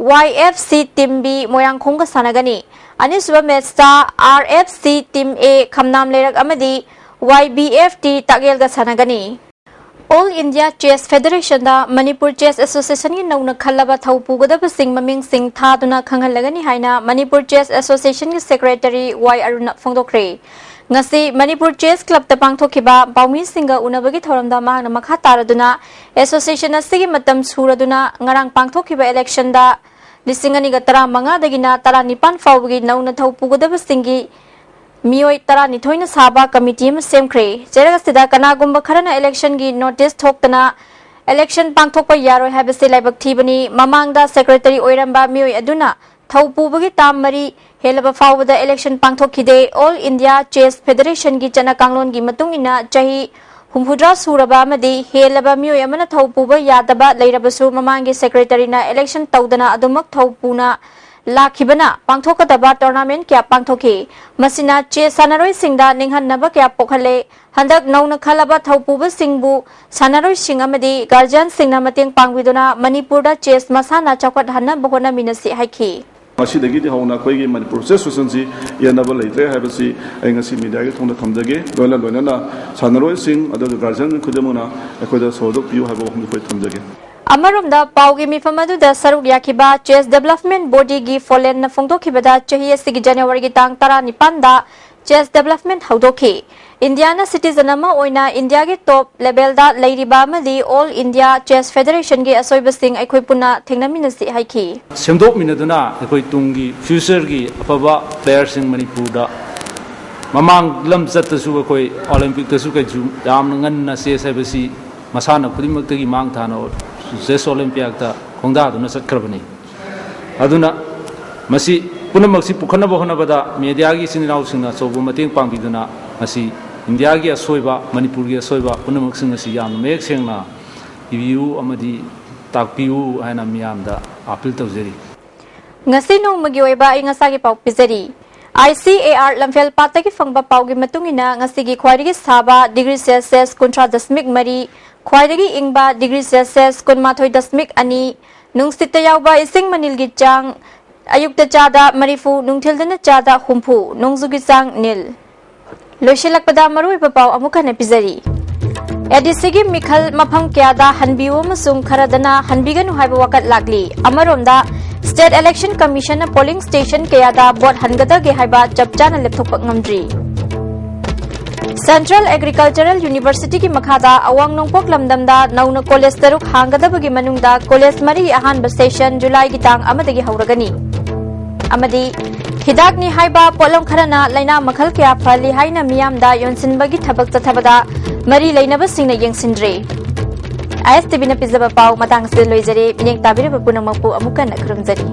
Y F C team B ꯃꯣꯏꯔꯥꯡꯈꯣꯡꯒ ꯁꯥꯟꯅꯒꯅꯤ꯫ ꯑꯅꯤꯁꯨꯕ ꯃꯦꯆꯇ R F C team A ꯈꯝꯅꯥꯝ ꯂꯩꯔꯛ ꯑꯃꯗꯤ ꯋꯥꯏ ꯕꯤ ꯑꯦꯐ ꯇꯤ ꯇꯥꯛꯌꯦꯜꯒ ꯁꯥꯟꯅꯒꯅꯤ꯫ ꯑꯣꯜ ꯏꯟꯗꯤꯌꯥ ꯆꯦꯁ ꯐꯦꯗꯔꯦꯁꯟꯗ ꯃꯅꯤꯄꯨꯔ ꯆꯦꯁ ꯑꯦꯁꯣꯁꯤꯌꯦꯁꯟꯒꯤ ꯅꯧꯅ ꯈꯜꯂꯕ ꯊꯧ ꯄꯨꯒꯗꯕꯁꯤꯡ ꯃꯃꯤꯡꯁꯤꯡ ꯊꯥꯗꯨꯅ ꯈꯪꯍꯜꯂꯒꯅꯤ ꯍꯥꯏꯅ ꯃꯅꯤꯄꯨꯔ ꯆꯦꯁ ꯑꯦꯁꯣꯁꯤꯌꯦꯁꯟꯒꯤ ꯁꯦꯀ꯭ꯔꯦꯇꯔꯤ ꯋꯥꯏ ꯑꯔꯨꯟꯅ ꯐꯣꯡꯗꯣꯛꯈ꯭ꯔꯦ꯫ ꯉꯁꯤ ꯃꯅꯤꯄꯨꯔ ꯆꯦꯁ ꯀ꯭ꯂꯕꯇ ꯄꯥꯡꯊꯣꯛꯈꯤꯕ ꯄꯥꯎꯃꯤꯁꯤꯡꯒ ꯎꯅꯕꯒꯤ ꯊꯧꯔꯝꯗ ꯃꯍꯥꯛꯅ ꯃꯈꯥ ꯇꯥꯔꯗꯨꯅ ꯑꯦꯁꯣꯁꯤꯌꯦꯁꯟ ꯑꯁꯤꯒꯤ ꯃꯇꯝ ꯁꯨꯔꯗꯨꯅ ꯉꯔꯥꯡ ꯄꯥꯡꯊꯣꯛꯈꯤꯕ ꯏꯂꯦꯛꯁꯟꯗ ꯂꯤꯁꯤꯡ ꯑꯅꯤꯒ ꯇꯔꯥꯃꯉꯥꯗꯒꯤꯅ ꯇꯔꯥꯅꯤꯄꯥꯟ ꯐꯥꯎꯕꯒꯤ ꯅꯧꯅ ꯊꯧ ꯄꯨꯒꯗꯕꯁꯤꯡꯒꯤ ꯃꯤꯑꯣꯏ ꯇꯔꯥꯅꯤꯊꯣꯏꯅ ꯁꯥꯕ ꯀꯃꯤꯇꯤ ꯑꯃ ꯁꯦꯝꯈ꯭ꯔꯦ꯫ ꯆꯩꯔꯛ ꯑꯁꯤꯗ ꯀꯅꯥꯒꯨꯝꯕ ꯈꯔꯅ ꯏꯂꯦꯛꯁꯟꯒꯤ ꯅꯣꯇꯤꯁ ꯊꯣꯛꯇꯅ ꯏꯂꯦꯛꯁꯟ ꯄꯥꯡꯊꯣꯛꯄ ꯌꯥꯔꯣꯏ ꯍꯥꯏꯕꯁꯤ ꯂꯥꯏꯕꯛ ꯊꯤꯕꯅꯤ꯫ ꯃꯃꯥꯡꯗ ꯁꯦꯀ꯭ꯔꯦꯇꯔꯤ ꯑꯣꯏꯔꯝꯕ ꯃꯤꯑꯣꯏ ꯑꯗꯨꯅ ꯊꯧ ꯄꯨꯕꯒꯤ ꯇꯥꯝ ꯃꯔꯤ ꯍꯦꯜꯂꯕ ꯐꯥꯎꯕꯗ ꯏꯂꯦꯛꯁꯟ ꯄꯥꯡꯊꯣꯛꯈꯤꯗꯦ꯫ ꯑꯣꯜ ꯏꯟꯗꯤꯌꯥ ꯆꯦꯁ ꯐꯦꯗꯔꯦꯁꯟꯒꯤ ꯆꯠꯅ ꯀꯥꯡꯂꯣꯟꯒꯤ ꯃꯇꯨꯡ ꯏꯟꯅ ꯆꯍꯤ ꯍꯨꯝꯐꯨꯇꯔꯥ ꯁꯨꯔꯕ ꯑꯃꯗꯤ ꯍꯦꯜꯂꯕ ꯃꯤꯑꯣꯏ ꯑꯃꯅ ꯊꯧ ꯄꯨꯕ ꯌꯥꯗꯕ ꯂꯩꯔꯕꯁꯨ ꯃꯃꯥꯡꯒꯤ ꯁꯦꯀ꯭ꯔꯦꯇꯔꯤꯅ ꯏꯂꯦꯛꯁꯟ ꯇꯧꯗꯅ ꯑꯗꯨꯃꯛ ꯊꯧ ꯄꯨꯅ ꯂꯥꯛꯈꯤꯕꯅ ꯄꯥꯡꯊꯣꯛꯀꯗꯕ ꯇꯣꯔꯅꯥꯃꯦꯟ ꯀꯌꯥ ꯄꯥꯡꯊꯣꯛꯈꯤ꯫ ꯃꯁꯤꯅ ꯆꯦꯁ ꯁꯥꯟꯅꯔꯣꯏꯁꯤꯡꯗ ꯅꯤꯡꯍꯟꯅꯕ ꯀꯌꯥ ꯄꯣꯛꯍꯜꯂꯦ꯫ ꯍꯟꯗꯛ ꯅꯧꯅ ꯈꯜꯂꯕ ꯊꯧꯄꯨꯕꯁꯤꯡꯕꯨ ꯁꯥꯟꯅꯔꯣꯏꯁꯤꯡ ꯑꯃꯗꯤ ꯒꯥꯔꯖꯤꯌꯟꯁꯤꯡꯅ ꯃꯇꯦꯡ ꯄꯥꯡꯕꯤꯗꯨꯅ ꯃꯅꯤꯄꯨꯔꯗ ꯆꯦꯁ ꯃꯁꯥꯟꯅ ꯆꯥꯎꯈꯠꯍꯟꯅꯕ ꯍꯣꯠꯅꯃꯤꯟꯅꯁꯤ ꯍꯥꯏꯈꯤ꯫ ꯉꯁꯤꯗꯒꯤꯗꯤ ꯍꯧꯅ ꯑꯩꯈꯣꯏꯒꯤ ꯃꯅꯤꯄꯨꯔ ꯆꯦꯁ ꯑꯦꯁꯣꯁꯤꯌꯦꯁꯟꯁꯤ ꯌꯦꯟꯅꯕ ꯂꯩꯇ꯭ꯔꯦ ꯍꯥꯏꯕꯁꯤ ꯑꯩ ꯉꯁꯤ ꯃꯤꯗꯤꯌꯥꯒꯤ ꯊꯣꯡꯗ ꯊꯝꯖꯒꯦ꯫ ꯂꯣꯏꯅ ꯂꯣꯏꯅꯅ ꯁꯥꯟꯅꯔꯣꯏꯁꯤꯡ ꯑꯗꯨꯒ ꯒꯥꯔꯖꯤꯌꯟ ꯈꯨꯗꯤꯡꯃꯛꯅ ꯑꯩꯈꯣꯏꯗ ꯁꯧꯗꯣꯛꯄꯤꯌꯨ ꯍꯥꯏꯕ ꯋꯥꯐꯝꯗꯨ ꯑꯩꯈꯣꯏ ꯊꯝꯖꯒꯦ꯫ ꯑꯃꯔꯣꯝꯗ ꯄꯥꯎꯒꯤ ꯃꯤꯐꯝ ꯑꯗꯨꯗ ꯁꯔꯨꯛ ꯌꯥꯈꯤꯕ ꯆꯦꯁ ꯗꯦꯕꯂꯞꯃꯦꯟ ꯕꯣꯗꯤꯒꯤ ꯐꯣꯂꯦꯟꯅ ꯐꯣꯡꯗꯣꯛꯈꯤꯕꯗ ꯆꯍꯤ ꯑꯁꯤꯒꯤ ꯖꯅꯋꯥꯔꯤꯒꯤ ꯇꯥꯡ ꯇꯔꯥꯅꯤꯄꯥꯟꯗ ꯆꯦꯁ ꯗꯦꯕꯂꯞꯃꯦꯟ ꯍꯧꯗꯣꯛꯈꯤ꯫ ꯏꯟꯗꯤꯌꯥꯅ ꯁꯤꯇꯤꯖꯟ ꯑꯃ ꯑꯣꯏꯅ ꯏꯟꯗꯤꯌꯥꯒꯤ ꯇꯣꯞ ꯂꯦꯚꯦꯜꯗ ꯂꯩꯔꯤꯕ ꯑꯃꯗꯤ ꯑꯣꯜ ꯏꯟꯗꯤꯌꯥ ꯆꯦꯁ ꯐꯦꯗꯔꯦꯁꯟꯒꯤ ꯑꯁꯣꯏꯕꯁꯤꯡ ꯑꯩꯈꯣꯏ ꯄꯨꯟꯅ ꯊꯦꯡꯅꯃꯤꯟꯅꯁꯤ ꯍꯥꯏꯈꯤ꯫ ꯁꯦꯝꯗꯣꯛꯃꯤꯟꯅꯗꯨꯅ ꯑꯩꯈꯣꯏ ꯇꯨꯡꯒꯤ ꯐ꯭ꯌꯨꯆꯔꯒꯤ ꯑꯐꯕ ꯄ꯭ꯂꯦꯌꯔꯁꯤꯡ ꯃꯅꯤꯄꯨꯔꯗ ꯃꯃꯥꯡ ꯂꯝ ꯆꯠꯇꯁꯨ ꯑꯩꯈꯣꯏ ꯑꯣꯂꯦꯝꯄꯤꯛꯇꯁꯨ ꯀꯩꯁꯨ ꯌꯥꯝꯅ ꯉꯟꯅ ꯆꯦꯁ ꯍꯥꯏꯕꯁꯤ ꯃꯁꯥꯟꯅ ꯈꯨꯗꯤꯡꯃꯛꯇꯒꯤ ꯃꯥꯡ ꯊꯥꯅ ꯆꯦꯁ ꯑꯣꯂꯦꯝꯄꯤꯌꯥꯗ ꯈꯣꯡꯗꯥꯗꯨꯅ ꯆꯠꯈ꯭ꯔꯕꯅꯤ꯫ ꯑꯗꯨꯅ ꯃꯁꯤ ꯄꯨꯝꯅꯃꯛꯁꯤ ꯄꯨꯈꯠꯅꯕ ꯍꯣꯠꯅꯕꯗ ꯃꯦꯗꯤꯌꯥꯒꯤ ꯏꯆꯤꯟ ꯏꯅꯥꯎꯁꯤꯡꯅ ꯑꯆꯧꯕ ꯃꯇꯦꯡ ꯄꯥꯡꯕꯤꯗꯨꯅ ꯃꯁꯤ ꯏꯟꯗꯤꯌꯥꯒꯤ ꯑꯁꯣꯏꯕ, ꯃꯅꯤꯄꯨꯔꯒꯤ ꯑꯁꯣꯏꯕ ꯄꯨꯝꯅꯃꯛꯁꯤꯡ ꯑꯁꯤ ꯌꯥꯝꯅ ꯃꯌꯦꯛ ꯁꯦꯡꯅ ꯏꯕꯤꯌꯨ ꯑꯃꯗꯤ ꯇꯥꯛꯄꯤꯌꯨ ꯍꯥꯏꯅ ꯃꯤꯌꯥꯝꯗ ꯑꯥꯄꯤꯜ ꯇꯧꯖꯔꯤ꯫ ꯉꯁꯤ ꯅꯣꯡꯃꯒꯤ ꯑꯣꯏꯕ ꯑꯏꯪ ꯑꯁꯥꯒꯤ ꯄꯥꯎ ꯄꯤꯖꯔꯤ꯫ ICAR ꯂꯝꯐꯦꯜ ꯄꯥꯠꯇꯒꯤ ꯐꯪꯕ ꯄꯥꯎꯒꯤ ꯃꯇꯨꯡ ꯏꯟꯅ ꯉꯁꯤꯒꯤ ꯈ꯭ꯋꯥꯏꯗꯒꯤ ꯁꯥꯕ ꯗꯤꯒ꯭ꯔꯤ ꯁꯦꯜꯁꯤꯌꯁ ꯀꯨꯟꯊ꯭ꯔꯥ ꯗꯁꯃꯤꯛ ꯃꯔꯤ, ꯈ꯭ꯋꯥꯏꯗꯒꯤ ꯏꯪꯕ ꯗꯤꯒ꯭ꯔꯤ ꯁꯦꯜꯁꯤꯌꯁ ꯀꯨꯟꯃꯥꯊꯣꯏ ꯗꯁꯃꯤꯛ ꯑꯅꯤ, ꯅꯨꯡꯁꯤꯠꯇ ꯌꯥꯎꯕ ꯏꯁꯤꯡ ꯃꯅꯤꯜꯒꯤ ꯆꯥꯡ ꯑꯌꯨꯛꯇ ꯆꯥꯗ ꯃꯔꯤꯐꯨ, ꯅꯨꯡꯊꯤꯜꯗꯅ ꯆꯥꯗ ꯍꯨꯝꯐꯨ, ꯅꯣꯡꯖꯨꯒꯤ ꯆꯥꯡ ꯅꯤꯜ꯫ ꯂꯣꯏꯁꯤꯜꯂꯛꯄꯗ ꯃꯔꯨꯑꯣꯏꯕ ꯄꯥꯎ ꯑꯃꯨꯛ ꯍꯟꯅ ꯄꯤꯖꯔꯤ꯫ ADCꯒꯤ ꯃꯤꯈꯜ ꯃꯐꯝ ꯀꯌꯥꯗ ꯍꯟꯕꯤꯌꯨ ꯑꯃꯁꯨꯡ ꯈꯔꯗꯅ ꯍꯟꯕꯤꯒꯅꯨ ꯍꯥꯏꯕ ꯋꯥꯀꯠ ꯂꯥꯛꯂꯤ꯫ ꯑꯃꯔꯣꯝꯗ, State Election Commissionꯅ polling station ꯀꯌꯥꯗ vote ꯍꯟꯒꯗꯒꯦ ꯍꯥꯏꯕ ꯆꯞ ꯆꯥꯅ ꯂꯦꯞꯊꯣꯛꯄ ꯉꯝꯗ꯭ꯔꯤ꯫ Central Agricultural Universityꯒꯤ ꯃꯈꯥꯗ ꯑꯋꯥꯡ ꯅꯣꯡꯄꯣꯛ ꯂꯝꯗꯝꯗ ꯅꯧꯅ ꯀꯣꯂꯦꯖ ꯇꯔꯨꯛ ꯍꯥꯡꯒꯗꯕꯒꯤ ꯃꯅꯨꯡꯗ ꯀꯣꯂꯦꯖ ꯃꯔꯤ ꯑꯍꯥꯟꯕ session ꯖꯨꯂꯥꯏꯒꯤ ꯇꯥꯡ ꯑꯃꯗꯒꯤ ꯍꯧꯔꯒꯅꯤ꯫ ꯑꯃꯗꯤ ꯍꯤꯗꯥꯛꯅꯤ ꯍꯥꯏꯕ ꯄꯣꯠꯂꯝ ꯈꯔꯅ ꯂꯥꯏꯅꯥ ꯃꯈꯜ ꯀꯌꯥ ꯐꯍꯜꯂꯤ ꯍꯥꯏꯅ ꯃꯤꯌꯥꯝꯗ ꯌꯣꯟꯁꯤꯟꯕꯒꯤ ꯊꯕꯛ ꯆꯠꯊꯕꯗ ꯃꯔꯤ ꯂꯩꯅꯕꯁꯤꯡꯅ ꯌꯦꯡꯁꯤꯟꯗ꯭ꯔꯦ꯫ ISTVꯅ ꯄꯤꯖꯕ ꯄꯥꯎ ꯃꯇꯥꯡ ꯑꯁꯤꯗ ꯂꯣꯏꯖꯔꯦ꯫ ꯃꯤꯠꯌꯦꯡ ꯇꯥꯕꯤꯔꯕ ꯄꯨꯝꯅꯃꯛꯄꯨ ꯑꯃꯨꯛ ꯍꯟꯅ ꯈꯨꯔꯨꯝꯖꯔꯤ꯫